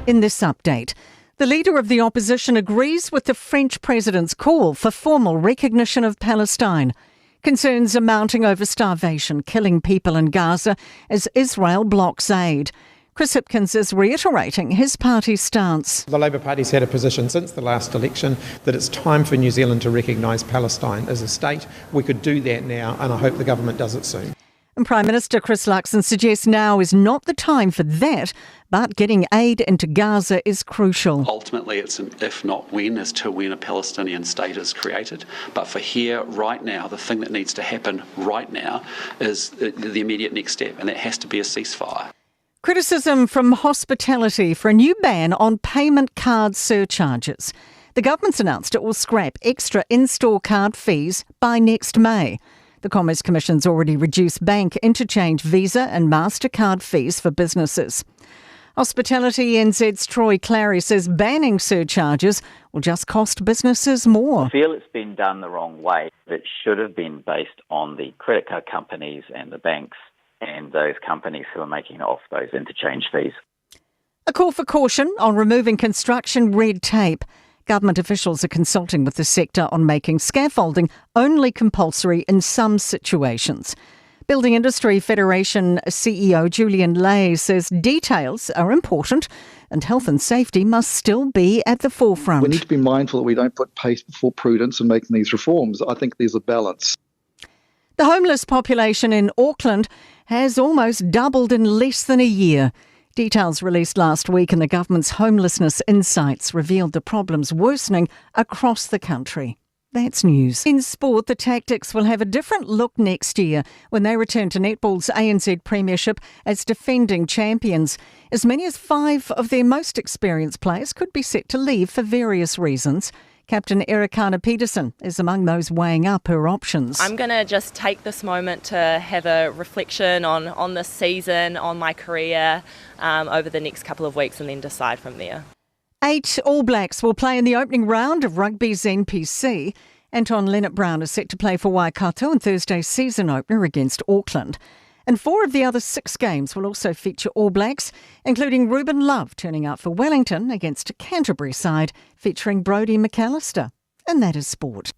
In this update, the leader of the opposition agrees with the French president's call for formal recognition of Palestine. Concerns are mounting over starvation killing people in Gaza as Israel blocks aid. Chris Hipkins is reiterating his party's stance. The Labour Party's had a position since the last election that it's time for New Zealand to recognise Palestine as a state. We could do that now, and I hope the government does it soon. And Prime Minister Chris Luxon suggests now is not the time for that, but getting aid into Gaza is crucial. Ultimately, it's an if not when as to when a Palestinian state is created. But for here, right now, the thing that needs to happen right now is the immediate next step, and that has to be a ceasefire. Criticism from hospitality for a new ban on payment card surcharges. The government's announced it will scrap extra in store card fees by next May. The Commerce Commission's already reduced bank interchange Visa and MasterCard fees for businesses. Hospitality NZ's Troy Clary says banning surcharges will just cost businesses more. I feel it's been done the wrong way. It should have been based on the credit card companies and the banks and those companies who are making off those interchange fees. A call for caution on removing construction red tape. Government officials are consulting with the sector on making scaffolding only compulsory in some situations. Building Industry Federation CEO Julian Lay says details are important and health and safety must still be at the forefront. We need to be mindful that we don't put pace before prudence in making these reforms. I think there's a balance. The homeless population in Auckland has almost doubled in less than a year. Details released last week in the government's Homelessness Insights revealed the problems worsening across the country. That's news. In sport, the Tactix will have a different look next year when they return to netball's ANZ Premiership as defending champions. As many as five of their most experienced players could be set to leave for various reasons. Captain Erikana Peterson is among those weighing up her options. I'm going to just take this moment to have a reflection on, on this season, on my career um, over the next couple of weeks, and then decide from there. Eight All Blacks will play in the opening round of rugby's NPC. Anton Lienert-Brown is set to play for Waikato in Thursday's season opener against Auckland. And four of the other six games will also feature All Blacks, including Ruben Love turning up for Wellington against a Canterbury side featuring Brodie McAlister. And that is sport.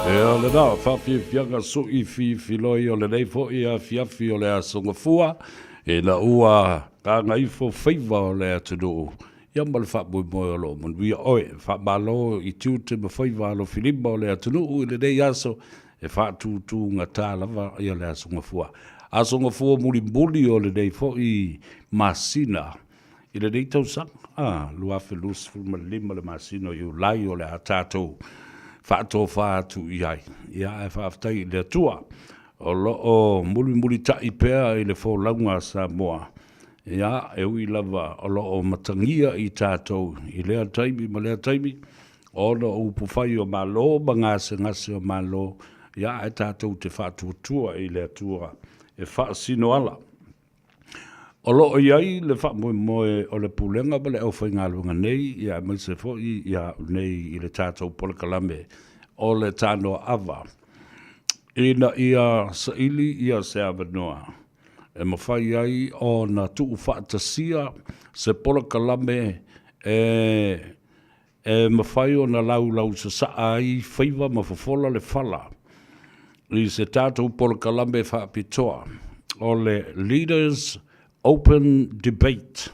Ia lena, faafiafiaga sui fifiloi o lenei foi afiafi o le Aso Gafua, ina ua gagaifo faiva o le atunuu, ia ma le faamoemoe o lo o manuia oe. Faamalo i tiute ma faiva alofilima o le atunuu i lenei aso, e faatutugata lava ia le Aso Gafua. Aso Gafua mulimuli o lenei foi masina i lenei tausaga, a, 2025 le masina o Iulai o le a tatou faatofa atu i ai. Ia, ae faafetai i le Atua o lo o mulimulitai pea i le folauga a Samoa, ia, e ui lava o lo o matagia i tatou i lea taimi ma lea taimi, ona o upufai o Malo ma gasegase o Malo, ia, ae tatou te faatuatua i le Atua e faasino ala. O lo o i ai le faamoemoe o le Pulega ma le aufaigaluega nei, ia aemaise foi ia au nei i le tatou polokalame o le Tanoa Ava, ina ia saili ia se avanoa e mafai ai ona tuufaatasia se polokalame e e mafai ona laulausasaa ai faiva ma fofola le fala i se tatou polokalame faapitoa o le Leaders Open Debate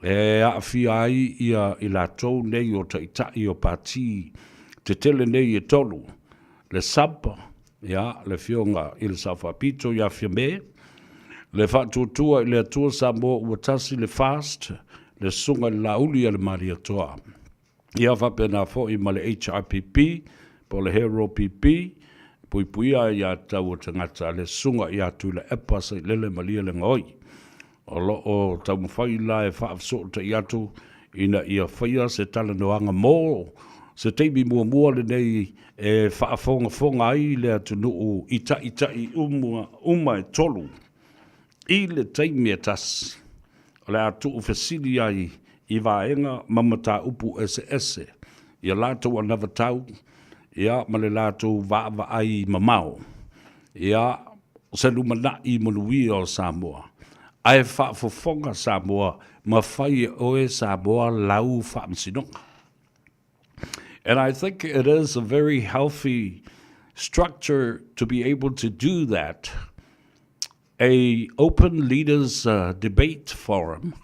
e aafia ai ia i latou nei o taitai o pati tetele nei e tolu, le SUPP, ia, le Afioga i le Sao Faapito ia Fiame, le Faatuatua i le Atua Samoa Ua Tasi, le FAST, le Susuga i le Laauli a le Malietoa, ia faapena foi ma le HRPP po o le HROPP, Puipuia Aiatatau a Tagata, le Susuga ia Tuilaepa Sailele Malielegaoi. O lo o taumafai la e faafesootai atu ina ia faia se talanoaga mo se taimi muamua lenei e faafogafoga ai le atunuu i taitai uma e tolu i le taimi e tasi. O le a tuufesili ai i vaega ma mataupu eseese i a latou anavatau ia ma le latou vaavaai mamao ia se lumanai manuia o Samoa, ae faafofoga Samoa ma fai e oe Samoa lau faamasinoga. And I think it is a very healthy structure to be able to do that, a open leaders debate forum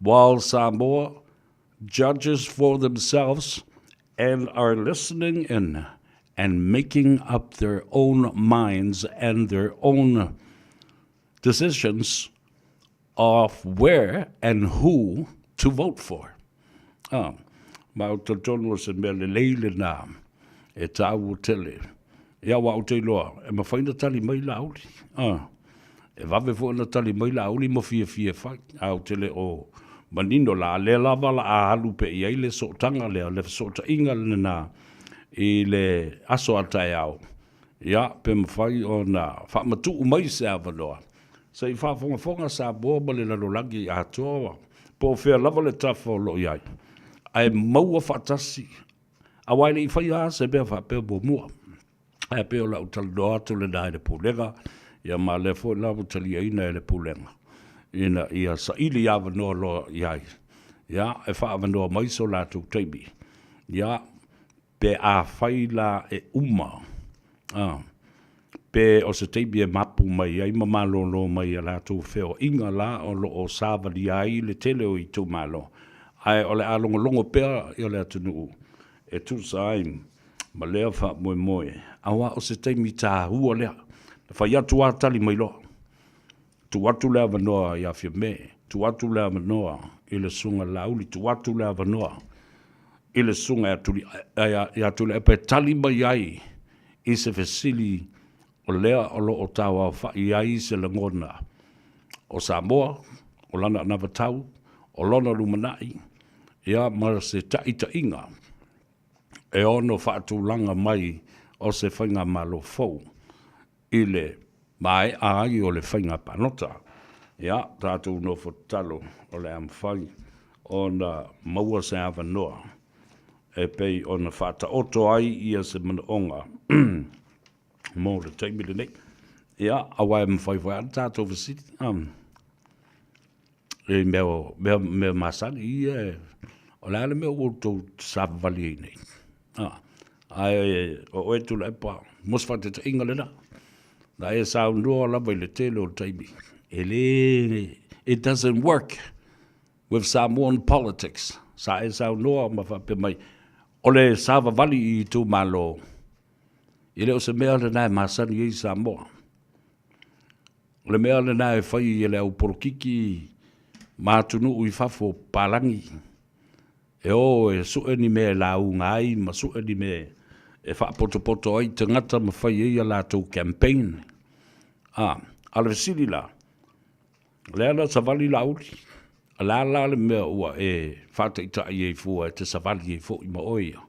while Samoa judges for themselves and are listening in and making up their own minds and their own decisions of where and who to vote for. Ah, ma o talitonu o se mea lelei lena e tāua tele. Ia aua ou te iloa, e mafai ona tali mai Laauli. Ah, e vave foi ona tali mai Laauli ma fiafia e fai. A ou te le o manino la, lea lava la a alu pea i ai le sootaga lea, le fesootaiga lena i le aso a taeao, ia, pe mafai ona faamatuu mai se avanoa se i faafogafoga Samoa ma le lalolagi atoa, po o fea lava le tafa o lo o i ai, ae maua faatasi Aua e le i faia lava se mea faapea muamua. Ae pei o lau talanoa atu lena i le Pulega, ia ma lea foi la ua taliaina e le Pulega, ina ia saili avanoa loa i ai, ia, e faaavanoa mai so latou taimi, ia, pe afai la e uma, a, pe o se taimi e mapu mai ai ma malolo mai a latou feoaiga la o lo o savalia ai le tele o itumalo, ae o le a logologo pea le atunuu e tusa ai ma lea faamoemoe, aua o se taimi taua lea. Na fai atu lava tali mai loa, tuu atu le avanoa ia Fiame, tuu atu le avanoa i le Susuga Laauli, tuu atu le avanoa i le Susuga ia Tuilaepa e tali mai ai i se fesili o lea o lo o tauaofa'i ai se lagona o Samoa, o lana anavatau, o lona lumanai, ia ma se taʻitaʻiga e ono faatulaga mai o se faigamalo fou i le maea ai o le faiga palota. Ia, tatou nofo tatalo o le a mafai ona maua se avanoa e pei ona faataoto ai ia se manaoga mo le taimi lenei. Ia, aua e mafai foi lava ona tatou fesili i mea, mea, mea masani ia, o le a le mea ua outou savavali ai nei? Ae o oe Tuilaepa, mo se faataitaiga lena, na e saunoa lava i le tele o le taimi, e le, it doesn't work with Samoan politics. Sa e saunoa ma faapea mai, o le savavali i itumalo, e le o se mea lena e masani ai Samoa. O le mea lena e fai e le au polokiki ma atunuu i fafo palagi, e o e sue ni mea e lauga ai ma sue ni mea e faapotopoto ai tagata ma fai ai a latou campaign. A, a o le fesili la, o le a na savali Laauli? O le a la le mea ua e faataitai ai fua e te savali ai foi ma oe ia?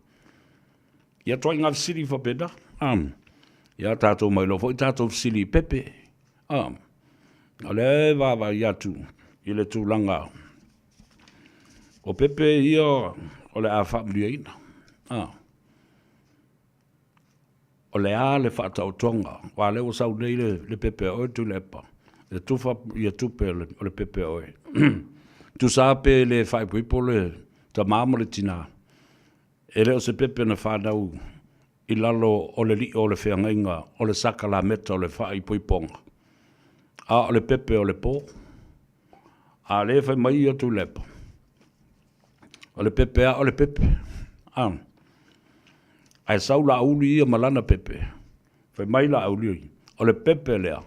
Ia ituaiga fesili faapena. A, ia tatou mailoa foi tatou fesili i pepe. A, o lea e vaavaai atu i le tulaga o pepe ia o le a faamanuiaina. A, o le a le faataotoga, aua o lea ua sau nei le pepe a oe Tuilaepa, e tufa ia tupe o le pepe a oe. Tusa pe le faaipoipo le tama ma le tina, E le o se pepe na fanau i lalo o le lio o le feagaiga o le sakalameta o le faaipoipoga, a o le pepe o le po. A lea e fai mai ia Tuilaepa, o le pepe a o le pepe. A. Ae sau Laauli ia ma lana pepe, fai mai Laauli, o le pepe lea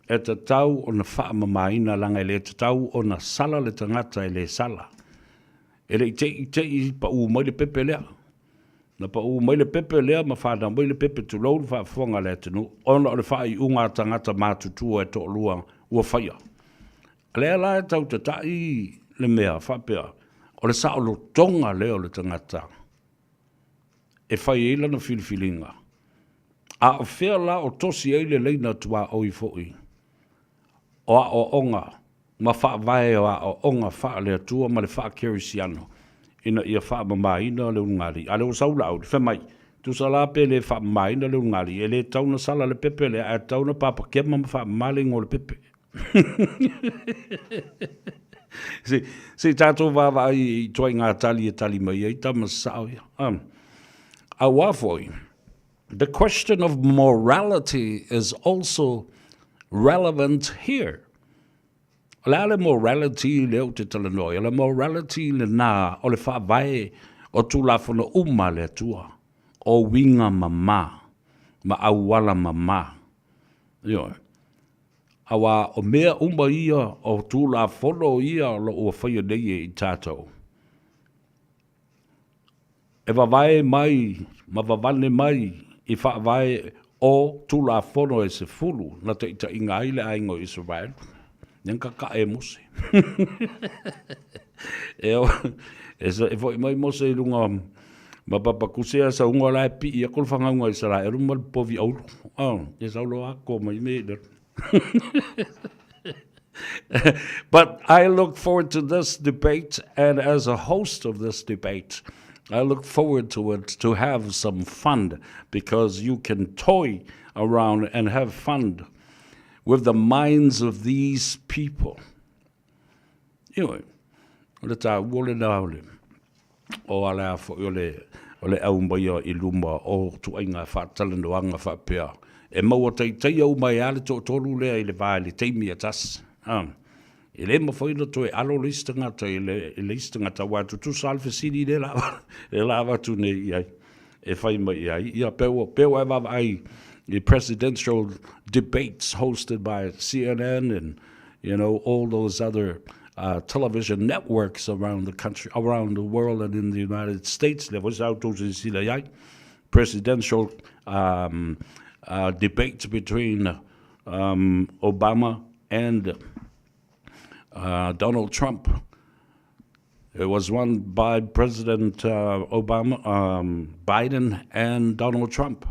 e tatau ona faamamaina leaga e le tatau ona sala le tagata e le sala. E le i te i te i paʻū mai le pepe lea. Na paʻū mai le pepe lea ma fanau mai le pepe tulou le faafofoga a le atunuu, ona o le faaiuga a tagata matutua e toalua ua faia. O lea la e tau tataʻi le mea faapea, o le saolotoga lea o le tagata e fai ai lana filifiliga. A o fea la o tosi ai le laina tuaoi foi o aoaoga ma faavae o aoaoga faale-Atua ma le faa-Kerisiano ina ia faamamaina le ulugalii. A lea ua sau Laauli, fai mai, tusa la pe le faamamaina le ulugalii, e le tatau ona sala le pepe lea, ae tatau ona papakema ma faamama le igoa o le pepe. Se, se i tatou vaavaai i ituaiga tali e tali mai ai tama sasao ia. Aua foi, the question of morality is also relevant here. O le a le morality lea ou te talanoa ai? O le morality lena o le faavae o Tulafono uma a le Atua, o uiga mama ma auala mama. Ioe. Aua o mea uma ia o Tulafono ia o lo o ua faia nei e i tatou, E vavae mai ma vavane mai i faavae o Tulafono e 10 na taitaiga ai le aiga o Isaraelu. Lea na kakae e Mose. E, e, foi mai Mose i luga ma Papakusi a sauga la e pii aku le fagauga Isaraelu ma le povi aulu. Oh, e sau loa ako mai me i But I look forward to this debate, and as a host of this debate, I look forward to it to have some fun because you can toy around and have fun with the minds of these people. Ioe, o le taua lena o le, o a le a foi o le, o le aumaia i luma o tuaiga faatalanoaga faapea, e maua taitaia uma ai lava le toatolu lea i le va i le taimi e tasi. A, e le mafai ona toe alo le isi tagata i le, i le isi tagata, aua e tutusa lava le fesili lea la, lea la avatu nei i ai, e fai mai i ai. Ia, pe ua, pe ua e vaavaai i presidential debates hosted by CNN and you know, all those other uh, television networks around the country, around the world and in the United States, lea foi sa outou silasila i ai, presidential um, uh, debates between um, Obama and uh, Donald Trump. It was won by President uh, Obama, um, Biden, and Donald Trump.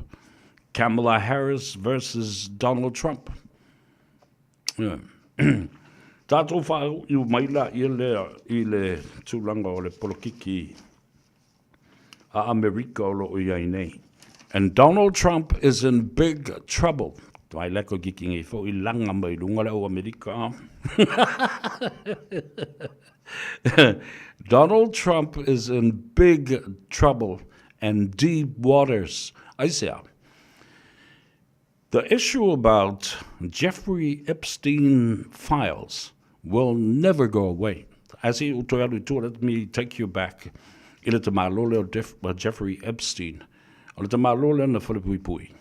Kamala Harris versus Donald Trump. Yeah. Tātou whaaiu mai la ia lea i le tulaga o le polokiki a Amerika o lo o i ai nei. And Donald Trump is in big trouble. Mai leko kiki ngi fo i langa mai lunga le o Amerika. Donald Trump is in big trouble. and deep waters. Aisea? The issue about Jeffrey Epstein files will never go away. As he toe alu i tua, let me take you back i le tamālo lea o Jeffrey Epstein. O le tamālo lea na whalepuipui.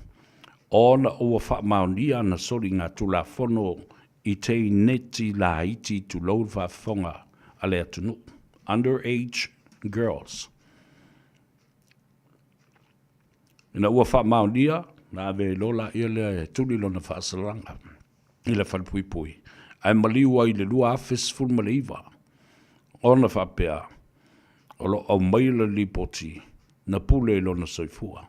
Ona ua whaamaonia ana soli ngā tulafono i teineti laiti tulou le faafofoga a le atunuu, underage girls. Ina ua faamaonia, na ave ai loa laia lea e tuli lona faasalaga i le falepuipui, ae maliu ai i le 2019, ona faapea o lo o aumaia le lipoti na pule i lona soifua.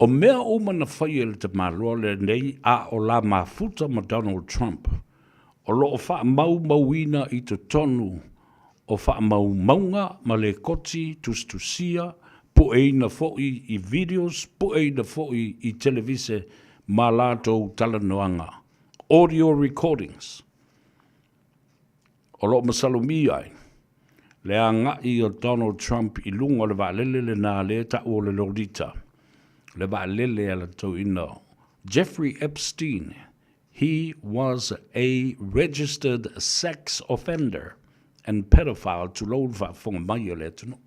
O mea uma na faia e le tamaloa lenei a o la mafuta ma Donald Trump, o lo o faamaumauina i totonu o faamaumauga ma lekoti tusitusia, pueina foi i videos, pueina foi i televise ma latou talanoaga, audio recordings. O lo o masalomia ai le agai o Donald Trump i luga o le vaalele lena lea e tau o le Lolita, le vaalele a le toeaina Jeffrey Epstein. He was a registered sex offender and pedophile, tulou le faafofoga mai a le atunuu.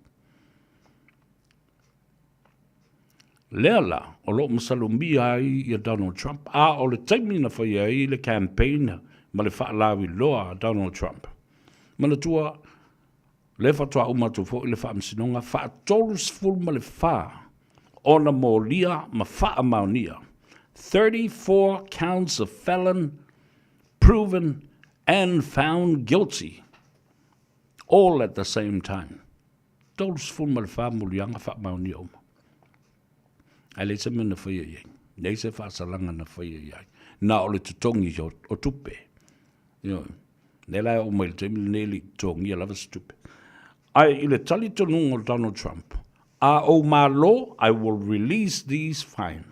Lea la, o lo o masalomia ai ia Donald Trump, a o le taimi na faia ai le campaign ma le faalauiloa a Donald Trump. Manatua, lea faatoa uma atu foi le faamasinoga faa-34 ona molia ma faamaonia, 34 counts of felon proven and found guilty, all at the same time. 34 moliaga faamaonia uma. Ae leai se mea na faia i ai. Leai se faasalaga na faia i ai. Na o le totogi o, o tupe. Ioe. Lea la e oo mai i le taimi lenei e le i totogia lava se tupe. Ae i le talitonuga o Donald Trump, a ou malo, I will release these, fine,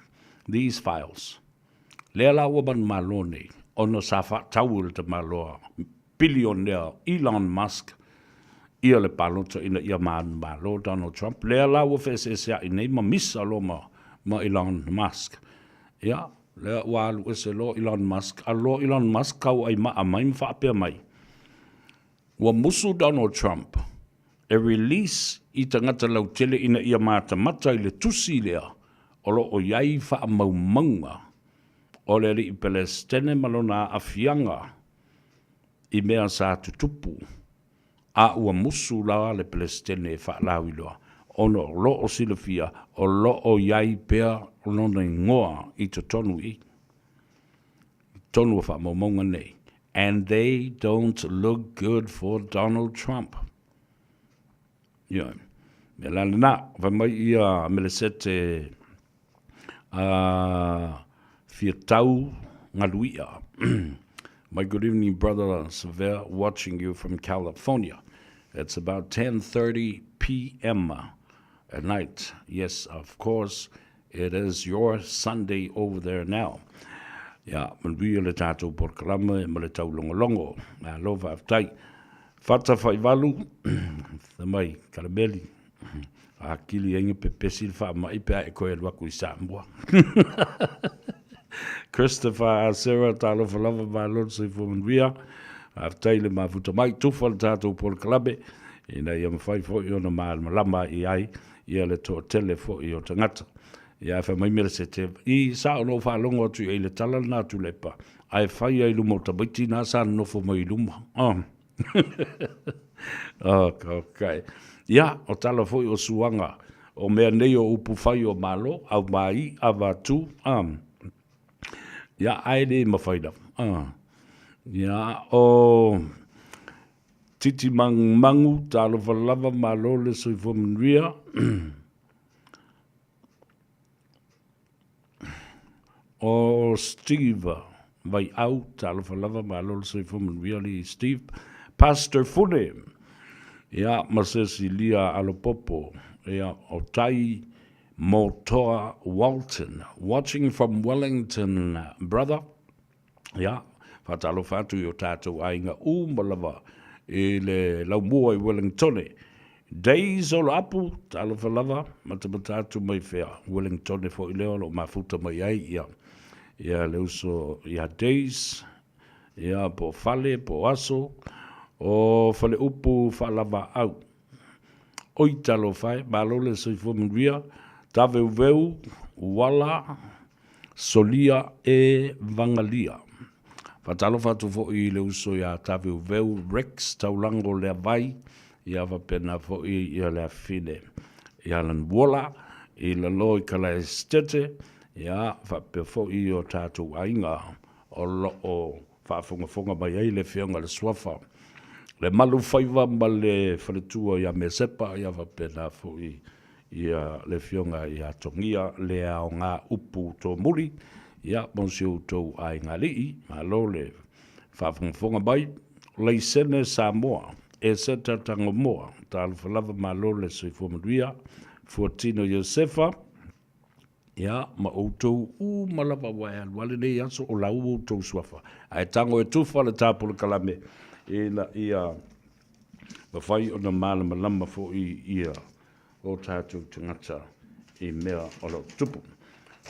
these files. Lea la ua manumalo nei, ona sa faatau e le tamaloa pilionea Elon Musk ia le palota ina ia manumalo Donald Trump. Lea la ua feeseesea'i nei ma misa loa ma, ma Elon Musk. Ia, lea ua alu ese loa Elon Musk, alu loa Elon Musk kauai ma'a mai ma faapea mai, ua musu Donald Trump e release i tagata lautele ina ia matamata i le tusi lea o lo o i ai faamaumauga o le alii Pelesitene ma lona aafiaga i mea sa tutupu, a ua musu la le Pelesitene e faalauiloa, ona o lo o silafia o lo o i ai pea lona igoa i totonu i totonu o faamaumauga nei, and they don't look good for Donald Trump. Ioe. Mea la lena, fai mai ia Melesete a fia tau ngaluia. My good evening brother Severe watching you from California. It's about 10:30 p.m. at night. Yes, of course, it is your Sunday over there now. Ia, manuia le tātou polokalame ma le taulogologo. Malo faafetai. Fata Faivalu, fai mai, Karameli, akili ai nga pepesi le faamai pe a e koe alu aku i Samoa. Christopher Asera, talofa lava, malo le soifua manuia. Faafetai le mafuta mai, tufa le tātou polokalame, ina ia mafai foi ona malamalama i ai ia le toatele foi o tagata. Ia, ae fai mai Melesete, i sao na ou faalogo atu i ai i le tala lena a Tuilaepa, ae fai ai i luma o tamaiti na sa nonofo mai i luma. Oh. Okay. Ia, o tala foi o suaga o mea nei o upu fai o Malo, au mai, avatu, um. Ia, ae le mafai lava. Ia, o Titi Mangumangu, talofa lava, malo le soifua manuia. O Steve Vaiau, talofa lava, malo le soifua manuia li Steve. Pastor Fune, ia, ma Cecilia Alopopo, ia, o Tai Motoa Walton, watching from Wellington, brother. Ia, faatalofa atu i o tātou aiga uma lava i le laumua i Wellingtone. Days o Laapu, talofa lava, matamata atu mai fea, Wellingtone foi lea o lo o mafuta mai ai ia, ia le uso ia Days, ia po o fale, po o aso, o Faleupu Faalavaau. Oi talofa e, malo le soifua manuia, Taveuveu, Uala, Solia e Vagalia. Faatalofa atu foi i le uso ia Taveuveu Rex Taulago Leavai, ia faapena foi ia le afine ia Lanuola i lalo i Kalaesetete, ia faapea foi i o tatou aiga o lo o faafogafoga mai ai le Afioga i le Suafa, le Malufaiva ma le Faletua ia Mesepa, ia faapena foi ia le Afioga ia Togia le aoga upu tomuli, ia mo si outou aiga alii, malo le faafogafoga mai. Laisene Samoa, Eseta Tagomoa, talofa lava malo le soifua manuia, Fuatino Iosefa, ia ma outou uma lava ua e alu ale nei aso o la ua outou suafa. Ae tago e tufa le tapolokalame ina ia mafai ona malamalama foi ia o tatou tagata i mea o lo o tutupu.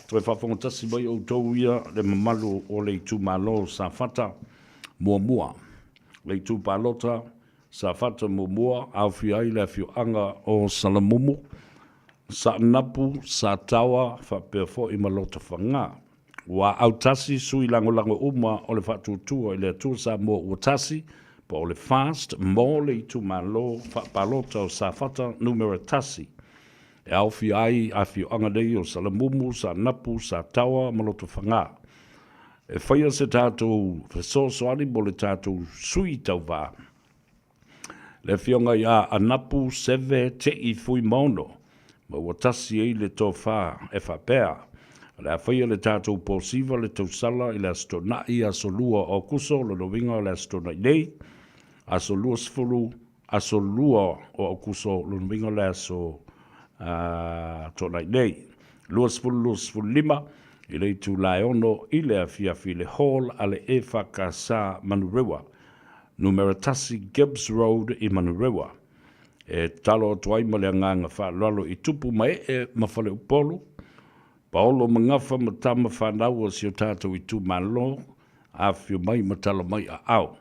Toe faafofoga tasi mai outou ia le mamalu o le itumalo o Safata muamua, le itu palota Safata muamua, aofia ai le afioaga o Salamumu, Saanapu, Sataoa faapea foi ma Lotofaga. Ua autasi sui lagolago uma o le Faatuatua i le Atua Samoa ua tasi, po o le FAST mo le itumalo faapalota o Safata Numera 1, e aofia ai afioaga nei o Salamumu, Saanapu, Sataoa ma Lotofaga. E faia se tatou fesoasoani mo le tatou sui tauva. Le Afioga ia Anapu Seve Te'i Fuimaono, ma ua tasi ai le tofa e faapea, O le a faia le tatou posiva le tausala i le Aso Toonai, aso 2 o Aokuso, lona uiga o le Aso Toonai nei, aso 20, aso 2 o Aokuso, lona uiga o le Aso Toonai nei, 2025, i le itula e 6 i le afiafi i le Hall a le EFKS Manurewa. Numera 1 Gibbs Road i Manurewa. E tatalo atu ai ma le agaga faaaloalo i tupu ma ee ma faleupolu, paolo ma gafa ma tama fanau o si o tatou itumalo, afifio mai ma tala mai aao.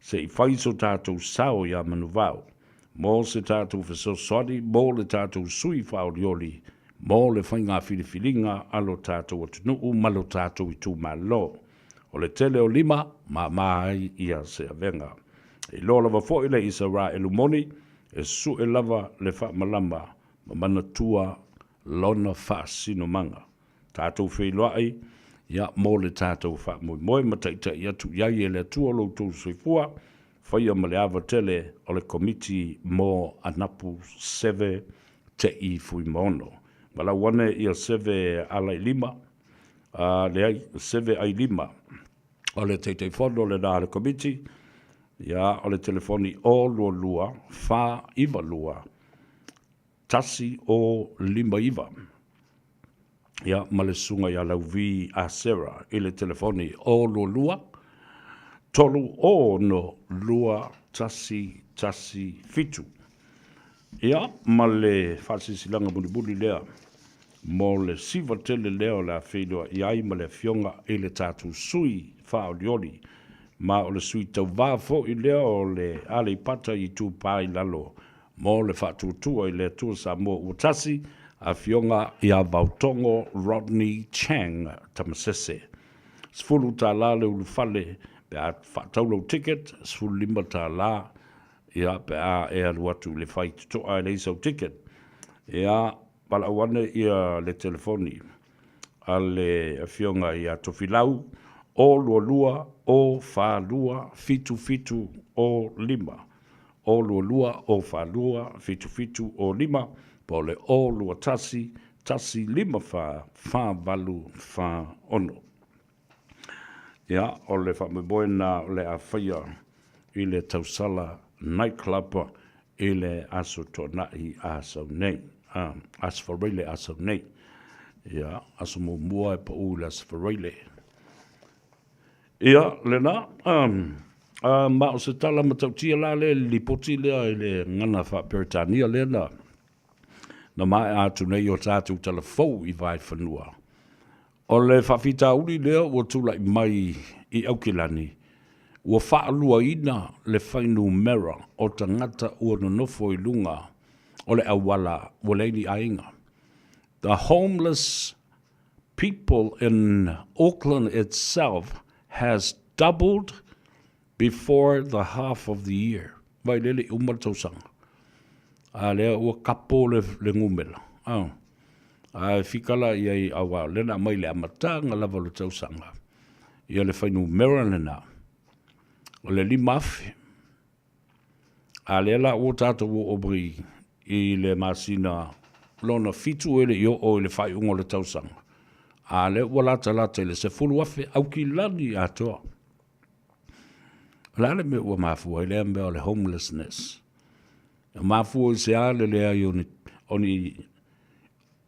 Se i fai so tatou sao iā Manuvao, mo se tatou fesoasoani mo le tatou sui faaolioli mo le faiga filifiliga a lo tatou atunuu ma lo tatou itumalo. O le tele o lima, mama ai ia se avega. E iloa lava foi le Isaraelu moni, e sue lava le faamalama ma manatua lona faasinomaga. Tatou feiloai, ia, mo le tatou faamoemoe ma taitai atu i ai e le Atua lo outou soifua, faia ma le ava tele o le Komiti mo Anapu Seve Te'i Fuimaono. Valaau ane ia Seve Alailima. A, leai, seve ai lima. O le Taitaifono lena a le Komiti, ia, o le telefoni o 22 492 1059. Ia, ma le susuga ia Lauvi Asera i le telefoni o 22 306 2117. Ia, ma le faasilasilaga mulimuli lea mo le siva tele lea o le a feiloai ai ma le Afioga i le tatou sui faaolioli, ma o le sui tauva foi lea o le Aleipata Itupa i Lalo mo le Faatuatua i le Atua Samoa ua Tasi, Afioga ia Vaotogo Rodney Chang Tamasese. $10 le ulufale pe a faatau lou ticket, $15 ia pe a e alu atu i le fai totoa e leai sau ticket. Ia, Valaau ane ia le telefoni a le Afioga ia Tofilau, o 22 o 42 77 o 5, o 22 o 42 77 o 5, po o le o 21 1 5 4 4 8 4 6. Ia, o le faamoemoe lena o le a faia i le tausala Night Club i le Aso Toonai a sau nei, Aso Faraile a sau nei. Ia, aso muamua e pau i le Aso Faraile. Ia, lena, um, Ma o se tala matautia la lea i le lipoti lea i le gagana faa-Peretania lea na na maea atu nei o tatou tala fou i Vaefanua. O le faafitauli lea ua tulai mai i Aukilani, ua faaluaina le fuainumera o tagata ua nonofo i luga o le auala ua leai ni aiga. The homeless people in Auckland itself has doubled before the half of the year. Vai lea le i uma le tausaga. A lea ua kapo le, le gumela. Oh. A e fika la i ai aua o lea na aumai i le amataga lava o le tausaga. Ia le fuainumera lena. O le 5,000. A lea la ua tatou oo mai i le masina lona fitu e le i oo i le faaiuga o le tausaga, a lea ua latalata i le 10,000 Aukilani atoa. O le a le mea ua mafua ai lea mea o le homelessness? E mafua i se a le leai o ni, o ni,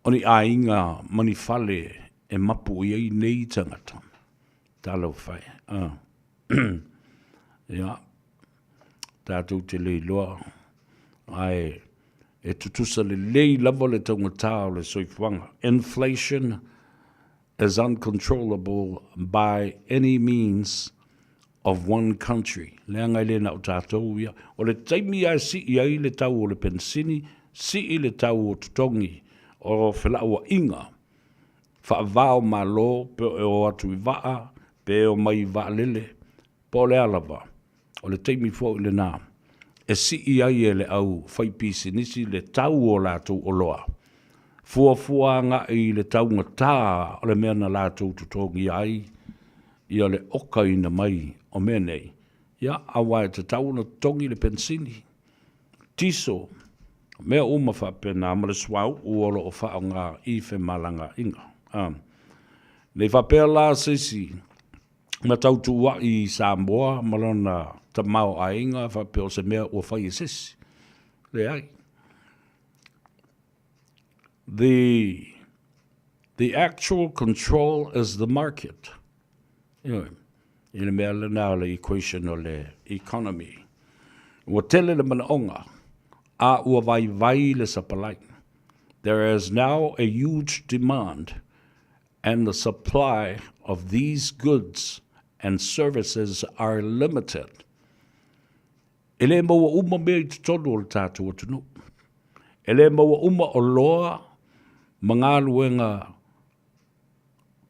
o ni aiga ma ni fale e mapu i ai nei tagata. Talofa e. Ah. Ia, tatou te le iloa, ae e tutusa lelei lava le taugata o le soifuaga. Inflation is uncontrollable by any means of one country. Leaga e le na o tatou ia. O le taimi lava e sii ai le tau o le penisini, sii le tau o totogi o felauaiga faava o Malo pe e o atu i vaa, pe o mai i vaalele, po o le a lava, o le taimi foi lena e sii ai e le au faipisinisi le tau o latou oloa, fuafua agai i le taugata o le mea na latou totogia ai ia le okaina mai o mea nei, ia, aua e tatau ona totogi le penisini. Tiso, mea uma faapena ma le suauu o lo o faaaoga i femalagaaiga. A. Nei faapea la se isi na tautuua'i i Samoa ma lona tamaoaiga faapea o se mea ua fai e se isi. Leai. The, the actual control is the market. Ioe, i le mea lena o le equation o le economy. Ua tele le manaoga, a ua vaivai le sapalai. There is now a huge demand and the supply of these goods and services are limited. E le maua uma mea i totonu o le tatou atunuu. E le maua uma oloa ma galuega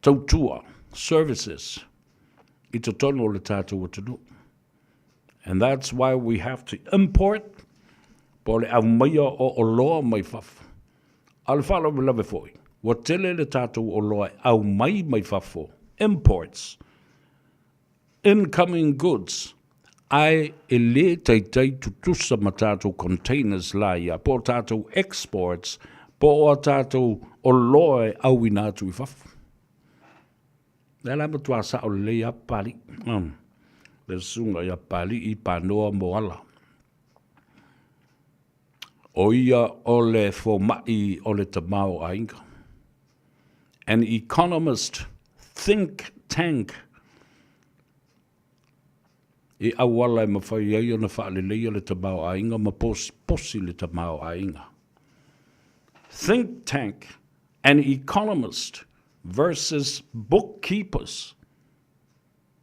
tautua, services, i totonu o le tatou atunuu. And that's why we have to import, po o le aumaia o oloa mai fafo. A o le faalavelave foi, ua tele le tatou oloa e aumai mai fafo, imports, incoming goods, ae e le taitai tutusa ma tatou containers la ia, po o tatou exports, po o a tatou oloa e auina atu i fafo. Lea la matua sao lelei lava Papalii. Le susuga ia Papalii Panoa Moala. O ia o le fomai o le tamaoaiga. An economist think tank i auala e mafai ai ona faaleleia le tamaoaiga ma posiposi le tamaoaiga. Think tank an economist versus bookkeepers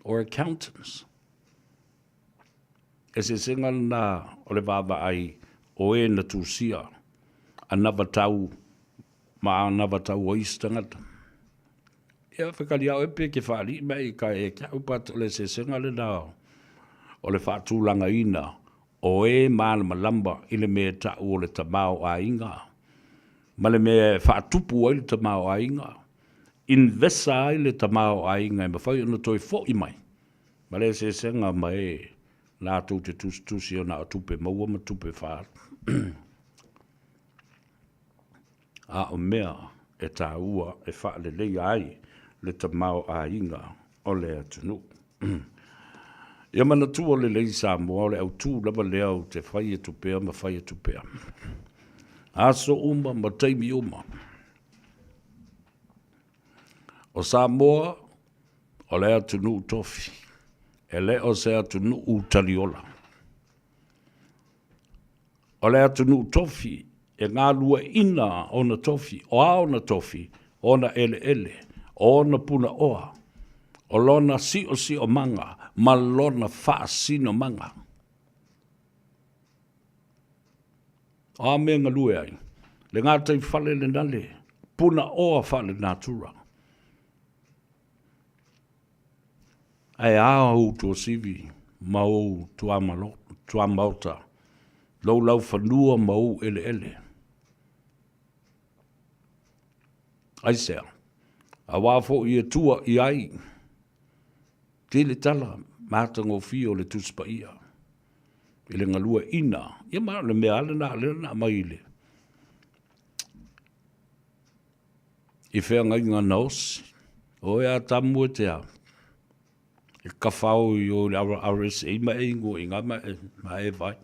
or accountants. Eseesega lena o le vaavaai o e na tusia anavatau ma anavatau o isi tagata. Ia whakariao e pe ke whaalii mai ka e kia au but o le eseesega lena o le faatulagaina o e malamalama i le mea e ta'u o le tamaoaiga ma le mea e faatupu ai le tamaoaiga, invesa ai le tamaoaiga e mafai ona toe fo'i mai ma le eseesega ma e latou te tusitusi ona o tupe maua ma tupe faaalu. A o mea e taua e faaleleia ai le tamaoaiga o le atunuu. Ia manatua lelei Samoa, o le autu lava lea ou te fai atu pea ma fai atu pea. Aso uma ma taimi uma. O Samoa, o le atunuu tofi. E le o se atunuu taliola. O le atunuu tofi e galueaiina ona tofi, o a ona tofi, o ona eleele, o ona punaoa, o lona siosiomaga ma lona faasinomaga. O a mea e galue ai? Le gataifale lena le punaoa faalenatura. Ae a ou tuasivi ma ou tuamaota, lou laufanua ma ou eleele? Aisea? Aua foi e tua i ai tele tala matagofie o le Tusi Paia i le galueaiina, ia ma o le mea lava lena lea na aumai i le i feagaiga na osi. O e Atamu e te a? E kawhao i o le RSA ma e ingoa i ngā ma e, ma e vai.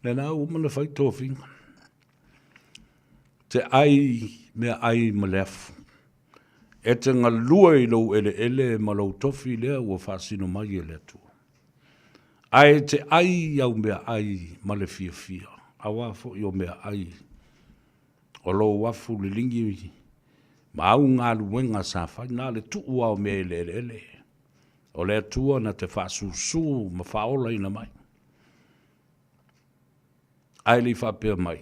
Lena ua mana whai tōwhinga. Te ai mea ai ma le afu. E te galue i lou eleele ma lou tofi lea ua faasino mai e le Atua. Ae te ai au mea ai ma le fiafia, auā foi o mea ai o lou afu liligi ma au galuega sa fai, na le tuu lava o mea i le eleele. O le Atua na te faasusū ma faaolaina mai. Ae le i faapea mai,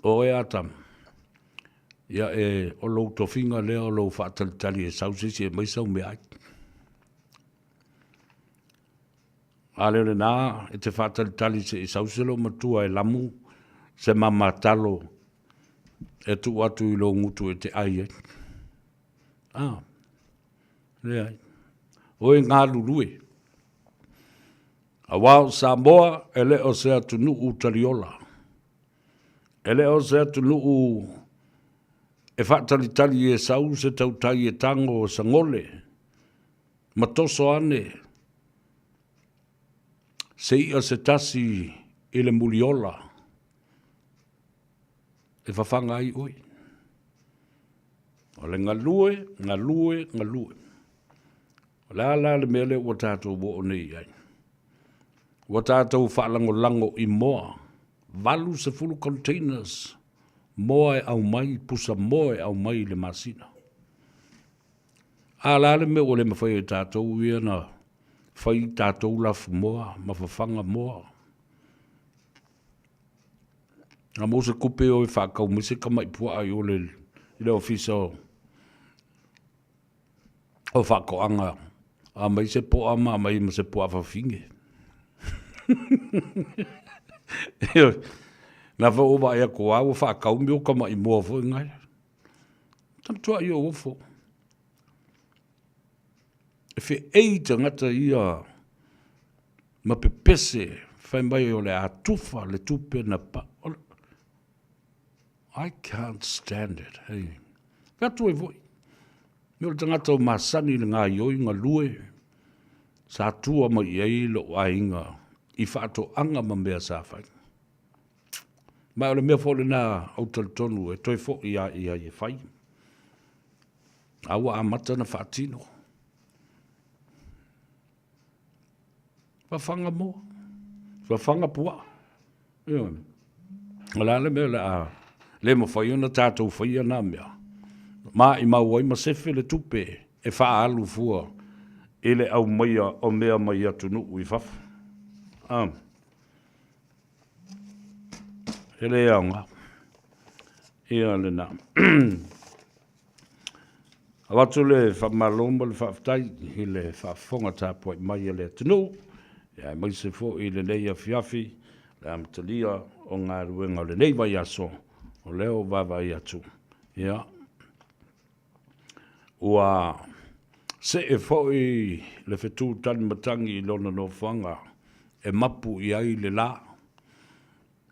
O oe Atamu, ia e, o lou tofiga lea o lou faatalitali e sau se isi e aumai sau meaai. A lea o lena e te faatalitali se i sau se loomatua e lamu se mamatalo e tuu atu i lou gutu e te ai ai. Ah, leai. Oe galulue. Aua o Samoa e le o se atunuu taliola. E le o se atunuu e faatalitali e sau se tautai e tago e sagole ma toso ane se i'a se tasi i le muliola e fafaga ai oe. O le galue, galue, galue. O le a la le mea lea ua tatou oo nei i ai? Ua tatou faalagolago i moa, 80 containers moa e aumai, pusa moa e aumai i le masina. A o le a le mea ua le mafai ai e tatou ia na fai tatou lafumoa ma fafaga moa? A maua se tupe o e faatau mai se tamai puaa i o i le ofisa o o faatoaga, aumai se poa ma aumai ma se poa fafine. Na foi ua vaai atu lava ua faatau mea o tamai moa foi na. Ta matuai ou ofo. E feei tagata ia ma pepese fai mai o le a tufa le tupe na pa. I can't stand it, hey. Fai atu ai foi, me o le tagata o masani i le gaioi galue, sa tua mai i ai lou aiga i faatoaga ma mea sa fai. Ma o le mea foi lena ou talitonu e toe foi lava i ai e fai. A ua amata ona faatino. Fafaga moa, fafaga puaa. Ioe. O le a le mea o le a le mafai ona tatou faia na mea? Maimau ai ma sefe le tupe e faaalu fua i le aumaia o mea mai atunuu i fafo. A. E le aoga. Ia lena. Avatu le faamalo ma le faafetai i le faafofoga tapuai mai a le atunuu, aemaise foi i lenei afiafi le amatalia o galuega o lenei vaiaso, o lea ua vaavaai atu, ia, ua see foi le fetu talimatagi i lona nofoaga e mapu i ai le la,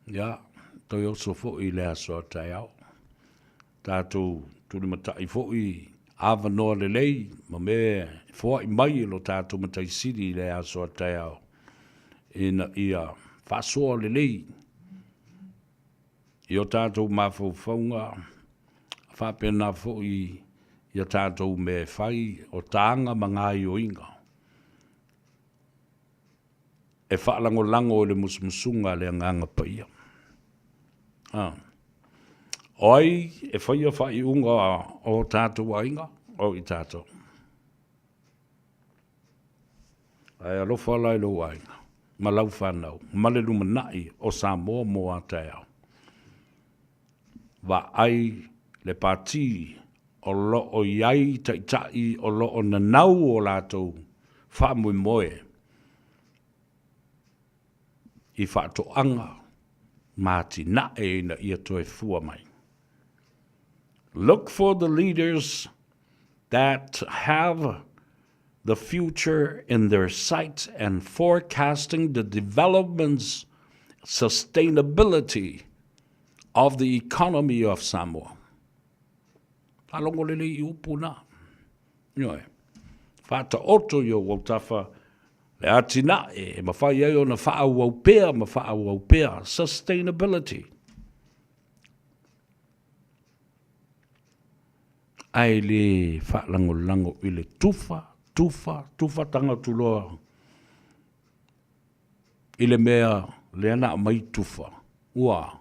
ia, toe oso foi i le aso a taeao. Tatou tulimatai foi avanoa lelei ma mea e foai mai e lo tatou Matai Sili i le aso a taeao, ina ia Faasoa lelei i o tatou mafaufauga faapena foi i a tatou mea e fai, o taga ma gaoioiga e faalagolago i le musumusuga a le Agaga Paia. A. O ai e faia faaiuga o tatou aiga? O i tatou. Ae alofa la i lou aiga ma lau fanau ma le lumanai o Samoa mo a taeao. Vaai le pati o lo o i ai taitai o lo o nanau o latou faamoemoe i faatoaga ma atinae ina ia toe fua mai. Look for the leaders that have the future in their sight and forecasting the development's sustainability of the economy of Samoa. Faalogo lelei i upu na. Ioe. Faataoto i ou autafa le atinae e mafai ai ona faaauau pea ma faaauau pea, sustainability. Ae le faalagolago i le tufa, tufa, tufa tagatu loa i le mea lea na aumai tufa, ua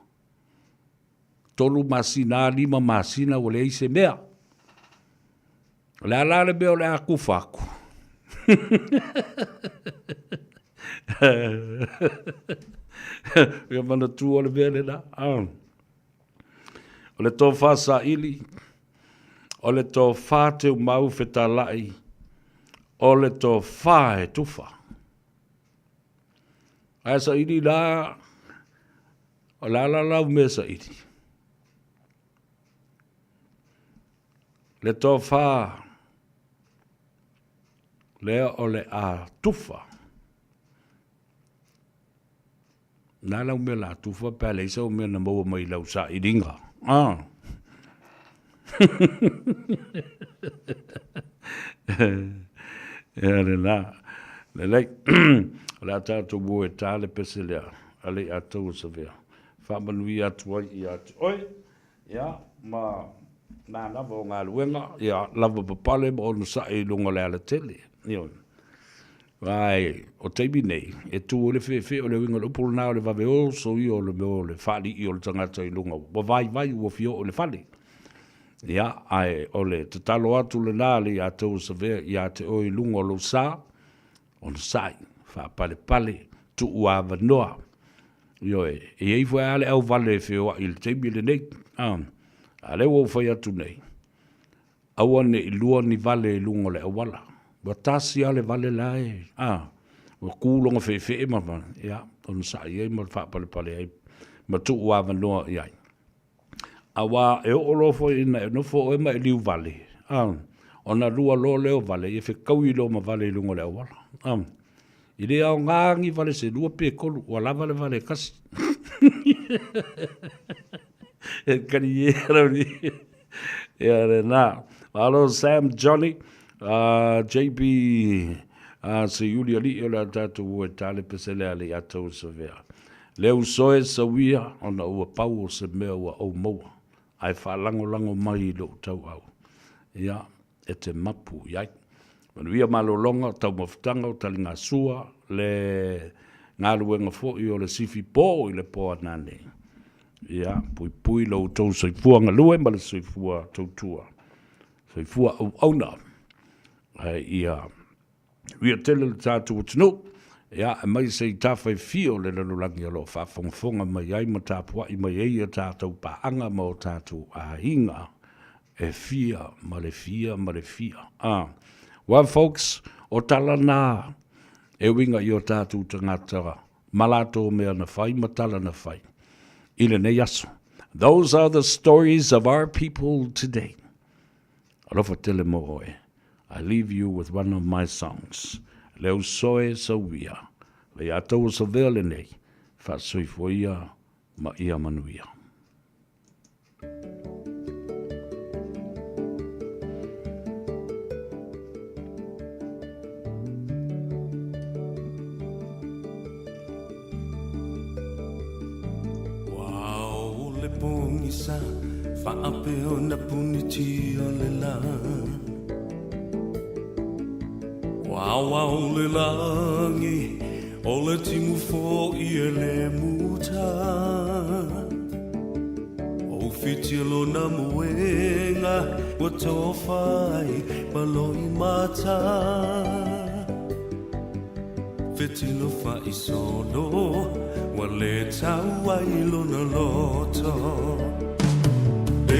3 masina, 5 masina ua leai se mea. O le a la le mea o le a tufa atu? Ia manatua le mea lena. O le tofa saili, o le tofa teumau fetalai, o le tofa e tufa. Ae saili la, o le a la lau mea saili? Le tofa lea o le a tufa. Na lau mea la tufa pe a leai sau mea na maua mai lau sailiga. Ah. Ia lena. Lelei. O le a tatou o e ta le pese lea a le Aiataua Savea. Faamanuia atu ai ia te oe. Ia, ma nā lava o galuega, ia lava papale ma onosai i luga o le alatele. Ioe. Ae o taimi nei, e tu ai le feefee, o le uiga o le upu lena o le vave oso ia o le mea o le faalii o le tagata i luga, ua vaivai ua fia oo i le fale. Ia, ae o le tatalo atu lena a le Aiataua Savea ia te oe i luga o lou sa, onosai, faapalepale, tuu avanoa. Ioe, e i ai foi lava le auvale e feoai i le taimi lenei. A, a lea ua ou fai atu nei, aua ne i lua ni vale i luga o le auala. Ua tasi lava le vale la e, a, ua ku lona feefee ma, ia, onosai ai ma faapalepale ai ma tuu avanoa i ai. Aua e oo loa foi ina e nofo oe ma e liu vale, a, ona lua loa lea o vale, ia fetaui loa ma vale i luga o le auala. A, e le aoga ni vale se lua pe tolu, ua lava le vale e tasi. E kari e rauri. Ia lena. Malo Sam Johnny, JB, Seiuli Alii o le a tatou o e ta le pese lea le ia tau savea. Le uso e sauia ona ua pau o se mea ua ou maua, ae faalagolago mai i lou tauau, ia, e te mapu i ai. Manuia malologa, taumafataga o taligasua, le galuega foi o le sifi po i le po a nanei. Ia, puipui lo outou soifua galue ma le soifua tautua, soifua auauna, ae ia Uia tele le tatou atunuu, ia, aemaise i tafa e fia o le lalolagi o lo o faafogafoga mai ai ma tapuai mai ai a tatou paaga ma o tatou aiga e fia ma le fia ma le fia. Ah, well folks, o tala na e uiga i o tatou tagata ma latou mea na fai ma tala na fai i lenei aso. Those are the stories of our people today. Alofa tele mo oe. I leave you with one of my songs. Le uso e sauia, le ia taua savea lenei, faasoifua ia ma ia manuia. pogisa faapea ona punitia le lā. Ua aoao le lagi, o le timu foʻi e lē muta. Ua ufitia lona moega, ua tofa ai ma loimata. Fetilo faisolo, ua lē tau ai lona loto. E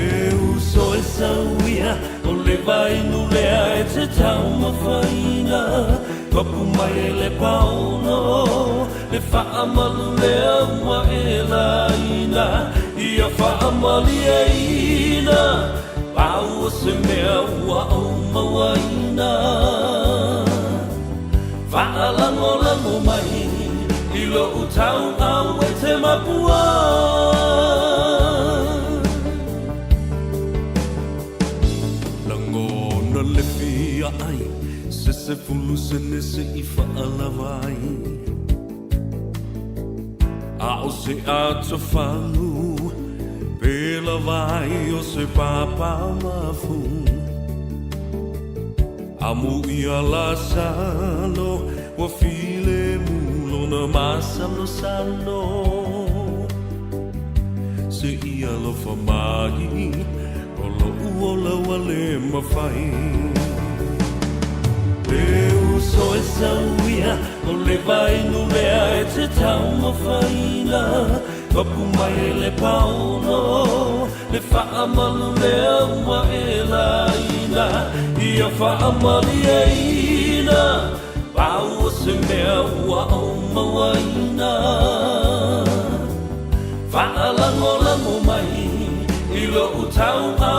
uso e sauia, o le vainu lea e te taumafaina. Papu mai e le paono, le faamalu lea ua e laina. Ia faamalieina, pau o se mea ua ou mauaina. Faalagolago mai i lou tauau e te mapua. Lagona le fia ai se 10 sene se i faalava ai. A o se atofagu pe lava ai o se papa mafu. Amu ia Lasalo ua filemu lona masalosalo. Se i alofa mai o loʻu ola ua lē mafai. E uso e sauia o le vainu lea e te taumafaina. Papu mai e le paono le faamalu lea ua e laina. Ia faamalieina pau o se mea ua ou mauaina. Faalagolago mai i lou tauau.